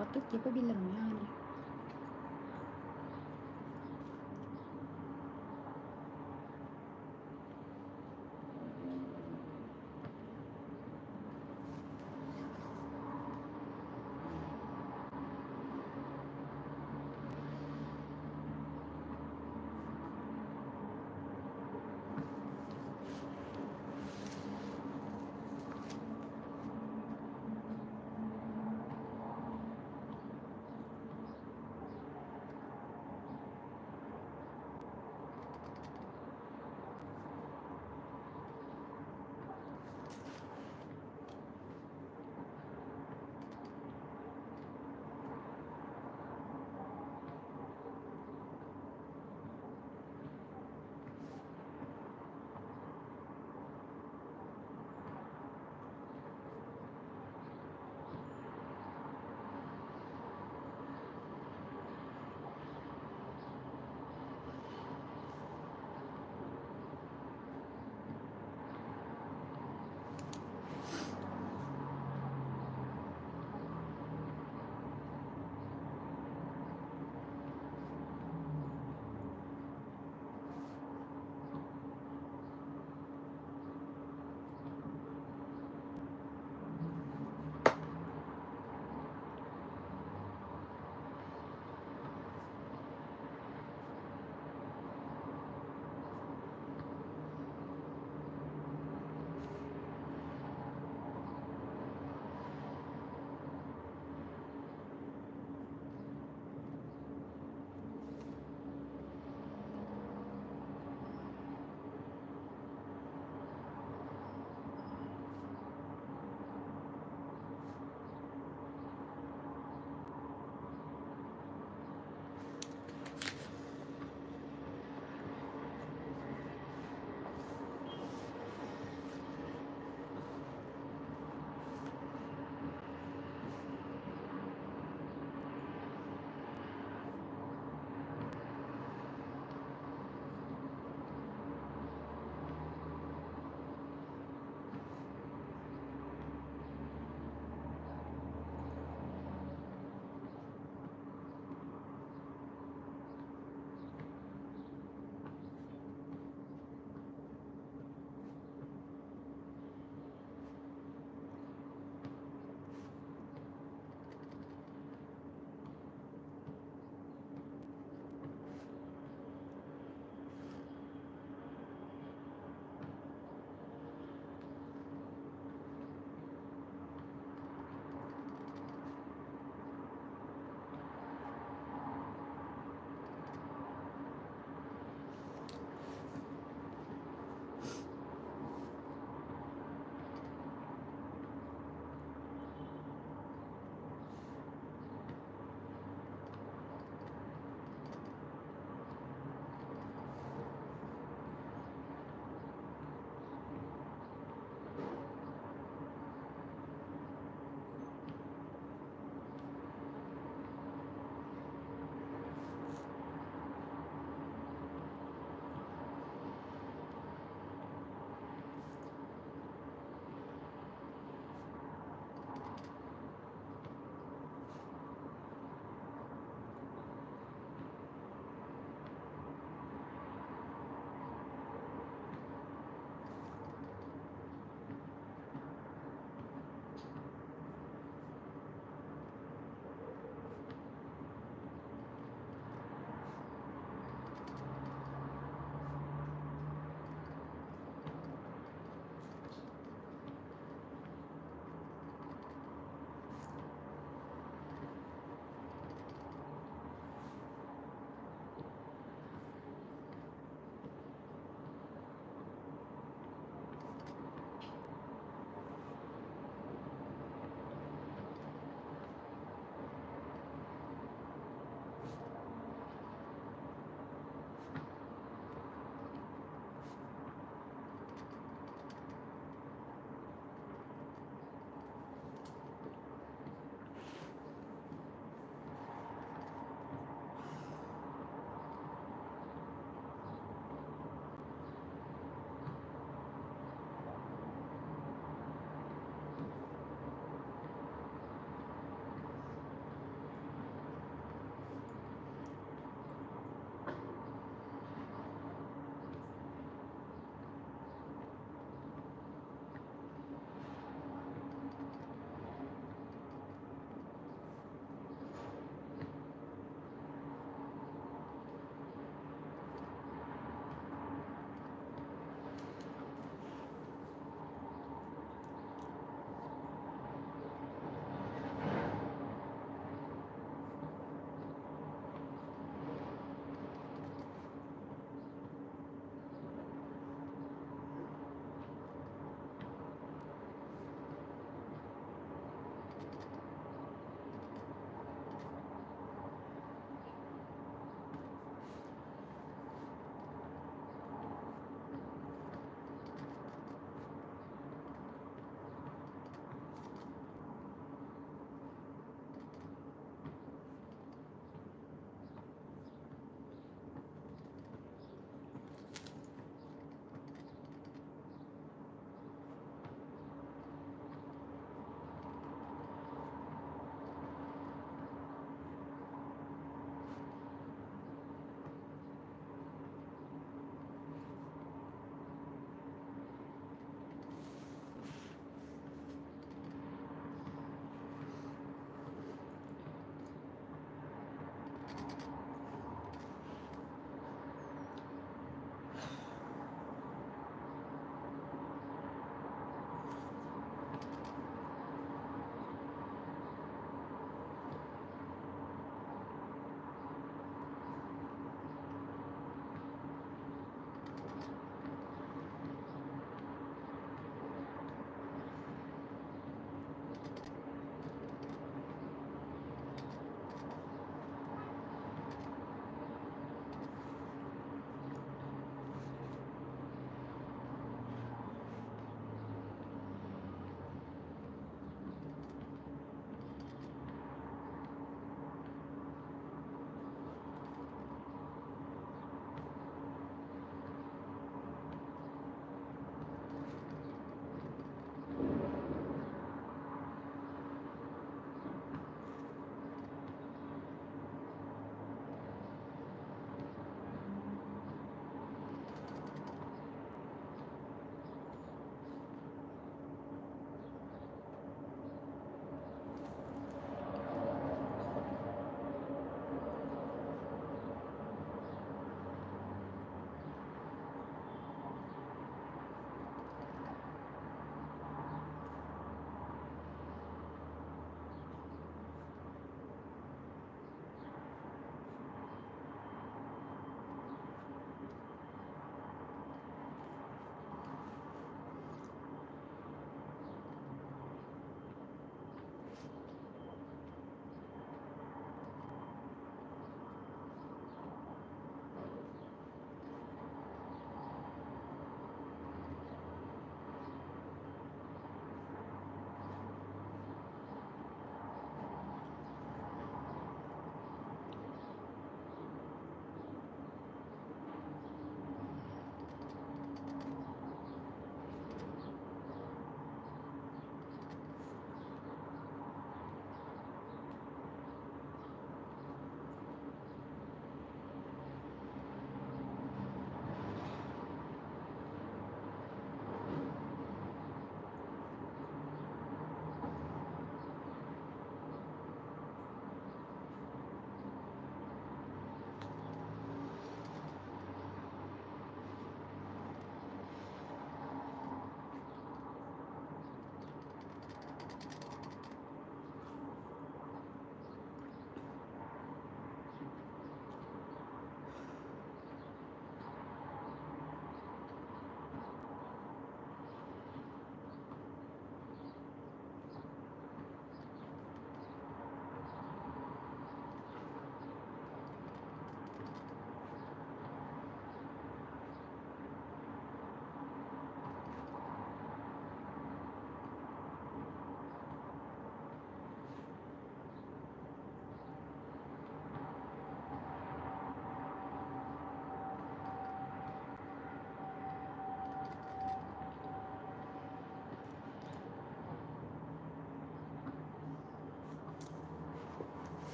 Artık yapabilirim yani.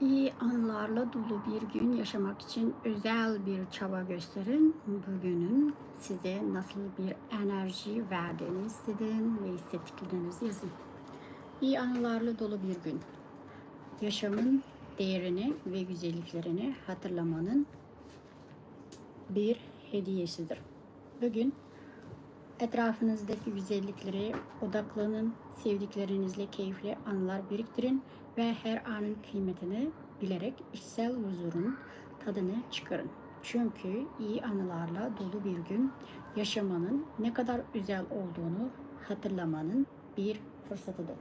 İyi anılarla dolu bir gün yaşamak için özel bir çaba gösterin. Bugünün size nasıl bir enerji verdiğini hissedin ve hissettiklerinizi yazın. İyi anılarla dolu bir gün. Yaşamın değerini ve güzelliklerini hatırlamanın bir hediyesidir. Bugün etrafınızdaki güzelliklere odaklanın, sevdiklerinizle keyifli anılar biriktirin ve her anın kıymetini bilerek içsel huzurun tadını çıkarın. Çünkü iyi anılarla dolu bir gün yaşamanın ne kadar özel olduğunu hatırlamanın bir fırsatıdır.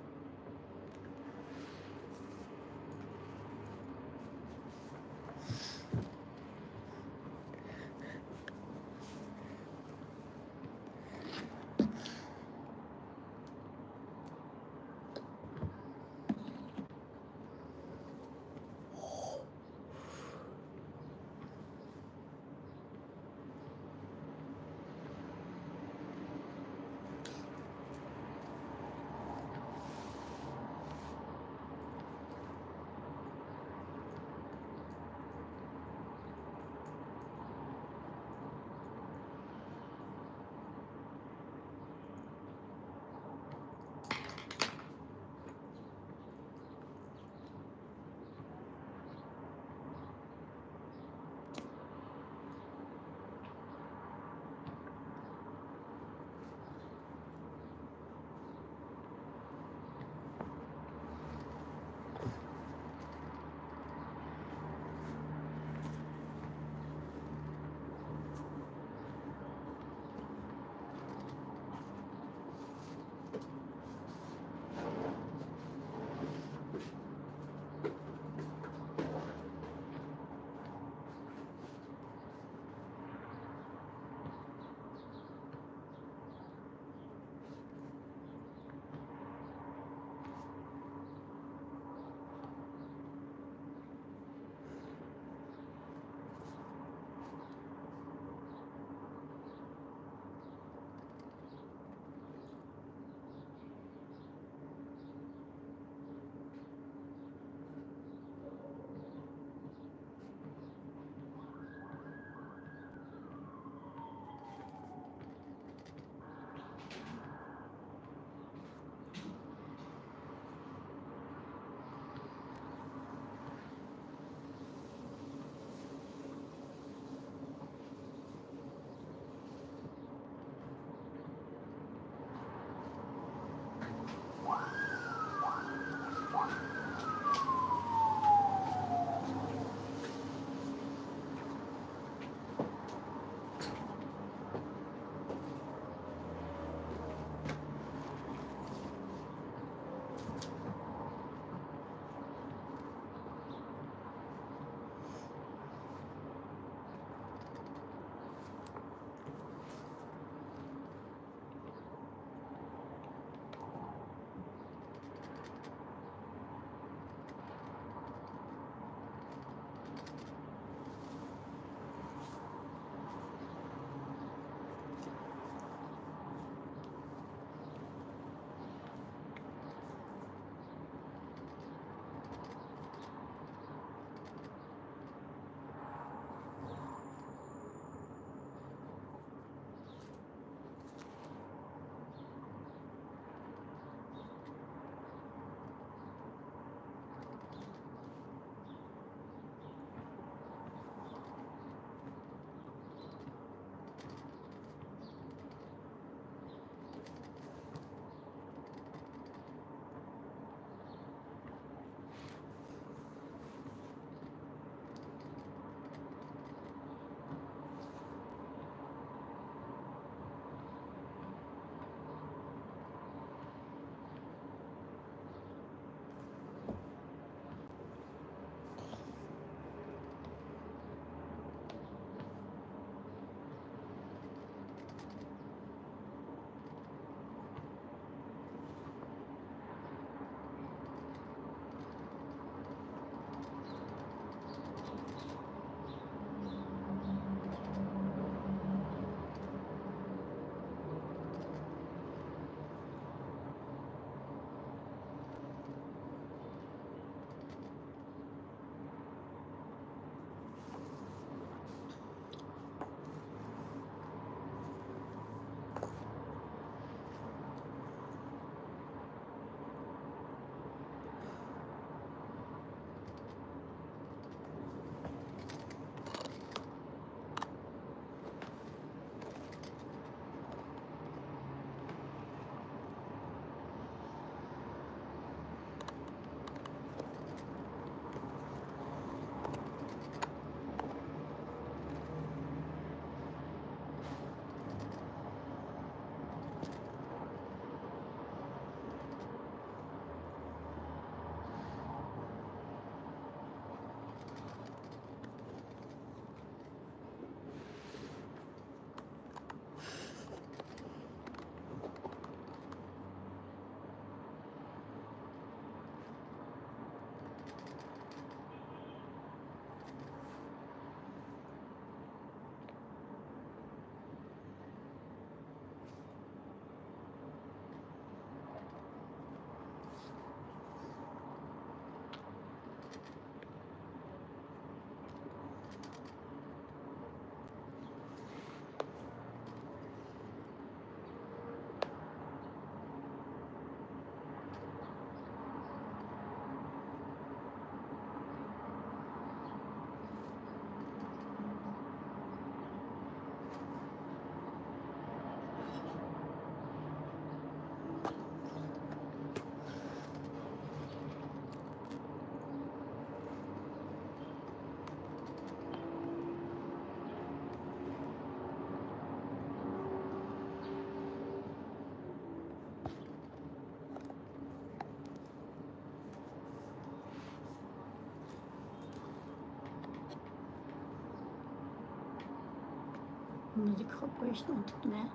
مۇزىكا قويۇپ قويۇشنى ئۇنتۇپتىمەن.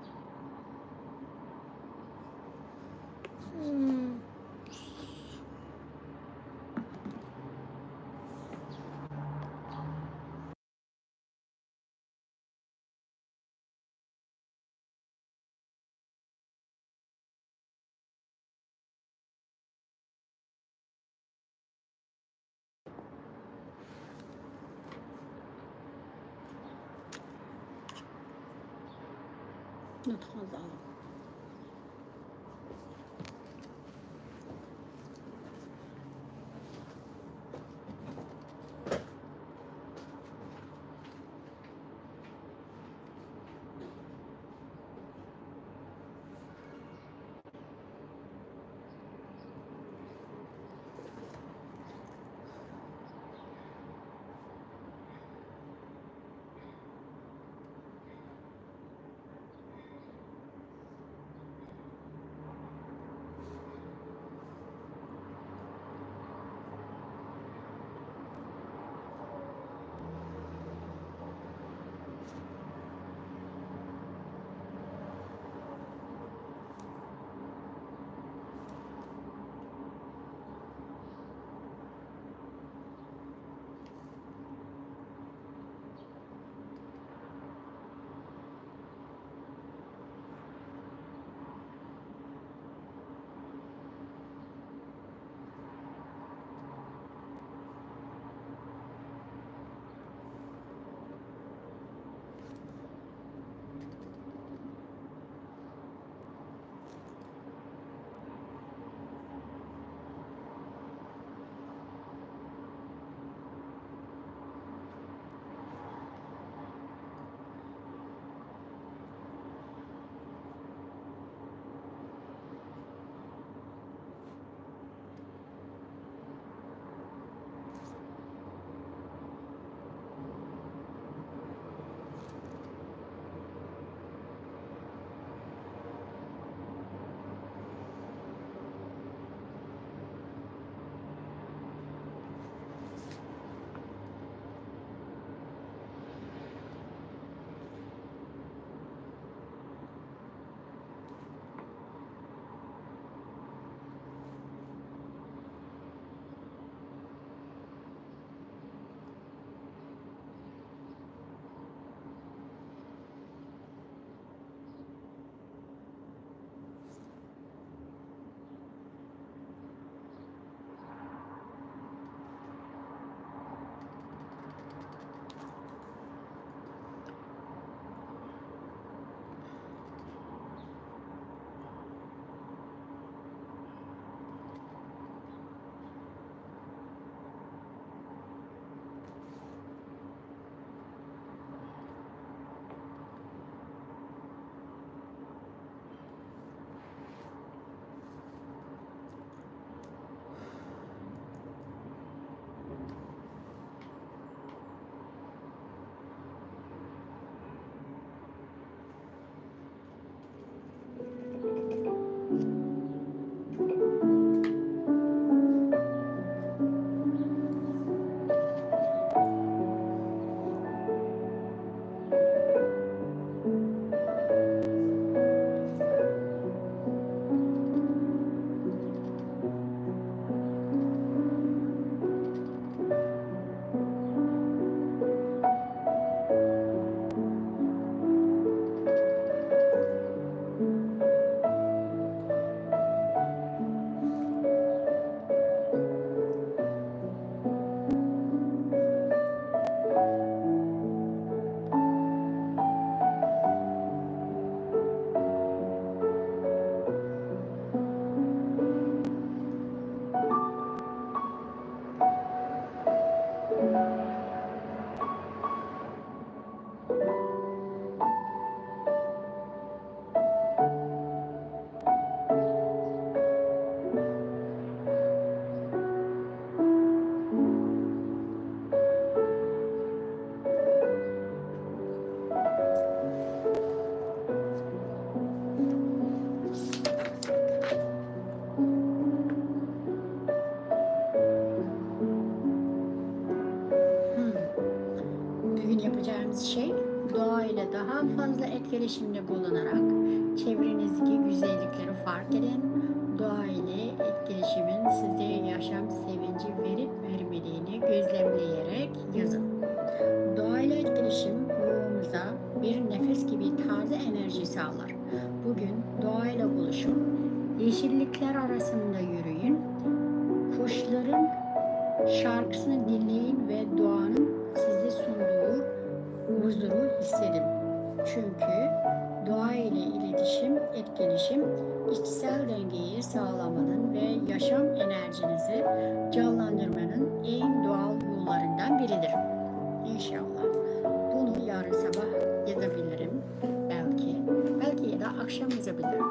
نۇتقىڭىزنى ئاڭلاڭ. Daha fazla etkileşimde bulunarak çevrenizdeki güzellikleri fark edin. Dua ile etkileşimin size yaşam sevinci verip vermediğini gözlemleyerek yazın. Dua ile etkileşim ruhunuza bir nefes gibi taze enerji sağlar. Bugün doğayla buluşun, yeşillikler arasında yürüyün, kuşların şarkısını dinleyin ve doğanın size sunduğu huzuru hissedin. Çünkü doğa ile iletişim, etkileşim içsel dengeyi sağlamanın ve yaşam enerjinizi canlandırmanın en doğal yollarından biridir. İnşallah bunu yarın sabah yazabilirim. Belki, belki ya da akşam yazabilirim.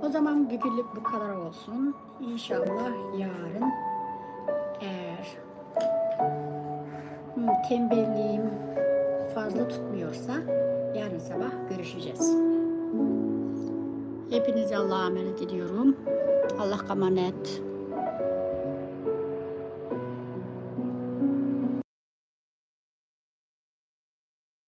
O zaman bugünlük bu kadar olsun. İnşallah yarın, eğer hmm, tembelliğim fazla tutmuyorsa, yarın sabah görüşeceğiz. Hepinizi Allah'a emanet ediyorum. Allah'a emanet.